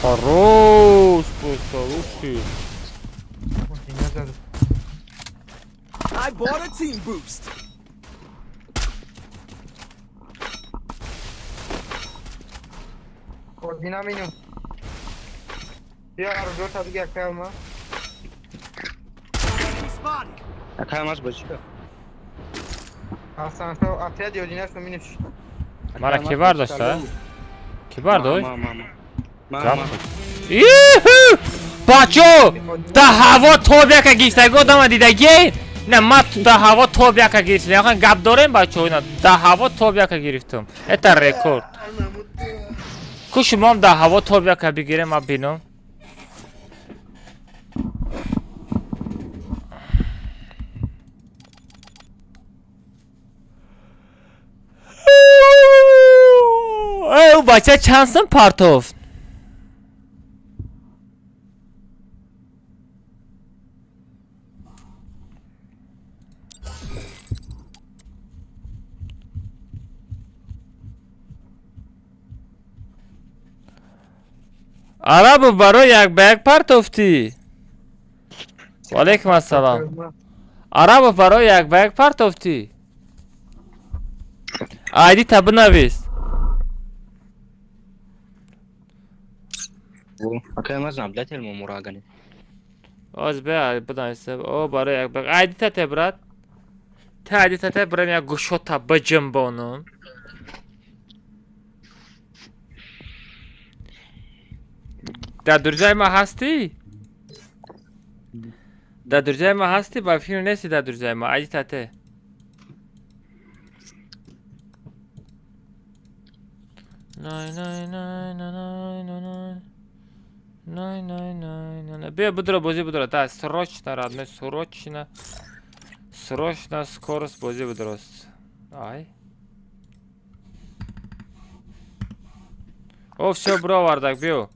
Хорош, просто лучший. I bought a team boost. Координа меню. Я аржо та дига калма. Акай бочка. Асан то отряд одинаш минус. Мара ки бардошта? Ки бардошт? Иху! Бачо! Да ҳаво тоб яка гирифтаги одама дидаги? Не, ма да ҳаво тоб яка гирифтам. Яхан гап дорем бачо, ина да ҳаво тоб яка гирифтам. Это рекорд. Ку шумоам да ҳаво тоб яка бигирем, ма бинам. Эй, ӯ бача чанд сум партофт? Арабу барои як ба як партофтӣ? Ваалайкум ассалом. Арабу барои як ба як партофтӣ? Айди та бинавис. Акай мазам, датель мо мурагани. Оз бе бинавис. О барои як ба айди та те брат. Та айди та те брам як гӯшота биҷунбонум. Дар дурҷаи ма ҳастӣ? Дар дурҷаи ма ҳастӣ? Ба филм нести дар дурҷаи ма. Айди тате. Най най най най най най най най най най най. Бия будро бозӣ будро. Да, срочно, родной, срочно. Срочно скорость бозӣ будрост. Ай. О, всё, бро, вардак, биё.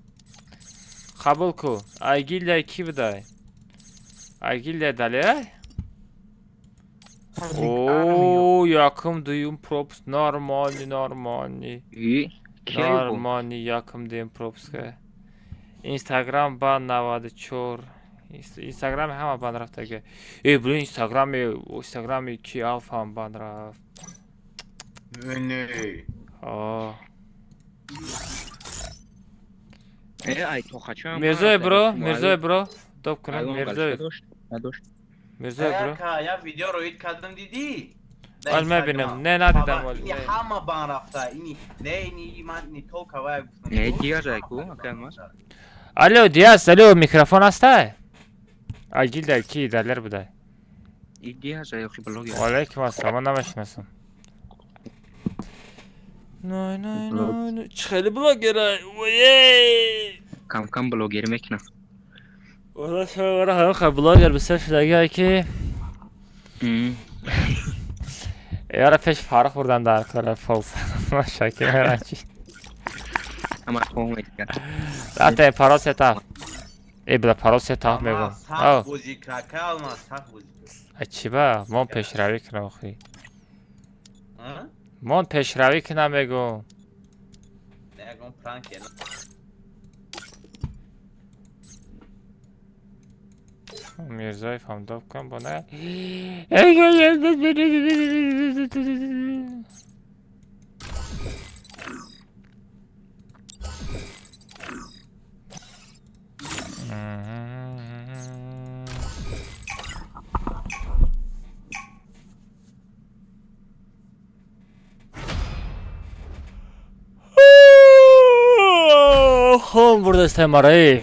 Қабул ку. Айгилдай ки будай? Айгилдай далерай? О, якум дуюм пропуск. Нормальный, нормальный. Нормальный якум дуюм пропуск. Инстаграм бан 94. Инстаграм ҳама банд рафтага. Э, блин, инстаграми ки Алфа банд рафт. Не. О. Э, ай тохачам. Мирзоев бро, Мирзоев бро. Доп кунам Мирзоев. Мирзоев бро. Я видео роид кардам дидӣ? Вал мебинам. Не, надидам вал. Ини ҳама бан рафта. Ини не, ини ман не толка вай гуфтам. Не, Диаз ай ку, акай мас. Алло, Диаз, алло, микрофон ҳастай? Ай гилда ки далер будай. И Диаз ай охи блогер. Алейкум ассалом, ман намешинасам. Не, не, не, не. Чӣ хеле блогера? Ой! Кам кам блогер мекунам. Ола шо, ха блогер бисёр шудагиай ки. Яра пеш фарқ бурдан дар кора фолс. Шакир меранчи. Ама хом мекунам. Рафта парол сета. Э, била парол сета мегӯм. Сахт бозӣ кака, ма сахт бозӣ. А чӣ ба? Мон пешравӣ кунам охи. Мон пешравӣ кунам мегӯм. Ягон пранк е. Мирзоев ҳам доп кун бо на. Хом бурдастай мараи.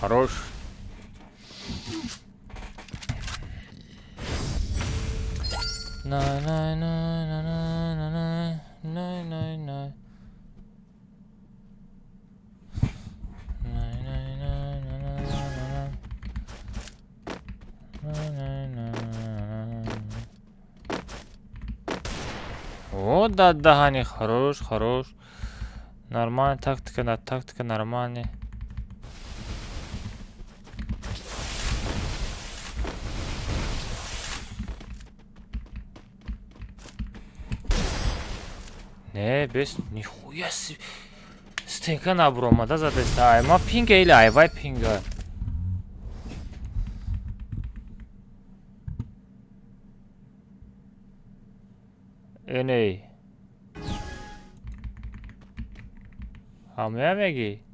Хорош. На на на на на на на на на. О, да, да, хорош, хорош. Нормальная тактика, да, тактика нормальная. Не, бес, нихуя си... Стенка набромада задеста. Ай, ма пинга или айвай пинга? Эней. Ҳамая мегӣ?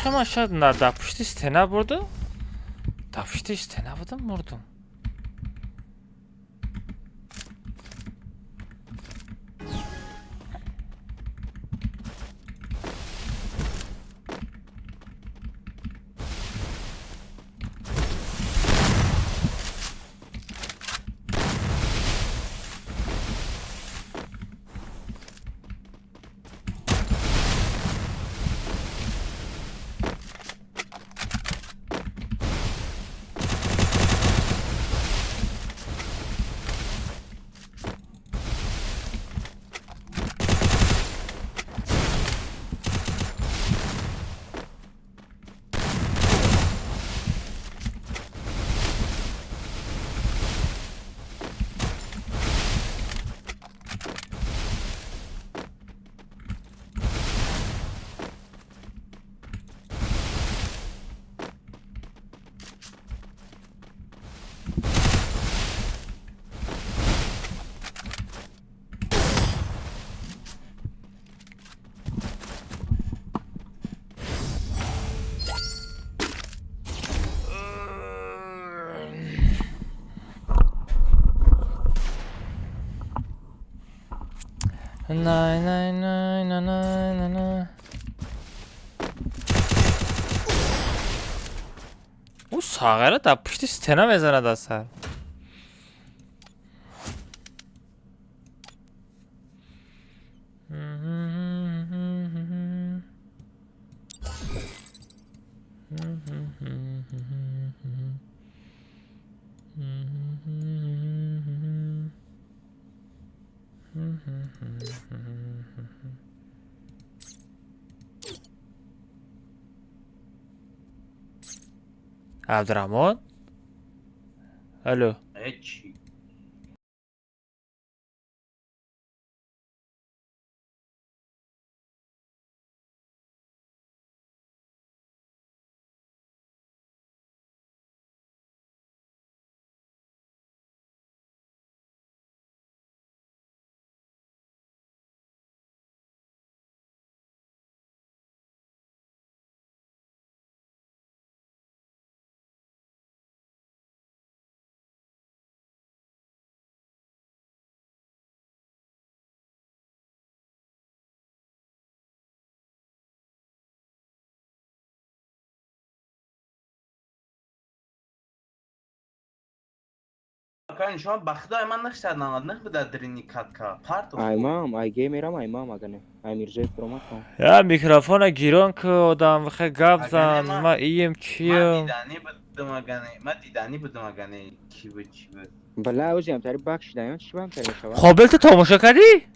Чӣ ман шояд на дар пушти стена бурду? Дар пушти стена будам мурдум. Най най най най най най най. Ӯ сағара дар пушти стена мезанад асар. Абдурахмон? Алло. Ҳечи. Акан шумо ба худои ман нахшад 99 буда дрини катка. Партов. Аймам, ай геймерам, аймам агане. Ай Мирзоев проматам. Я микрофона гирон ки одам вихе гап зан, ма ием чием. Ман диданӣ будам агане, ман диданӣ будам агане ки буд чи буд. Бала озиам тари бак шидаён чи бам тари шава. Қобил ту тамошо кардӣ?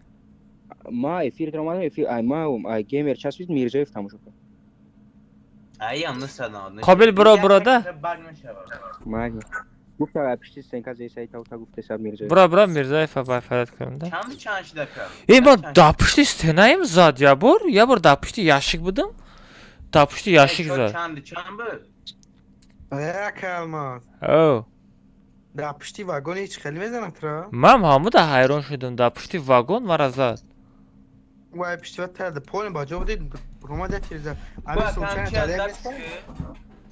Ма эфир дромадам, эфир аймам, ай геймер часпид Мирзоев тамошо кард. Ай ам 999. Қобил биро бирода? Баг мешавад. Маги. Гуфта пишти стенка зей сайта ута гуфте саб Мирзоев. Бро бро Мирзоев ба фарад кунам да. Чанд чанд шида кард? Э ман дар пушти стенаем зад я бор, я бор дар пушти ящик будам. Дар пушти ящик зад. Чанд чанд буд? Як алмаз. О. Дар пушти вагон ҳеч хеле мезанад ра? Ман ҳамуда ҳайрон шудам, дар пушти вагон мара зад. Вай пушти ва тарда поле ба ҷо будед, ромада телеза. Ами случайно дар як места?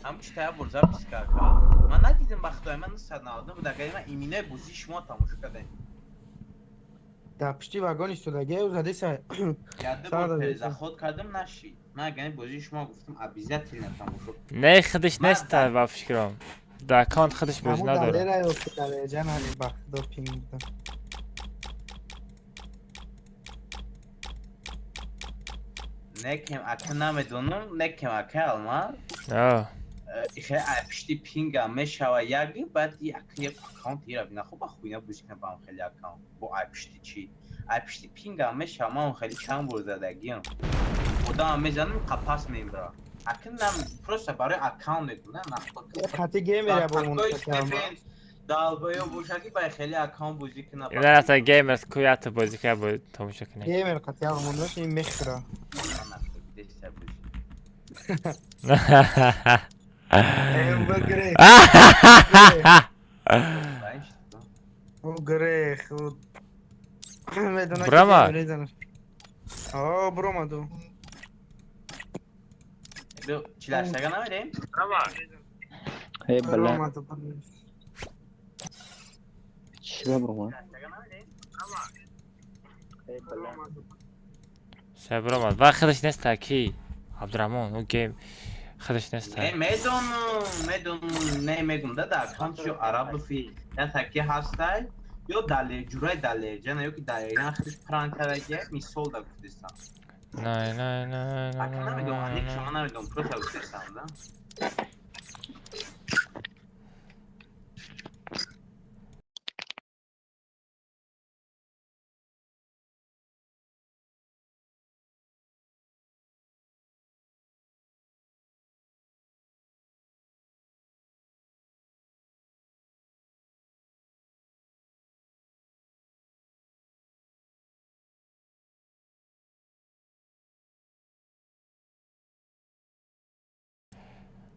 Ҳам чи тая бор запись кард. Ман надидам ба худои ман 999 буд, агар ман иминаи бозии шумо тамошо кардем. Дар пушти вагон истодагия ӯ задеса. Яде бор перезаход кардам нашид. Ман агар бозии шумо гуфтам обязательно тамошо. Не худаш нест ба фикрам. Дар аккаунт худаш бозӣ надорад. Ҳамун далера ҷан али ба худо пинг будам. Некем ака намедонам, некем ака алма. А. Ихе пишти пинга мешава яги, баъд як аккаунт ира бина хуб ба хуйна бозӣ кунам ба хеле аккаунт. Бо ай пишти чи? Ай пишти пинга мешава ман хеле чанд бор задагиам. Одам мезанам қапас мебра. Ака нам просто барои аккаунт мекунам, на хати геймер бо мон. Далбаё бошаки ба хеле аккаунт бозӣ кунам. Ина ата геймер куята бозӣ кунам бо тамошо кунем. Геймер қатъи алмон дош ин мехӯра. Грех. Брама. О, бромаду. Чилаштага намерем? Э, бля. Чӣ бро? Сабр омад. Ва худаш неста ки? Абдураҳмон, ӯ гейм худаш неста. Не, медонам, медонам, не мегум да да аккаунтшо арабофи я таки ҳастай ё далер ҷурай далерҷана ё ки далерҷана худаш пранк кардаги мисол да гуфтистам. Не, не, не, не. Ака намедонам, аник шумо намедонам, просто гуфтистам да.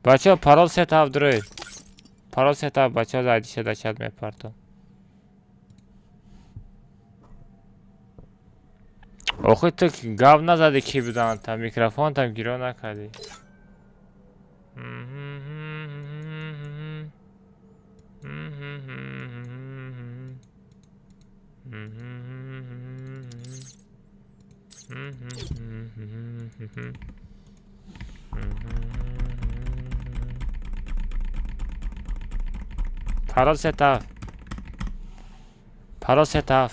Бачаҳо, парол сетав дурӯй. Парол сетав, бачаҳо, зайдиша да чат мепартом. Охи ту гап назадӣ, ки будан та микрофонтам гиро накардӣ. Парол сетав. Парол сетав.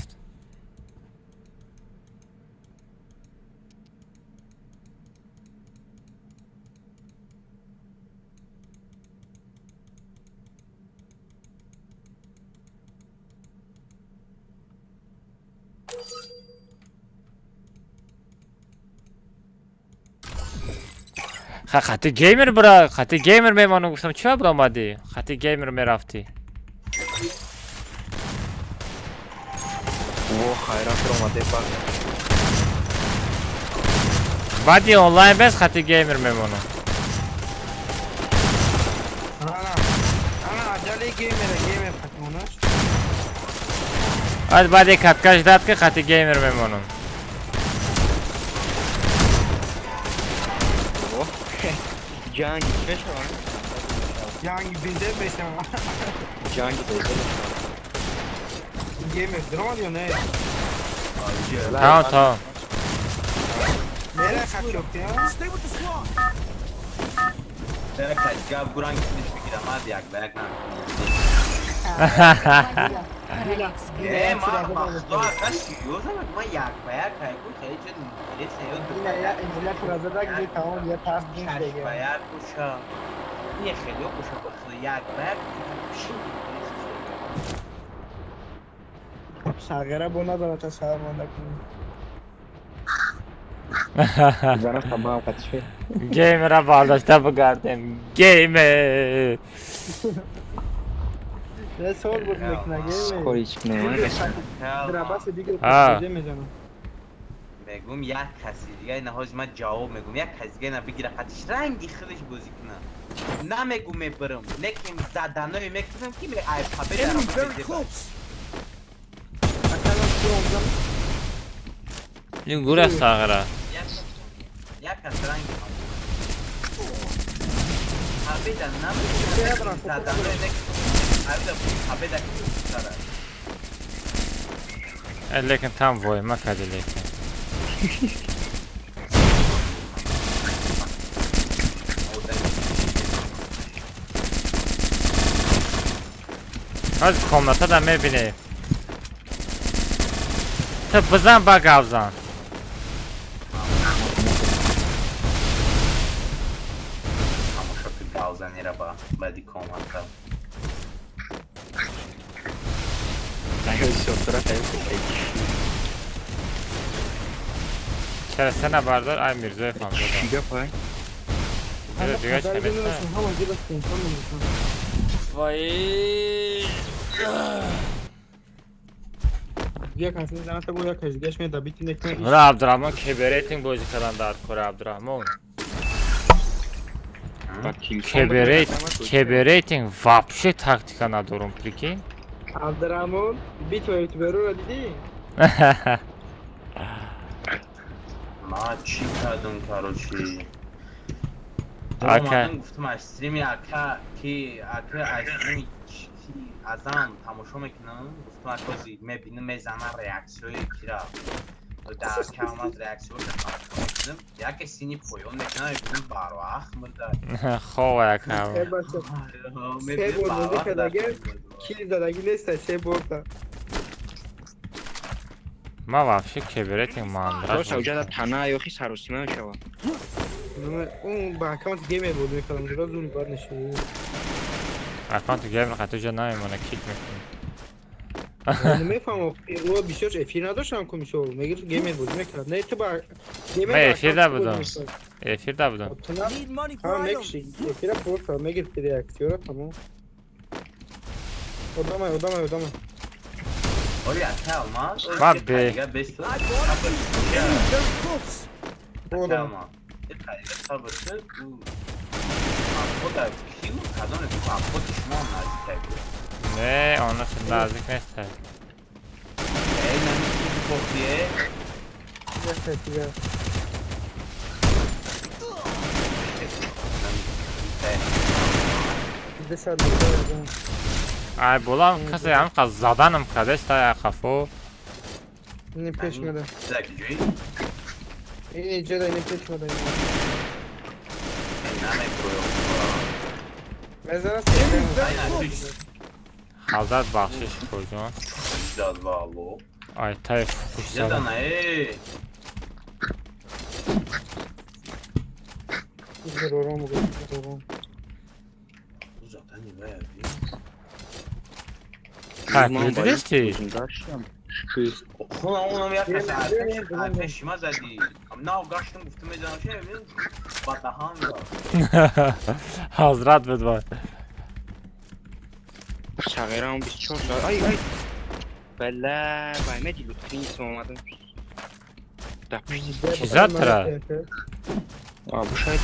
Хати геймер бра, хати геймер мемонам, гуфтам, чӣ бра омадӣ? Хати геймер мерафтӣ. Во, хайрат омаде бак. Баъди онлайн бес хати геймер мемонам. Ана, ана, аҷали геймера, геймер хатмонаш. Баъд баъди каткаш дад ки хати геймер мемонам. Ҷанги чӣ мешавад? Ҷанги безеб мешавад. Ҷанги безеб мешавад. Геймер даромад ё не? Тамом, тамом. Нера хатёфти, а? Stay with the squad. Дара гап гуранг худаш бигирам, мад як ба як намекунам. Не, ма бахто ака серьёзно, ма як ба як айку хеле чиз интересно ё ду Ина я инҷа куразадаг зи тамом я тарс шаш дигар. ба як боша. Не хеле боша, бахто як ба як вообще интересно. Сағира бо надорад та сар монда кунӣ. Зана хамам қатиши. Геймера бардошта бигардем. Геймер. Не сол буд мекуна геймер. Корич кунем. Драбаси дигар А. куҷа мезанам. Мегум як каси дига ина ҳози ман ҷавоб мегум, як каси дига ина бигира қатиш ранги худаш бозӣ кунам. Намегум мебарам, лекин заданое мекунам ки ме ай пабе Enemy дарам. very close. Ин гура сағира. Як кас ранги пабеда намегум, заданое мекунам. Айда пабеда сара. Лекин там войма кади лекин. Ҳози комната да мебинем. Ту бизан ба гавзан. Тамошо ки гавзанира ба баъди комната. Чара сена бардор, ай Мирзоев ҳам додам. Чӣ гап ай? Дига дига чӣ неста? Вай. Як каси мезанад, бо як каси дигаш меда бити некунад. Ура Абдурахмон кеберейтинг бозӣ кардан дар кора Абдурахмон. Кеберейтинг вообще тактика надорум, прикинь. Абдурахмон битва ютуберро дидӣ? Ма чӣ кардум, короче? Ака. Гуфтам аз стрими ака ки ака аз стрими ки азам тамошо мекунам, гуфтам акози мебинам мезанам реаксияи кира. Дар камаз реаксияҳо тамошо мекунам. Яке сини поён мекунам, мебинам барвақт мурда. Хоб ака. Се бор бозӣ кардаги, кил задаги неста, се борда. Ма вообще киберетинг мандраж. Просто уҷада тана ёхи саросима мешавад. Он ба аккаунти геймер бозӣ мекардам, ҷура зури бад нашуд. Аккаунти геймер хато ҷо намемона, кик мекунӣ. Намефаҳмам, ӯ бисёр эфир надоштам ку мисол, мегирифт геймер бозӣ мекард. Не, ту ба геймер Ман эфирда будам. Эфирда будам. Ҳа, мекуши, эфира просто мегирифти реаксияро, тамом. Одамай, одамай, одамай. Оли ака алмаз. Ма бе. Одам. Сабр шуд. Худа кию кадом худ шумо наздик буд. Не, он наздик нест. Эй, намекунӣ похтие? Ай, болам касе ҳам қаз заданам кадест ай қафо. Не пеш меда. Так, ҷӯй. Ин ҷода не пеш меда. Ҳазрат бахшиш куҷон. Ай тай фукуш задам. Так, дидисти? Худам як кас пешима задӣ. Нав гаштам гуфтам мезанам ше ба даҳан. Ҳазрат буд вай. Сағирам 24 соат. Ай ай. Бала, вай меди лутфи омадам. Чӣ зад тра? А, бушайд.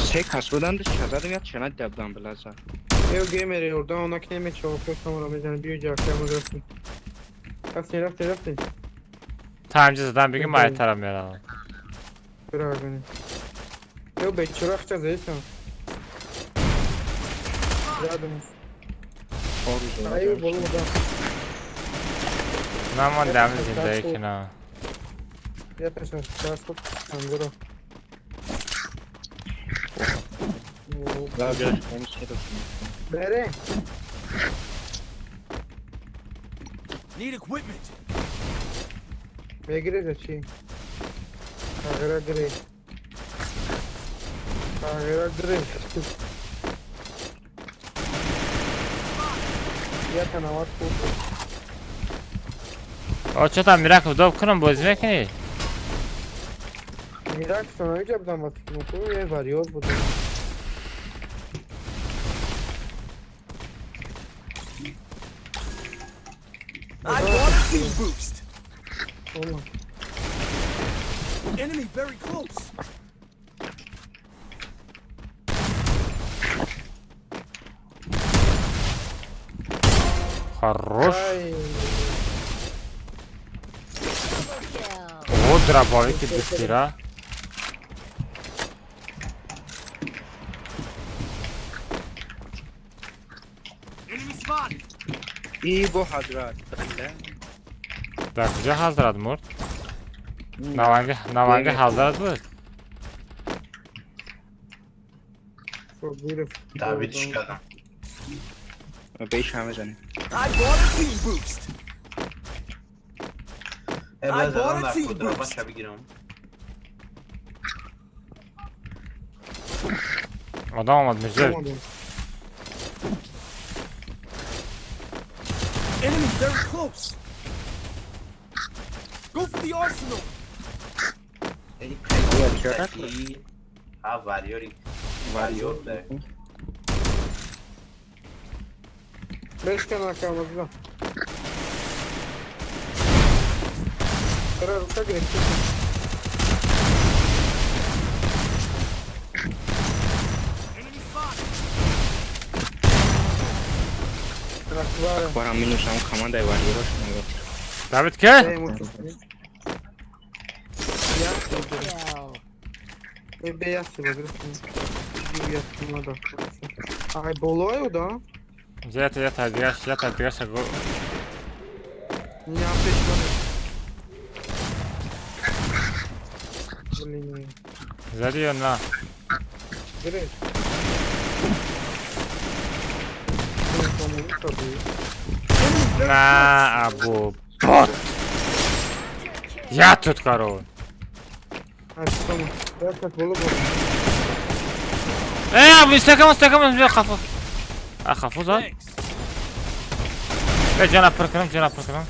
Се кас буданд, чазадам як чана дабдам билаза. Ё геймери орда она ки намечава, просто мезанам биё ҷакамо рафтем. Рафтем, рафтем, рафтем. Та ҳамҷа задан бигӣ ман айтарам меравам. Бирагани. Ё бечора хча заистам. Рядом. Ай боло да. На ман дам зиндаги кунам. Я пешам, сейчас хоп, ангуро. Бере. Need equipment. Мегире за чӣ? Тағйира гире. Тағйира гире. Я танават хуб. О, чо там Миракл доб кунам бозӣ мекунӣ? Миракл сонаиҷа будам ба фикр мекунам, я вариёр будам. I bought a team boost. Enemy very close. Хорош. О, дробовики дохера. Enemy spotted. И бо ҳазрат. Дар куҷо ҳазрат мурд? Наванги, наванги ҳазрат буд? Давидш кардам. Беш ҳама занем. I bought a team boost. I bought a team boost. Одам омад мирзо. Enemy very close. Go for the arsenal. Ha варьёри варьёр да. Бешка на камазда. Тара рука гирифт. Акбарам минус ҳам командаи варьёрош мегӯяд. Давид ке? Ай, болою, да? Я дигаш. Не, блин. Зади ё на? На, абу бот. Я тут корова. Истакам, хафу. А хафу зад? Ҷана пур кунам, ҷана пур кунам.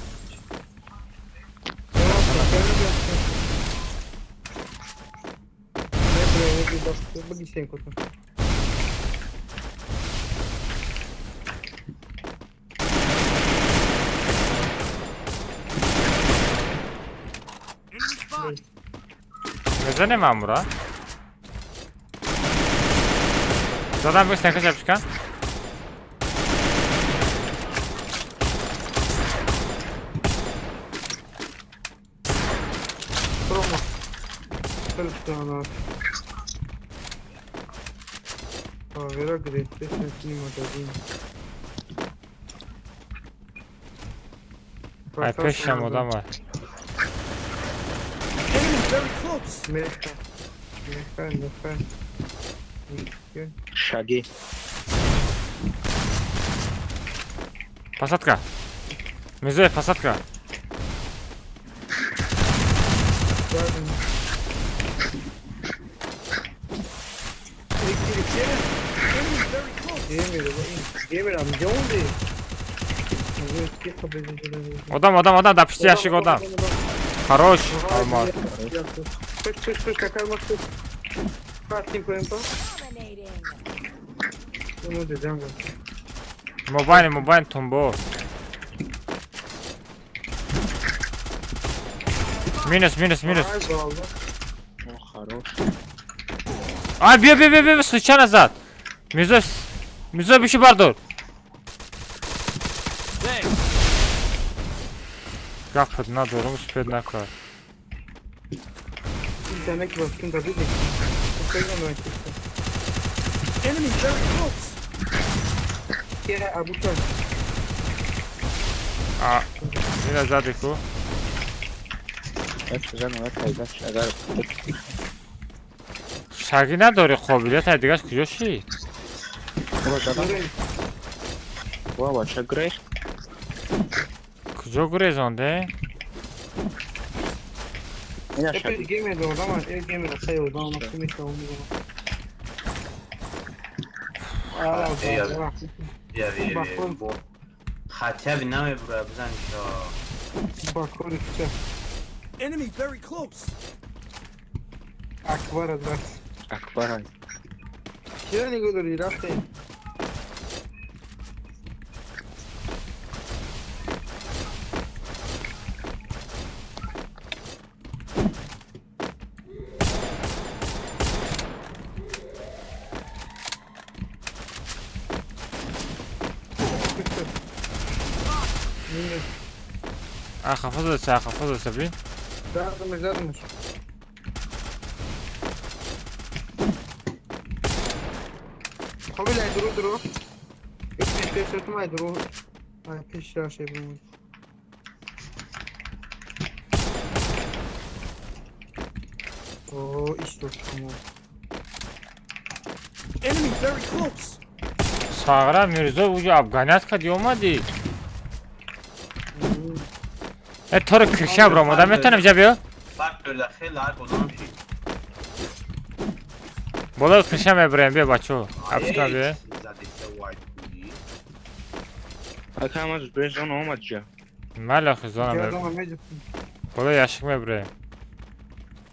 Мезанем амура? Задам бис накаш апшка. Ай пешам одам ай. Шаги. Посадка. Мизоев, посадка. Одам, одам, одам, да пушти ящик одам. Хорош, алмаз. Мобайн, мобайн, тумбо. Минус, минус, минус. Хорош. Ай, бия, бия, бия, бия, случайно зад. Мизо, Мизо, биши бардор. Гап надорум, успед накард. Enemy very close. А, ина зади ку. Шаги надори, қобилият ай дигаш куҷо шид? Баба, гурехт. Куҷо гурезонде? Хотя бы намебура бизан шо. Enemy very close. Акбар адрас. Акбар. Чиро нигоҳ дорӣ рафтем? А хафаза, хафаза, блин. Задумаш, задумаш. Хобил ай дуру дуру. Пеш пеш ай дуру. Ай пеш раше бум. О, исто камо. Enemy very close. Сагра Мирзо уже обгонять кади омади. Э тори крыша бро, модам метонам ҷа биё? Болои крыша мебурем, биё бачо. Апшка биё. Ака ма бе зона омад ҷа. Мали охи зона мебурем. Болои ящик мебурем.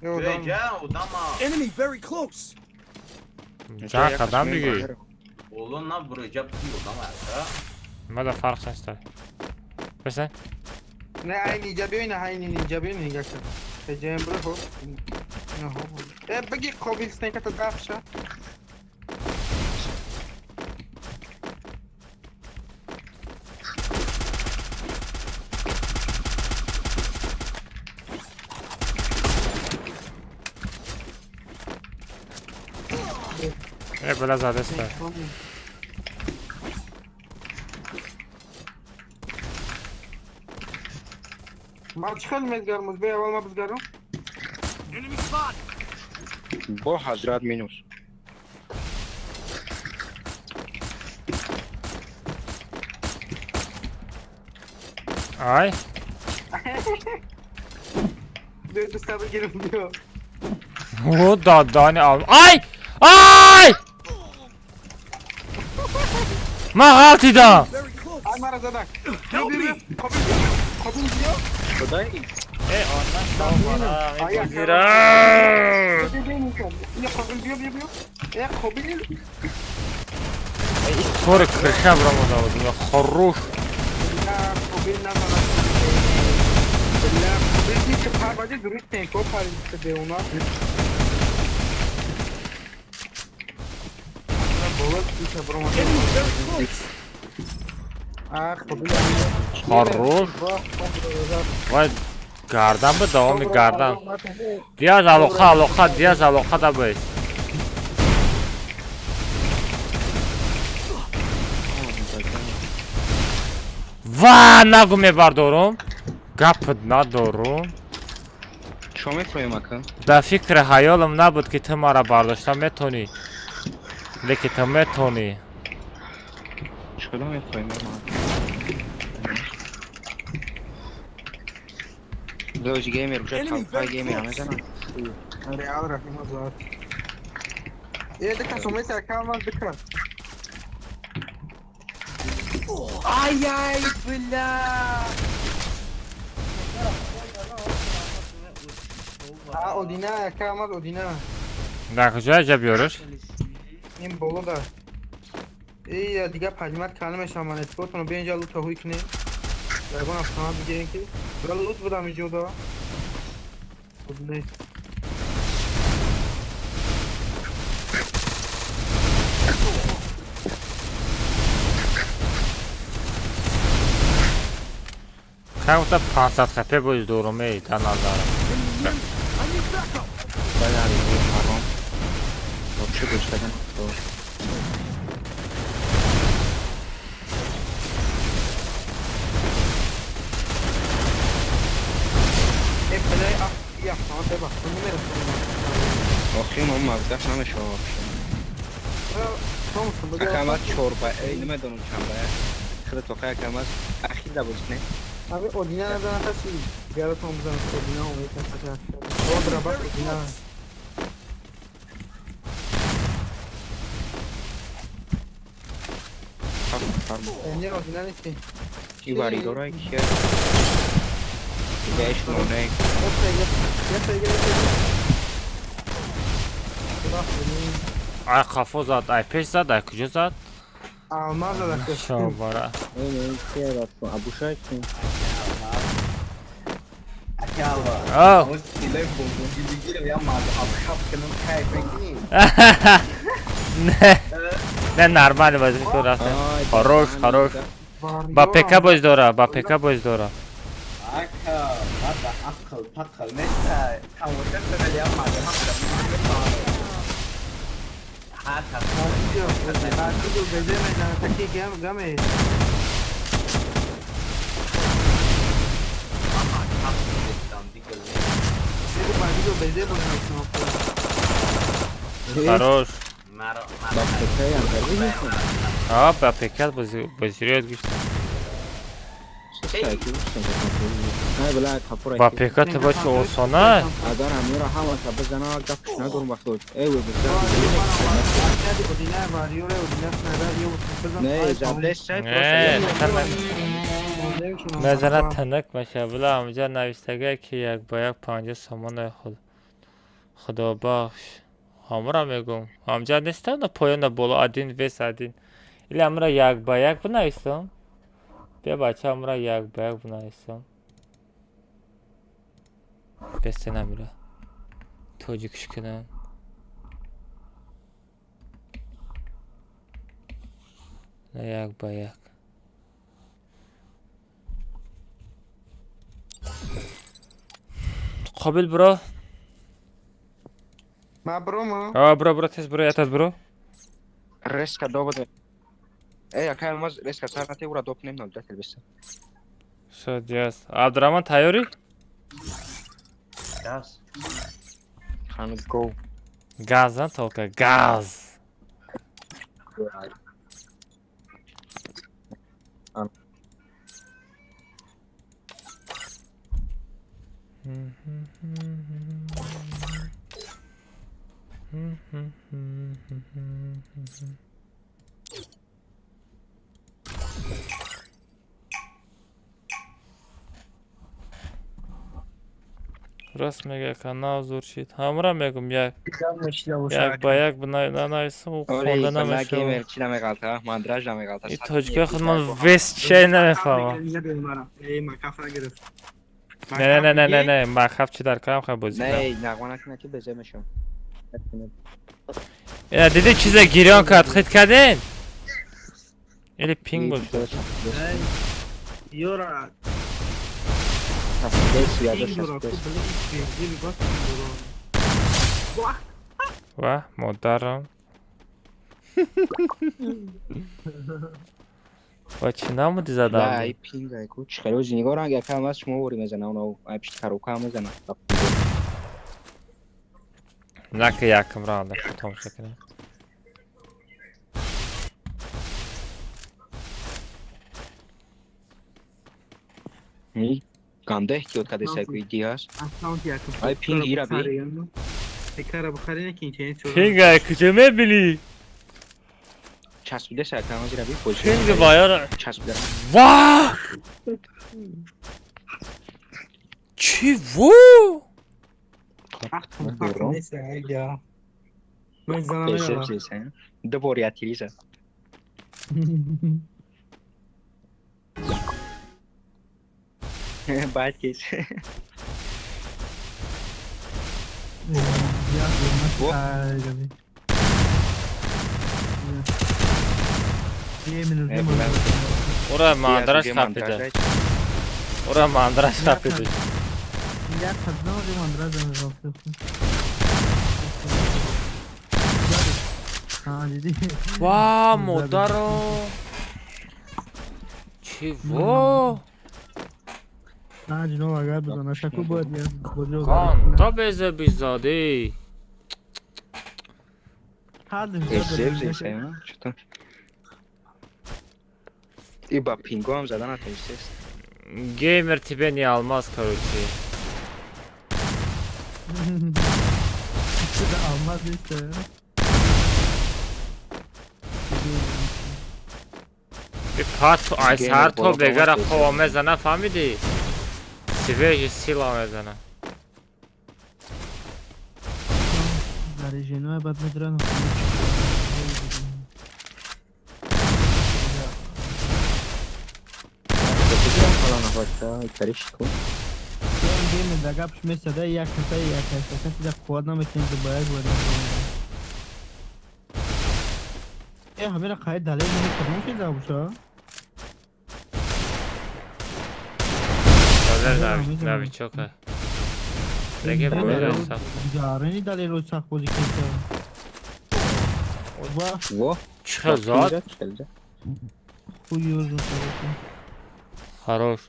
Enemy very close. Ҷа қадам биги. Боло набуре ҷа одам ака. Мада фарқ нест. Бесан? Не, ай ниҷа биёй, не, ай ниҷа биёй, нига кун. Ҷаем бро, хо. Не, хо. Э, баги қобил снеката дафша. Бля, задеста. Ма чӣ хел мезгармуз? Бе аввал ма бизгарам. Бо ҳазрат минус. Ай. Ду сабр гирам биё. О, дадани ал. Ай! Ай! Ман ғалтидам. Ай мара задак. Биё биё. Қобил биё. Қобил биё. Худой. Э, она шо Ай, бара. Биё биё биё. Қобил биё биё биё. Э қобил. Тори крыша бромода буд. Хорош. Қобил назанад. Бля, қобил ки парвади дуруст не, ко парида беуна. Болот ки бромода. А қобил. Хорош. Вай гардан ба давоми гардан. Диаз алоқа, алоқа, диаз алоқа да бес. Ва, нагу мебардорум. Гап надорум. Чо мехоҳем ака? Дар фикри ҳаёлам набуд, ки ту мара бардошта метонӣ. Лекин ту метонӣ. Чо мехоҳем? Дож геймер уже талпа геймер мезанам. Реал рафима зад. Е, дека сумеса камаз бикра. Ай ай бля. А Одина, камаз Одина. Дар куҷо ҷа биёриш? Ин боло да. Эй, дига пажмат калимаша ман эскотоно бия инҷа лута ҳуй кунем. Ягон автомат бигирем ки. Бра лут будам инҷо да. Буд нест. Как будто 500 хп боз дорум, эй, дар назарам. Бале, ҳаром. Вообще гӯштадан. Э, бля, ах, я автомат бебах, ну намерасонам. Охи мо мавзах намешава вообще. Акамаз чорба, эй, намедонам чанд ба. Худат воқеа акамаз ахир да боз не? Аби Одина назанад чӣ? Дигаратон бизанад Одина умед каса. Одра бак Одина. Не Одина нести. Ки варидора ки? Беш моне. Ай хафо зад, ай пеш зад, ай куҷо зад? Алмаз зад. Шо бара. Эй, ки рафту, абушай ки. Ау. Не, не нормально бозӣ ту рафта. Хорош, хорош. Ба ПК боз дора, ба ПК боз дора. Ака, бада ақл, пақл неста. Тамоша кардам я мага ҳам ҳа Гаме. Хорош. А, ба ПК бозиро ёд гирифтам. Ба ПК ту бачи осона? Агар ҳамира ҳамаша бизана гапш надорум вақто. Эй, Не, Не, мезана тинак меша. Била ҳамҷа навистагае ки як ба як 50 сомонаи худ. Худобахш. Ҳамра мегум. Ҳамҷа нестам на поёна боло один вес один. Или ҳамра як ба як бинависам? Бия бача ҳамра як ба як бинависам. Бесте намира. Тоҷикш кунам. На як ба як. Қобил бро. Ма бро ма. А бро бро тез бро ятад бро. Резко добуде. Эй, акай Алмаз, резко сар нате ура допнем 0 телбеса. Всё, Диас. Абдураман тайёрӣ? Газ. Хануз го. Газ, а только газ. Рост мега канал зур шид. Ҳамра мегум як. Як ба як нанависам ӯ хонда намешавад. Чӣ намеғалта, мандраж намеғалта. И тоҷикои худ ман вес чай намефаҳмам. Не не не не не, махаб чӣ дар кам хай бозӣ. Не, нағма накунад ки безе мешавам. Ина диди чизе гирён кард, хит кардин? Или пинг бошад. Ёра. Ва, модарам. Ва чӣ намуди задам? Ай пинг ай ку чӣ хеле нигоҳ ранг якам аз шумо вори мезана, оно ай пишти коробка мезана. Нака якам раунд тамошо кунем. Ганда эҳтиёт кардеса ку иди ҳаст. Ай пинг ира би. Пинг ай куҷо мебинӣ? Часпидеса якам аз ира би. Пинг ваяра. Часпида. Ва! Чӣ во? Ду бор ятирӣ зад. Баъд кес. Ура мандраж хапида. Ура мандраж хапида. Ва модаро. Чӣ во? Кан то безе бизодӣ. И ба пингоам зада натонистест. Геймер тебе не алмаз, короче. Пат ай сар то бегара хова мезана, фаҳмидӣ? Свежий сила мезана. Новичока. Реге бояд Во. Чӣ зад? Хорош.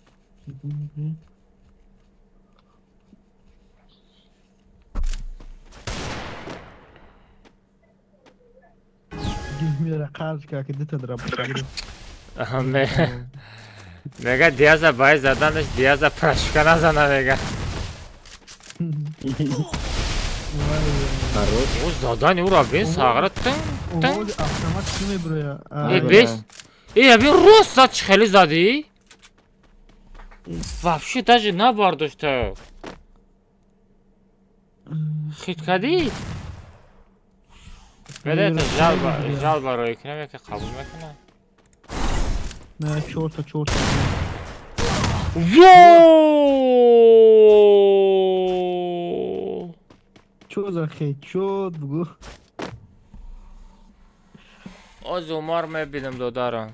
Мега Диаза бай заданаш Диаза прошка назана мега. О задани ура бин сағра тын тын. Э бес. Э абин рост зад чӣ хеле задӣ? Вообще даже набардошта. Хит кардӣ? Беда жалба жалба рӯй кунам яке қабул мекунам. Не, чорта, чорта. Во! Чо за хедшот, бугу? Оз Умар мебинам додарам.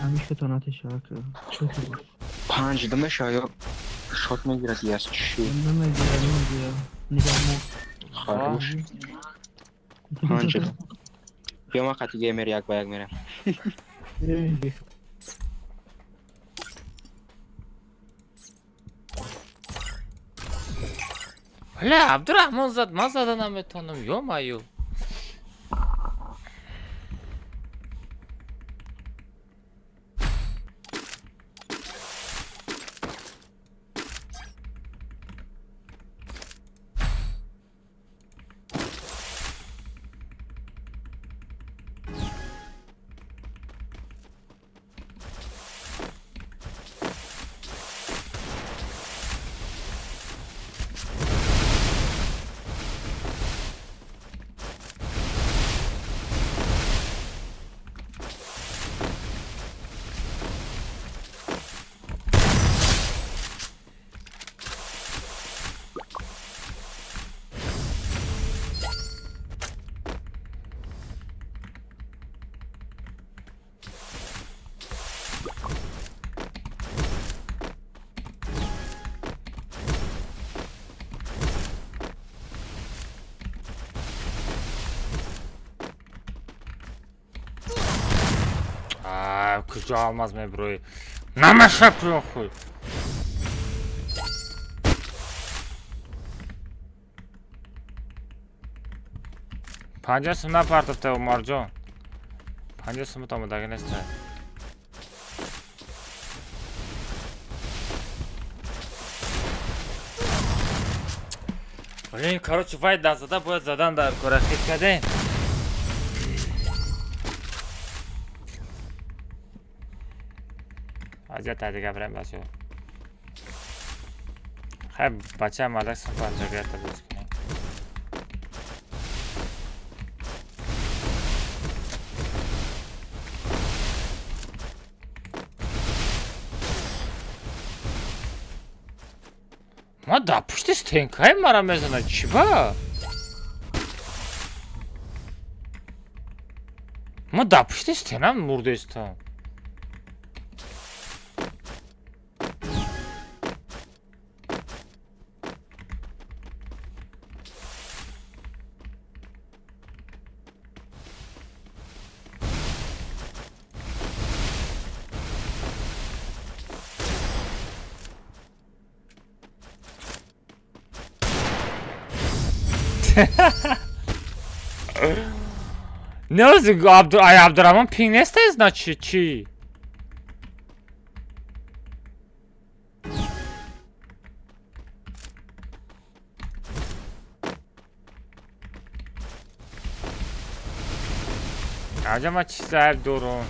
Ҳамишка то натешава ка. Панҷ ду мешава ё шот мегирад яс чӣ? Намегирад, намегирад. Нигоҳ мо. Хорош. Панҷ. Биё ман қати геймер як ба як мерам. Бля, Абдурахмон зад, ман зада наметавонам, ё-моё. Куҷо алмаз меброи? Намаша пӯхуй. 50 сум напартофта, Умарҷон. 50 сумат омодаги неста. Блин, короче, вай назада бояд задан дар кора хит кардем. Азия дига бирем бачаҳо. Хай бача мардак сум панҷогията боз кунем. Ма дар пушти стенкаи мара мезанад, чӣ ба? Ма дар пушти стена мурдестам. Не ай Абдурахмон пинг неста, значит, чӣ? Аҷа ман чиз айб дорам.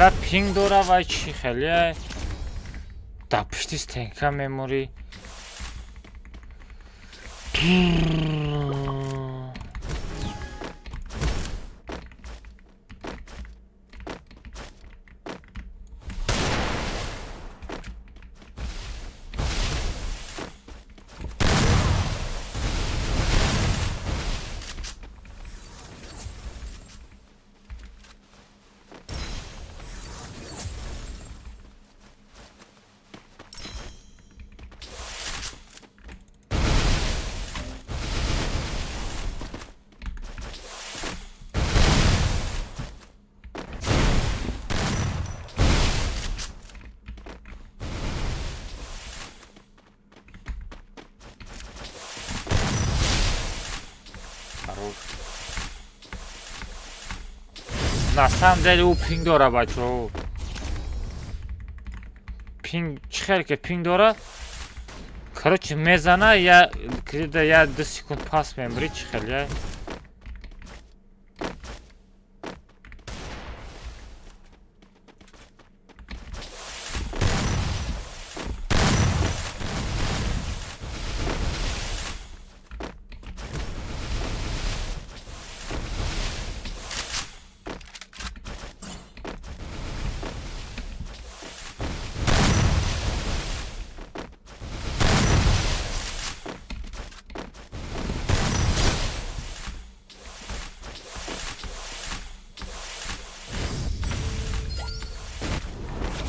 Бля, пинг дора вай чӣ хеле? Дар пушти стенка меморӣ. Хорош. На самом деле ӯ пинг дора, бачаҳо. Пинг чӣ хел ки пинг дора? Короче, мезана, я где-то я 2 секунд пас мемри, чӣ хел я.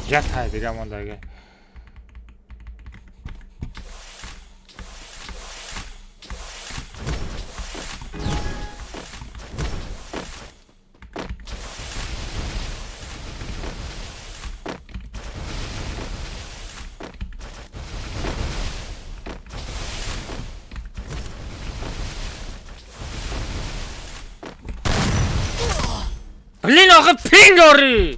Ят дига мондага. Блин, охи пинг дорӣ!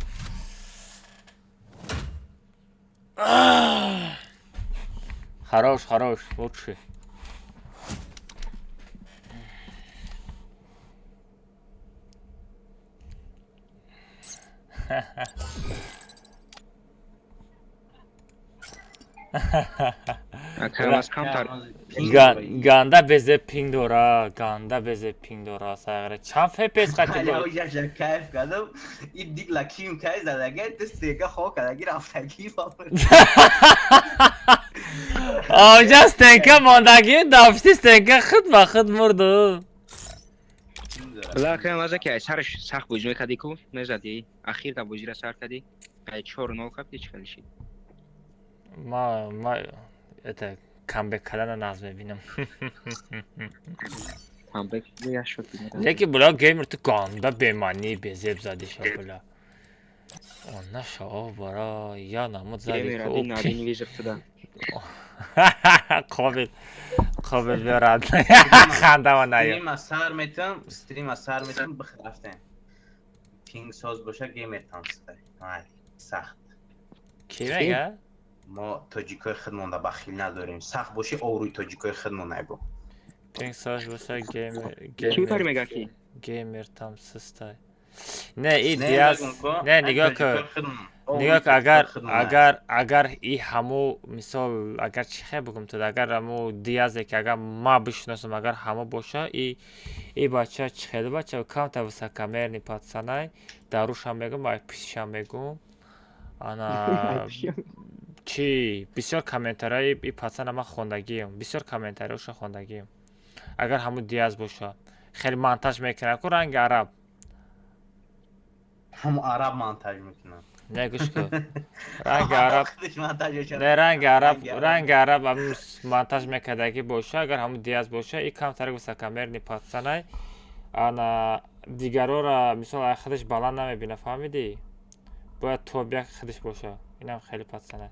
Хорош, хорош, лучший. Ганда безе пинг дора, ганда безе пинг дора, сагра. Чанд FPS қати дор? Я кайф кардам. И дигла ким кай задага, ту сега хо кардаги рафтаги. Оҷа стенка мондаги, дафти стенка худ ба худ мурду. Бла кам аза ки сарш сахт бозӣ мекардӣ ку, мезадӣ. Ахир да бозиро сар кардӣ. Ай 4-0 капти чӣ хеле шид. Ма это камбек кардана нағз мебинам. Камбек я шуд. Лекин бля геймер ту ганда бемаънӣ безеб задӣ ша бля. Он наша о бара я намуд задӣ ку. Геймер один визер туда. Қобил қобил биёрад. Хандама наё. Стрима сар метам, стрима сар метам бихрафтем. Пинг соз боша геймер тамстай. Ай, сахт. Кӣ мега? Мо тоҷикои худмонда бахил надорем. Сахт боши обрӯи тоҷикои худмон айбо. Пинг соз боша геймер Кӣ пари мега ки? Геймер тамсистай. Не, и диас. Не, нигоҳ кун. Нигоҳ кун, агар агар агар и ҳамо мисол агар чӣ хел бигӯм ту, агар ҳамо диазе ки агар ма бишиносам, агар ҳамо боша, и бача чӣ хел бача камта высокомерный пацанай, дарушам мегӯм, ай писишам мегӯм. Ана чӣ бисёр комментарияи и пацана ман хондагием, бисёр комментарияшо хондагием. Агар ҳамо диаз боша, хеле монтаж мекунад ку ранги араб. Ҳамо араб монтаж мекунад. Не, гӯш кун. Ранги араб. Не, ранги араб, ранги араб ҳамун монтаж мекардагӣ боша, агар ҳамун диаз боша, и камтар высокомерный пацанай. Ана дигарора мисол ай худаш баланд намебина, фаҳмидӣ? Бояд тобия худаш боша. Инам хеле пацанай.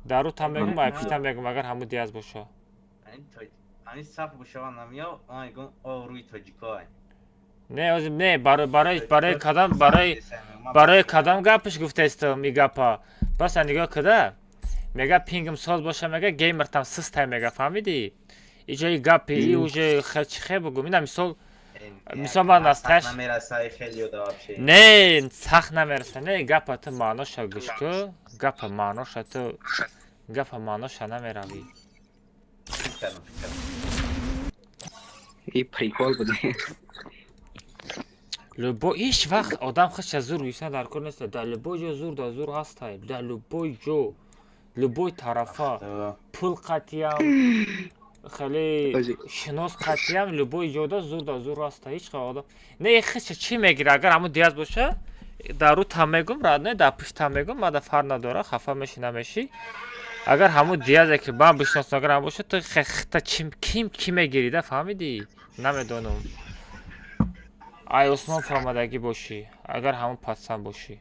Дару там мегум, ай пиштам мегум, агар ҳамун диаз боша. Ани саф боша намеё, ман мегум обрӯи тоҷикой. Не, ози не, барои кадам, барои кадам гапш гуфтаистам и гапа. Бас нигоҳ куда. Мега пингм соз боша, мега геймер там систай мега, фаҳмидӣ? Иҷои гапи и уже чӣ хел бугум. Ина мисол мисол ман насташ Не, сахт намераса, не, гапа ту маъноша гӯш ку, гапа маъноша ту гапа маъноша намеравӣ. И прикол буд. Любой ҳеҷ вақт одам худша зур гирифтан дар кор нест. Дар любой ҷо зур да зур ҳастай. Дар любой ҷо, любой тарафа, пул қатиям, хеле шинос қатиям, любой ҷода зур да зур ҳастай. Ҳеҷ қадр одам не худша чӣ мегира, агар ҳамун диаз боша, дар рӯ там мегум, не дар пушт там мегум, ман да фарқ надора, хафа меши намеши. Агар ҳамун диазе ки ман бишносам, агар ҳам боша, ту хита ким кӣ мегирида, фаҳмидӣ? Намедонам. Ай Осмон фаҳмадагӣ бошӣ, агар ҳамон пацан бошӣ.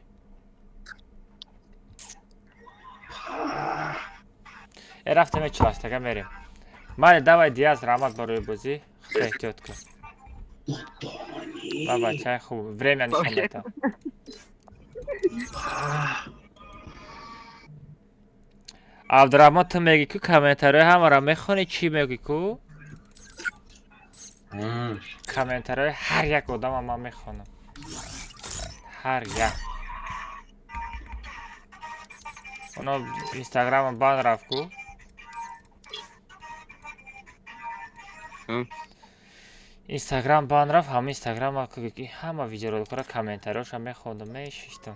Рафтем чилаштага мерем. Майли, давай Диаз, раҳмат барои бозӣ. Худо эҳтиёт кун. Ба бачаи хуб, время нишон метам. Абдураҳмон, ту мегӣ ку комментариҳои ҳамаро мехонӣ, чӣ мегӣ ку? Комментариҳои ҳар як одама ман мехонам. Ҳар як. Оно Инстаграма банд рафт ку? Инстаграм банд рафт, ҳама Инстаграма ҳама видеороликҳоро комментариҳоша мехондам, мешиштам.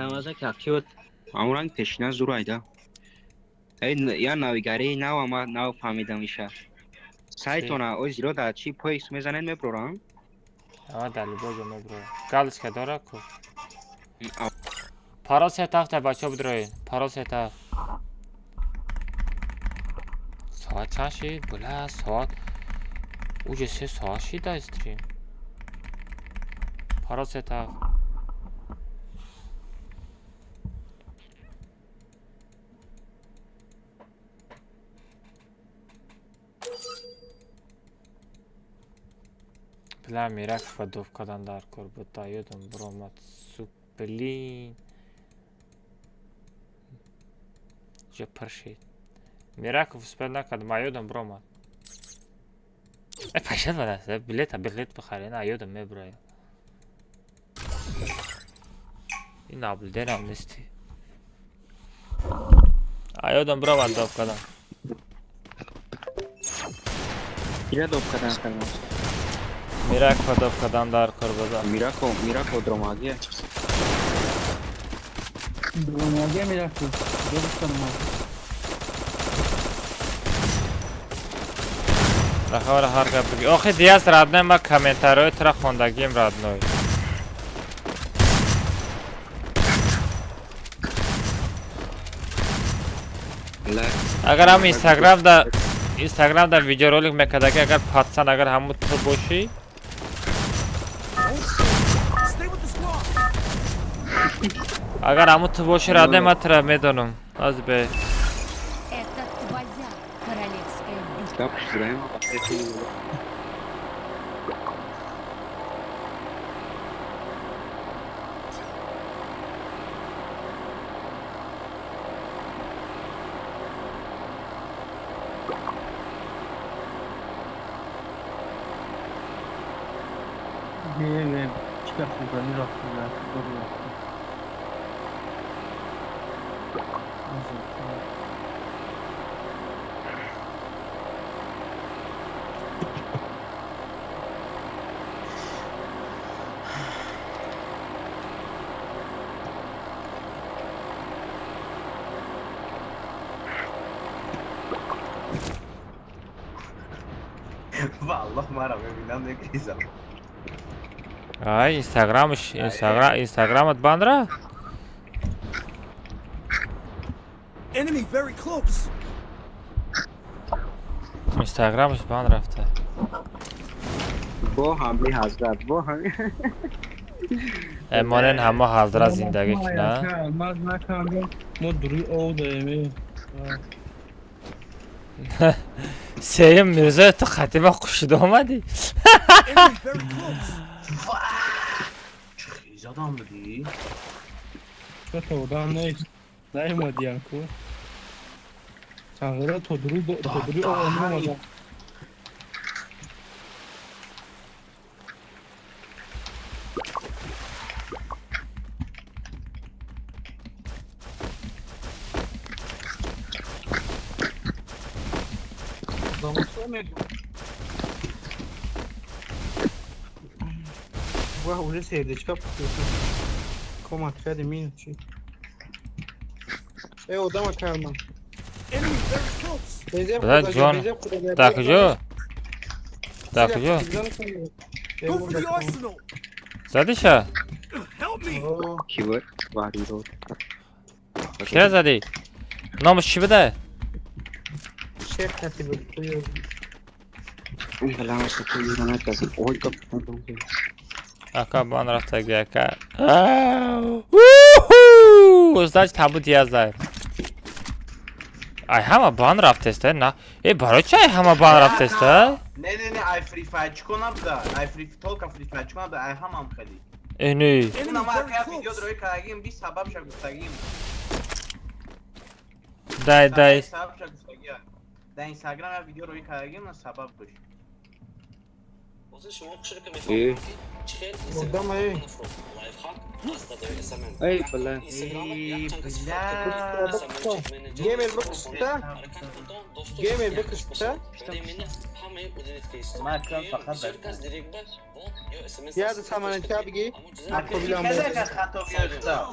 Ҳамаза кафчиот ҳамон ранг пешина зур айда. Я навигарии нав ама нав фаҳмидам иша. Сайтона ой зиро дар чи поиск мезанед меброрам? Ама дар любой ҷо меброрам. Галочка дора ку? Парол сетафта бачаҳо бидроед. Парол сетафт. Соат чанд шид? Бла, соат. Уже 3 соат шид дар стрим. Парол сетафт. Бла, Миракова доб кардан дар кор буд. Да ёдам биромад. Суп, блин. Ҷо пир шид. Мираков успел накард, ма ёдам биромад. Э, пашад бадаст, билета, билет бихарен, а ёдам мебироям. Ин наблюдерам нести. А ёдам биромад доб кардан. Кира доб кардан кардам? Миракова доб кардан дар кор буда. Мирако, Мирако дромагия. Дромагия Мирако. Доб кардан. Рахавара ҳар гап бигӣ. Охи Диас родной, ма комментариҳои тура хондагием родной. Агар ҳам Инстаграм да видеоролик мекардаги, агар патсан, агар ҳамун ту бошӣ, агар ҳамун ту бошӣ родной, ман тура медонам. Аз бе. Это твоя королевская битва. Чика худани рафту рафту. Валлоҳ маро мебинам мегризам. Ай, Инстаграмш, Инстаграм, Инстаграмат банд рафт? Enemy very close. Инстаграмш банд рафта. Бо ҳамли ҳазрат, бо ҳами. Монен ҳама ҳазрат зиндагӣ кина. Маз накардам, мо дуруи ов даем. Сеюм Мирзоев, ту хатима қушида омадӣ? Enemy very close. Чӣ хизадам будӣ? Чё-то одам нест. Наёмадиям ку. Тағйирот то дуруи ов омадам. Вах, уже сердечко пустился. Ком отряде минус чи. Э, одама карма. Enemy very close. Безеб Бля, худо, Джон. безеб худо. Дар куҷо? Дар куҷо? Go for the arsenal. Задиша? Help me. Ки буд? Варидод. Кира задӣ? Номаш чӣ буда? Шех катиб. Ака бан рафтаги ака. Значит, ҳамун Диас зад. Ай ҳама бан рафтеста на? Э, барои чи ай ҳама бан рафтеста? Не, не, не, ай Free Fire чико набуда. Ай Free только Free Fire чико набуда, ай ҳамам хеле. Э, не. Уна ма ака видео дрои кардагим, би сабаб ша гуфтагим. Дай, дай. Сабаб ша гуфтагим. Дар Инстаграм я видео рои кардагим, на сабаб буш. Эй, бля. Геймер бикушта. Геймер бикушта. Ма акам фақат Я за самонетка бигӣ. Ака хато гирифта.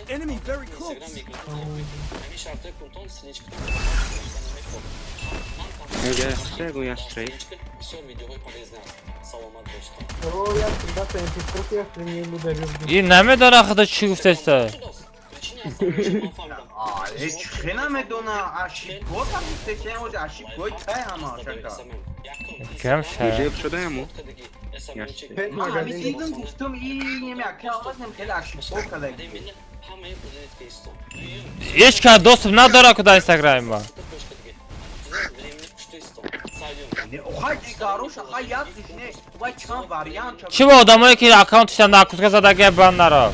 Enemy very close. Ин намедона худо чӣ гуфтеста. Ҳеҷ хе намедона, ошибкота гуфтеста, оҷа ошибкои тай ҳама шака. Кам ша. Шудаяму? Ман ҳамин дидам, гуфтам, ин ака омадам, хеле ошибко кардаги. Ҳеҷ кас доступ надора ку дар инстаграми ма. Чӣ ба одамое ки аккаунташам накуска задагия бан наро?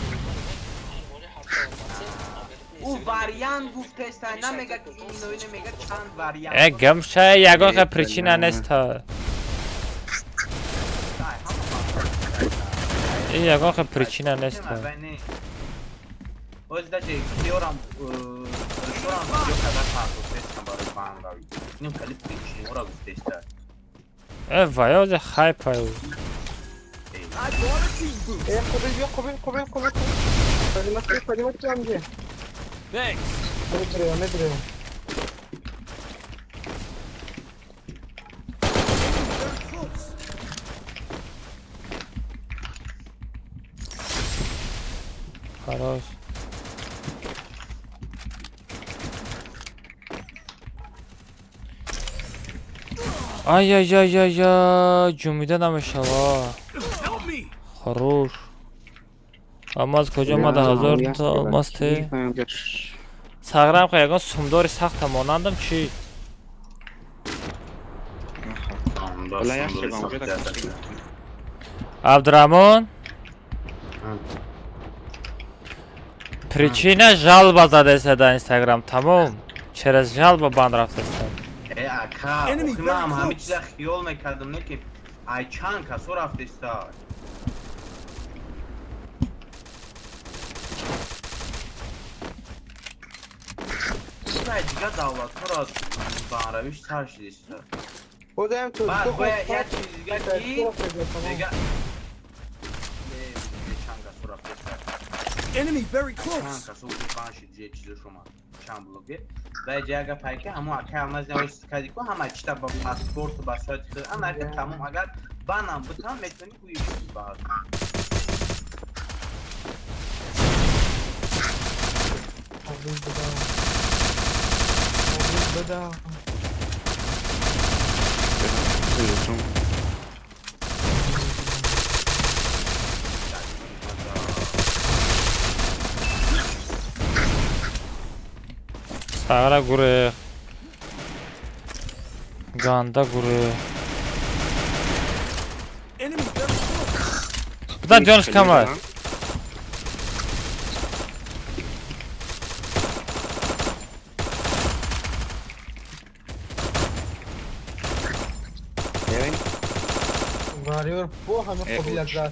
Ӯ вариант гуфтеста, намега ки ино ино, мега чанд вариант. Э, гамша, ягон хел причина нест. Ин ягон хел причина нест. Оз даже киёрам шорам видео карда партофтестам барои банравӣ. Инам хеле причинора гуфтеста. Э, вай, озе хайпай. Э, қобил, бия, қобил, қобил, қобил. Поднимать, поднимать амге. Thanks. Медрево, медрево. Very close. Хорош. Ай ай ай ай ай, ҷумида намешава. Help me. Хорош. Алмаз куҷо омада? Ҳазор то алмаз те. Сағрам ка ягон сумдори сахта монандам чӣ? Абдураҳмон? Причина жалоба задаеста дар Инстаграм, тамом. Через жалоба банд рафтеста. Э, ака, охи ман ҳамин чиза хиёл мекардам, не ки ай чанд касо рафтеста. Ай дигар давлатҳоро банравиш сар шидеста. Одаем то. Баъд бояд як чизи дига ки мега чанд касо рафтеста. Enemy very Чанд close. касо уже бан шид, ҷе чизо шума. Чанд блогер. Ва ҷа ага пайки ҳамо ака алмаз навис кади ку ҳама чита ба паспорт ба сайти худ ана ака тамом, агар банам бутам метавонӣ гӯи ба Қобил буда. Қобил буда. Сағра гурех. Ганда гурех. Enemy very close. Буда ҷонш камай. Варьор бо ҳама қобил зад.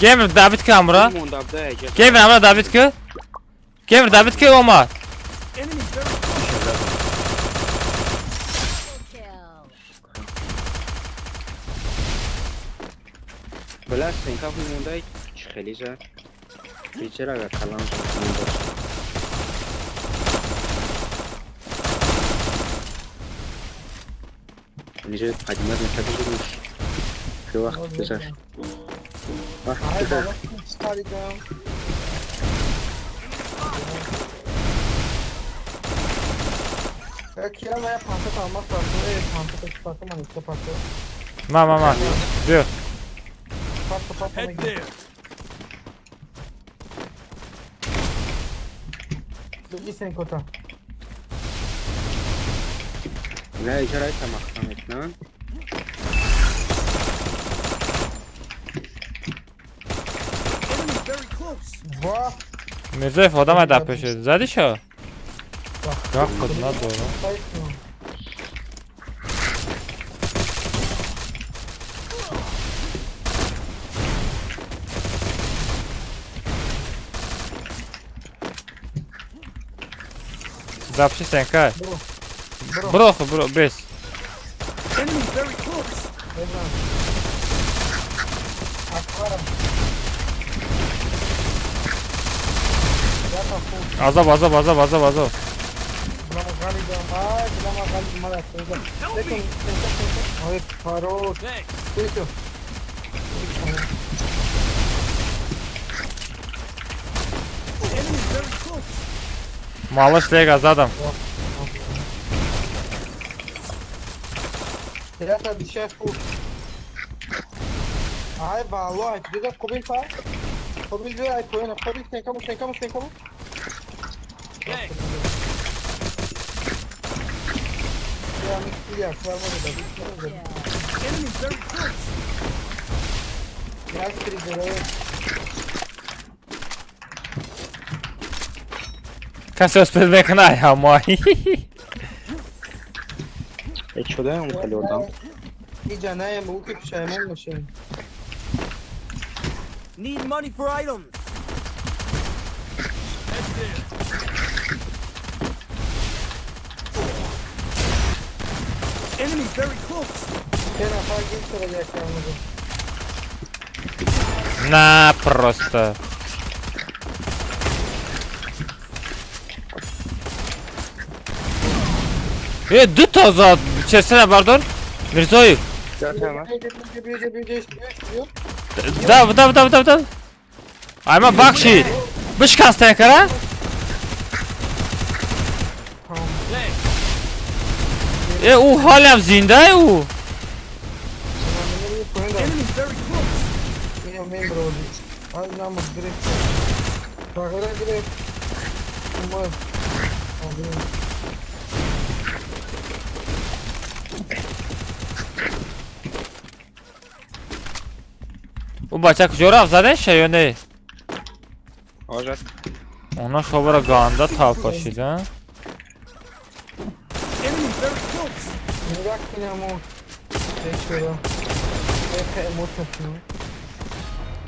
Геймер добить ки амра. Геймер амра добить ки. Геймер добить ки омад. Enemy very close. Kill. Бля, сенка мондай чӣ хеле зад. Бечера агар калам зад бош. Инҷо поднимать накарда будем. Ки вақт гузашт. Вақт Ай гузашт. баба, паридам. Э, кия мая 500 алмаз парту, э, 500 парту, ман 100 парту. Ма, ма, ма. Биё. Папа, папа, мегирам. Беги сенкота. Не, иҷора айта махкам мекунанд. Мирзоев одам дар пеши зади шо? Гап худ надорам. Запши сенкай. Бро, бро, бес. Азоб, азоб, азоб, азоб, азоб. Малыш лега задам. Ай, валлоҳ, дида қобил фа? Қобил биё, ай поёна, қобил сенкаму, сенкаму, сенкаму. Касе успел мекунай ҳамои. Э, чудаем хеле одам. Иҷа наем, ӯ ки пушаймон мешавем. Need money for items. Enemy very close. Се нафар гир шуда якамуду. На просто. Э, ду то зад. Чесена бардор. Мирзоев. Да, да, да, да, да. Айма бахши. Бишкаста кара? Э, ӯ ҳолам зинда ӯ. Ӯ бача куҷо рафт задеша ё не? Ожат. Она шобара ганда талпашид, а?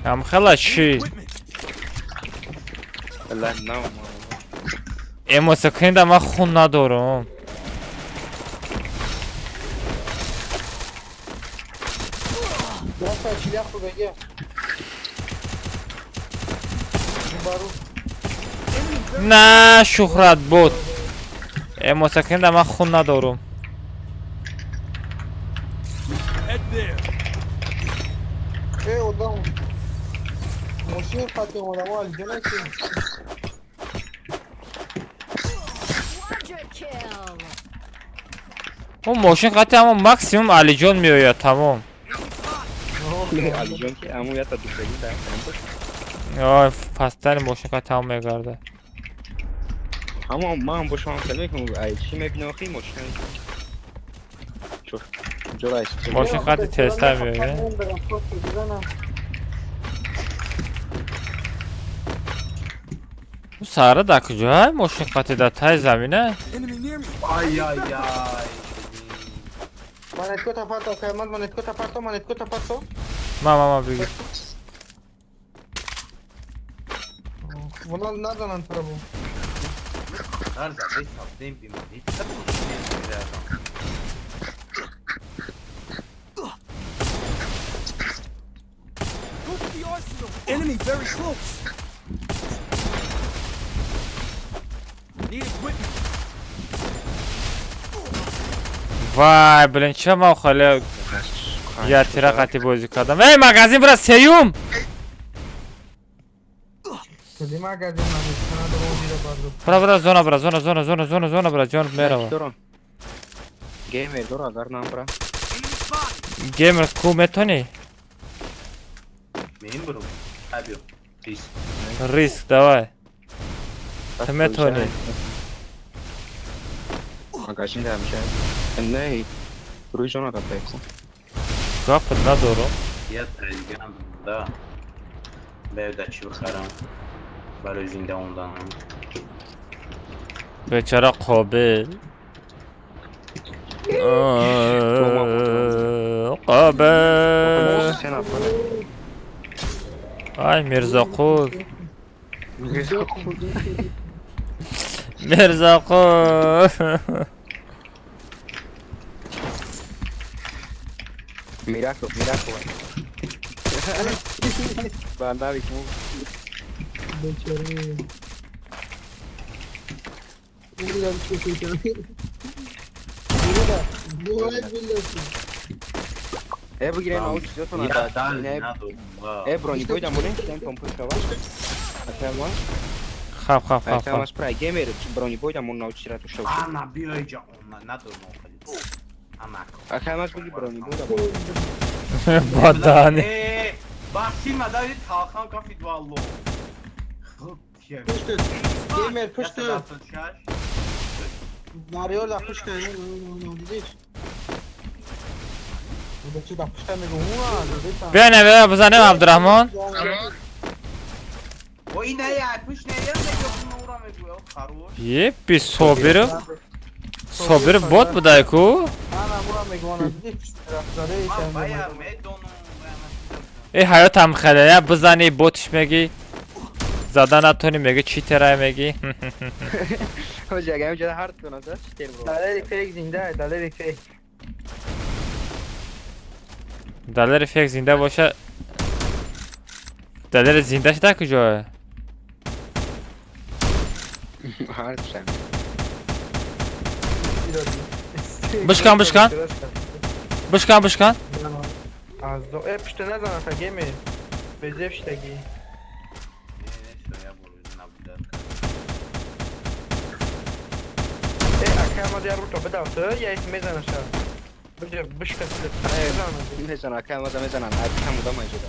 Ам хела чи? Эмоция кунда ман хун надорам. На шӯҳрат буд. Эмоция кунда ман хун надорам. Ӯ мошин қатъи ҳамон максимум Алиҷон меояд, тамом. Алиҷон ки ҳамон ята душагӣ дар Ой, пасттари мошин қатъи ҳамон мегарда. Ҳамон ман бошам хел мекунам, ай чӣ мебинам охи мошин. Мошин қатъи тезтар меояд. Ӯ сара дар куҷоа? Мошин қатъи дар таи замина? Ай ай ай. Монеткота парто, Каймат, монеткота парто, монеткота парто. Ма, ма, ма, бигир. Вона назанан трабу. Дар задай сабдем бимонӣ. Enemy very close. Need equipment. Вай, блин, чӣ ман хеле я тира қатъи бозӣ кардам. Эй, магазин бира сеюм! Бира, бира, зона бира, зона, зона, зона, зона, зона бира, ҷон мерава. Геймер дора агар нам бира. Геймер ку метонӣ? Меем бурум. Ха, биё. Риск. Риск, давай. Ту метавонӣ. Магазин да ҳамеша. Не, рӯи зона рафта. Гапат надорам. Я тайгам, да. Беда чӣ бихарам? Барои зинда монданам. Бечора Қобил. Қобил. Се нафар. Ай, Мирзоқул. Мирзоқул. Миракл, миракл. Бандавик му. Бечора. نمیدونم چی کنم. Бывает. Э, бигирем ау чизотона Я да. дал Не, надорам. э, бронебой да монем, кен помпу шава. Атама, Хаб, хаб, хаб, атама хаб. спрай геймер бронебой да мон научира то шав. Ана биё иҷа она надорам охали. Ана. Атама буги бронебой да мон. Бадани. Э, басима дави талхан кафид валло. Хуб, тия. Пушт. Геймер пушт. 176. Марио да пушт. Дидиш? Бача да пушта мегум. Биё, на, бизанем, Абдурахмон. О, ина я пуш не я мегум ура мегӯя харош. Епи, Собиров. Собиров бот будай ку? Ана мура мегум. Дидиш пушт рафтаре. Ман бая медонам. Э, ҳаётам хеле, я бизани, ботиш меги. Зада натони, меги читерай меги. Хоҷа, агар инҷа ҳар тона да читер бро. Далери фейк зинда, далери фейк. Далери фек зинда боша. Далери зинда шуда куҷое? Ҳар шам. Бишкан, бишкан. Бишкан, бишкан. Аз до э пушта назан та геймер. Безев штаги. Я буду наблюдать. Э, ака ма дияр руто бедав ту, я ис мезанаша. Бижа бишка мезана. Мезана, акай маза мезанан. Ай кам удама иҷода.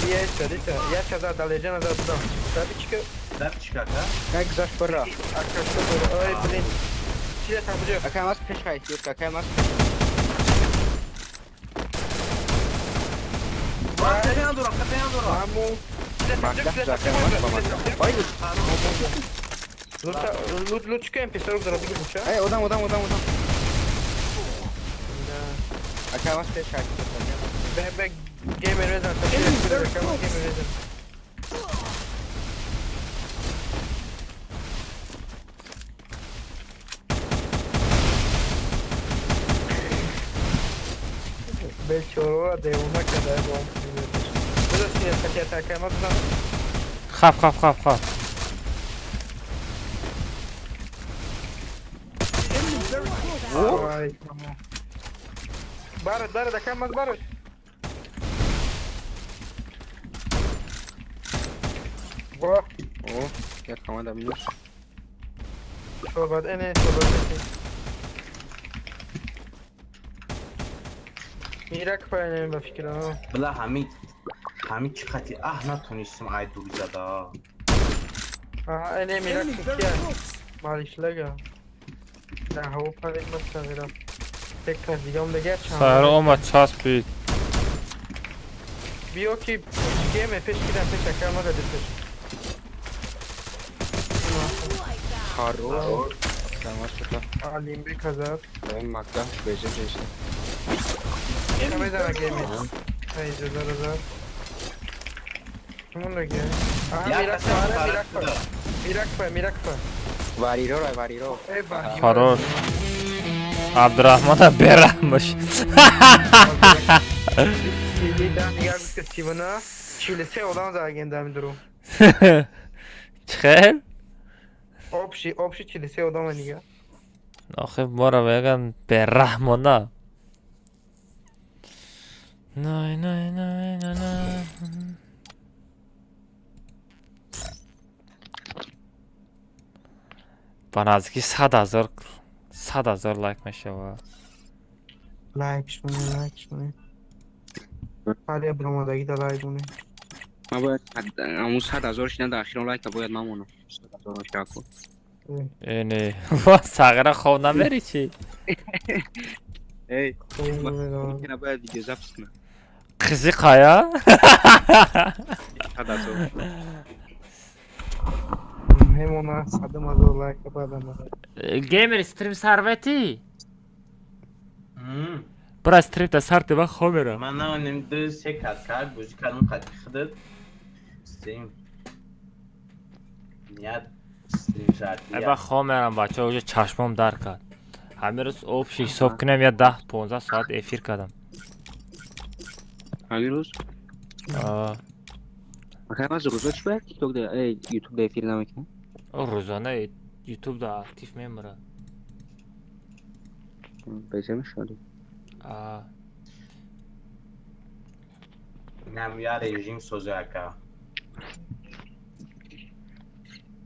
Я ис дита, я каза далеҷа назар будам. Дабичка, Дабичка, ка? Как гузашт бара. Ака что было? Ой, блин. Чида там бужа? Акай маз пеш хайт, акай маз. Кафе надорам, кафе надорам. Маму. Мактаб акай маз ба мактаб. Ой, Лута, лут, лут чика MP40 дора биги буша? Эй, одам, одам, одам, одам. Акай маз пеш хайт. Бе, бе, геймер мезан, та чида, ака маз геймер мезан. Бечора девона када бо. Буза сина хатия ака маз бизан. Хаб, хаб, хаб, хаб. Ой, мамо. Барот, барот, ака маз барот. Во, О, як команда минус. Шобад, эне, шобад. Мирак паянем ба фикрам. Бла ҳамин ҳамин чӣ хати аҳ натонистам ай дур зада. Аҳа, эне мирак кия? Малишлага. Да ҳаво парик мастагира. Тек кас дигам дигар чанд. Саҳро омад, часпид. Биё ки геме пеш кидам пеш ака ма зади пеш. Харо. Акай маз шута. Алимбек казад. Эй, мактаб безе жест. Мезана геме. Ай, зазар зазар. Чумон ге? Аҳа, Я мирак каса па, мирак па. шуда. Мирак па, мирак па. Вариро, рай, вариро. Э, ба. Хорош. Абдурахмона бераҳмаш. Да, нигар гуфт ки сивана 43 одам заген дами дуру. Чӣ хел? Общий, общий 43 одама нигар. Охи моро меган бераҳмона. Най, най, най, най, най. Ба наздики 100 000, 100 000 лайк мешавад. Лайк шуне, лайк шуне. Ҳар я биромадагӣ да лайк монед. Ман бояд ҳамун 100 000 шина дар охирон лайка бояд мамонам. 100 000 шаку. Э, не, сағира хоб намери чӣ? Эй, ман бояд видеозапись кунам. Қизиқая. 100 000. Мемона садум ҳазор лайка баъдам. Геймер, стрим сарветӣ бира, стрим та сар деба, хоб мерам. Ман намонем, ду се кат кард, бозӣ кардам қати худат. Стрим. Ният стрим шарти. Ба хоб мерам, бачаҳо, уже чашмом дар кард. Ҳамин рӯз общий ҳисоб кунем, я 10-15 соат эфир кардам. Ҳамин рӯз? А. Акай, баъзе рӯзо чӣ бояд тикток да ютуб да эфир намекунам? Рӯзона ютуб да актив мемурад. Беза мешавад. А. Инам я режим соза, ака.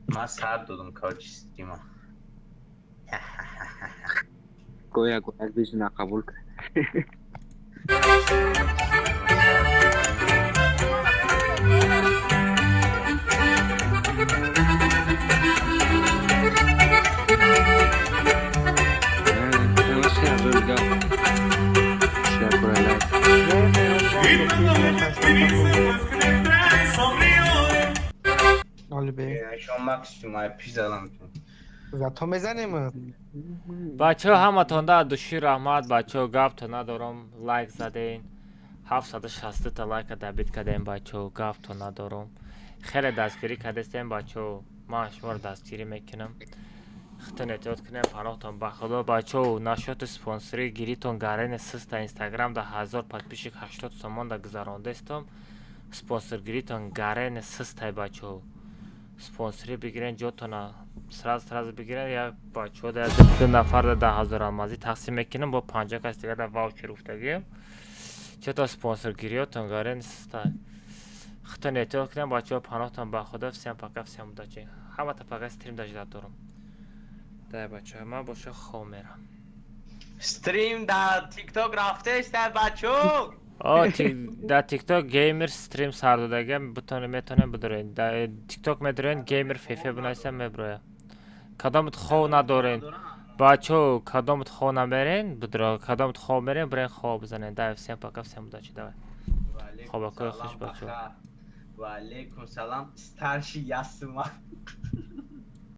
Ман сар додум, короче, стрима. Гоя гояк бизна қабул кард. 3000 дига. Шер кунай лайк. Оли бе. Шумо максимум ай пизалам. Зато мезанем. Бачаҳо, ҳаматонда души раҳмат, бачаҳо, гапто надорам, лайк заден. 760 та лайка добить кардем, бачаҳо, гапто надорам. Хеле дастгирӣ кардестем, бачаҳо. Ман шуморо дастгирӣ мекунам. Хитон эҳтиёт кунем, паноҳтон ба худо, бачаҳо. Нашоти спонсорӣ гиритон гарени систа инстаграм да 1000 подписчик 80 сомон да гузарондестом. Спонсоргиритон гарени систай, бачаҳо. Спонсорӣ бигирен, ҷотона сразу сразу бигирен. Як бачаҳо да ду нафар да 10 000 алмазӣ тақсим мекунам, бо 50 кас дига да ваучер уфтагием. Чето спонсоргириётон гарени систай. Хитон эҳтиёт кунем, бачаҳо, паноҳтон ба худо. Всем пока, всем удачи. Ҳамата пока, стрим да ждать дорам. Дай, бачаҳо, ман боша хоб мерам. Стрим дар TikTok рафтест, бачо. О, дар TikTok геймер стрим сар додагиам, бутоне метонем бидорен. Дар TikTok медорен, геймер фефе бинависам, меброя. Кадомат хов надорен. Бачаҳо, кадомат хов намерен, бидро, кадомат хов мерен, бирен хоб бизанен. Дай, всем пока, всем удачи, давай. Хобакои хуш, бачаҳо. Ва алейкум салам, старший ясма.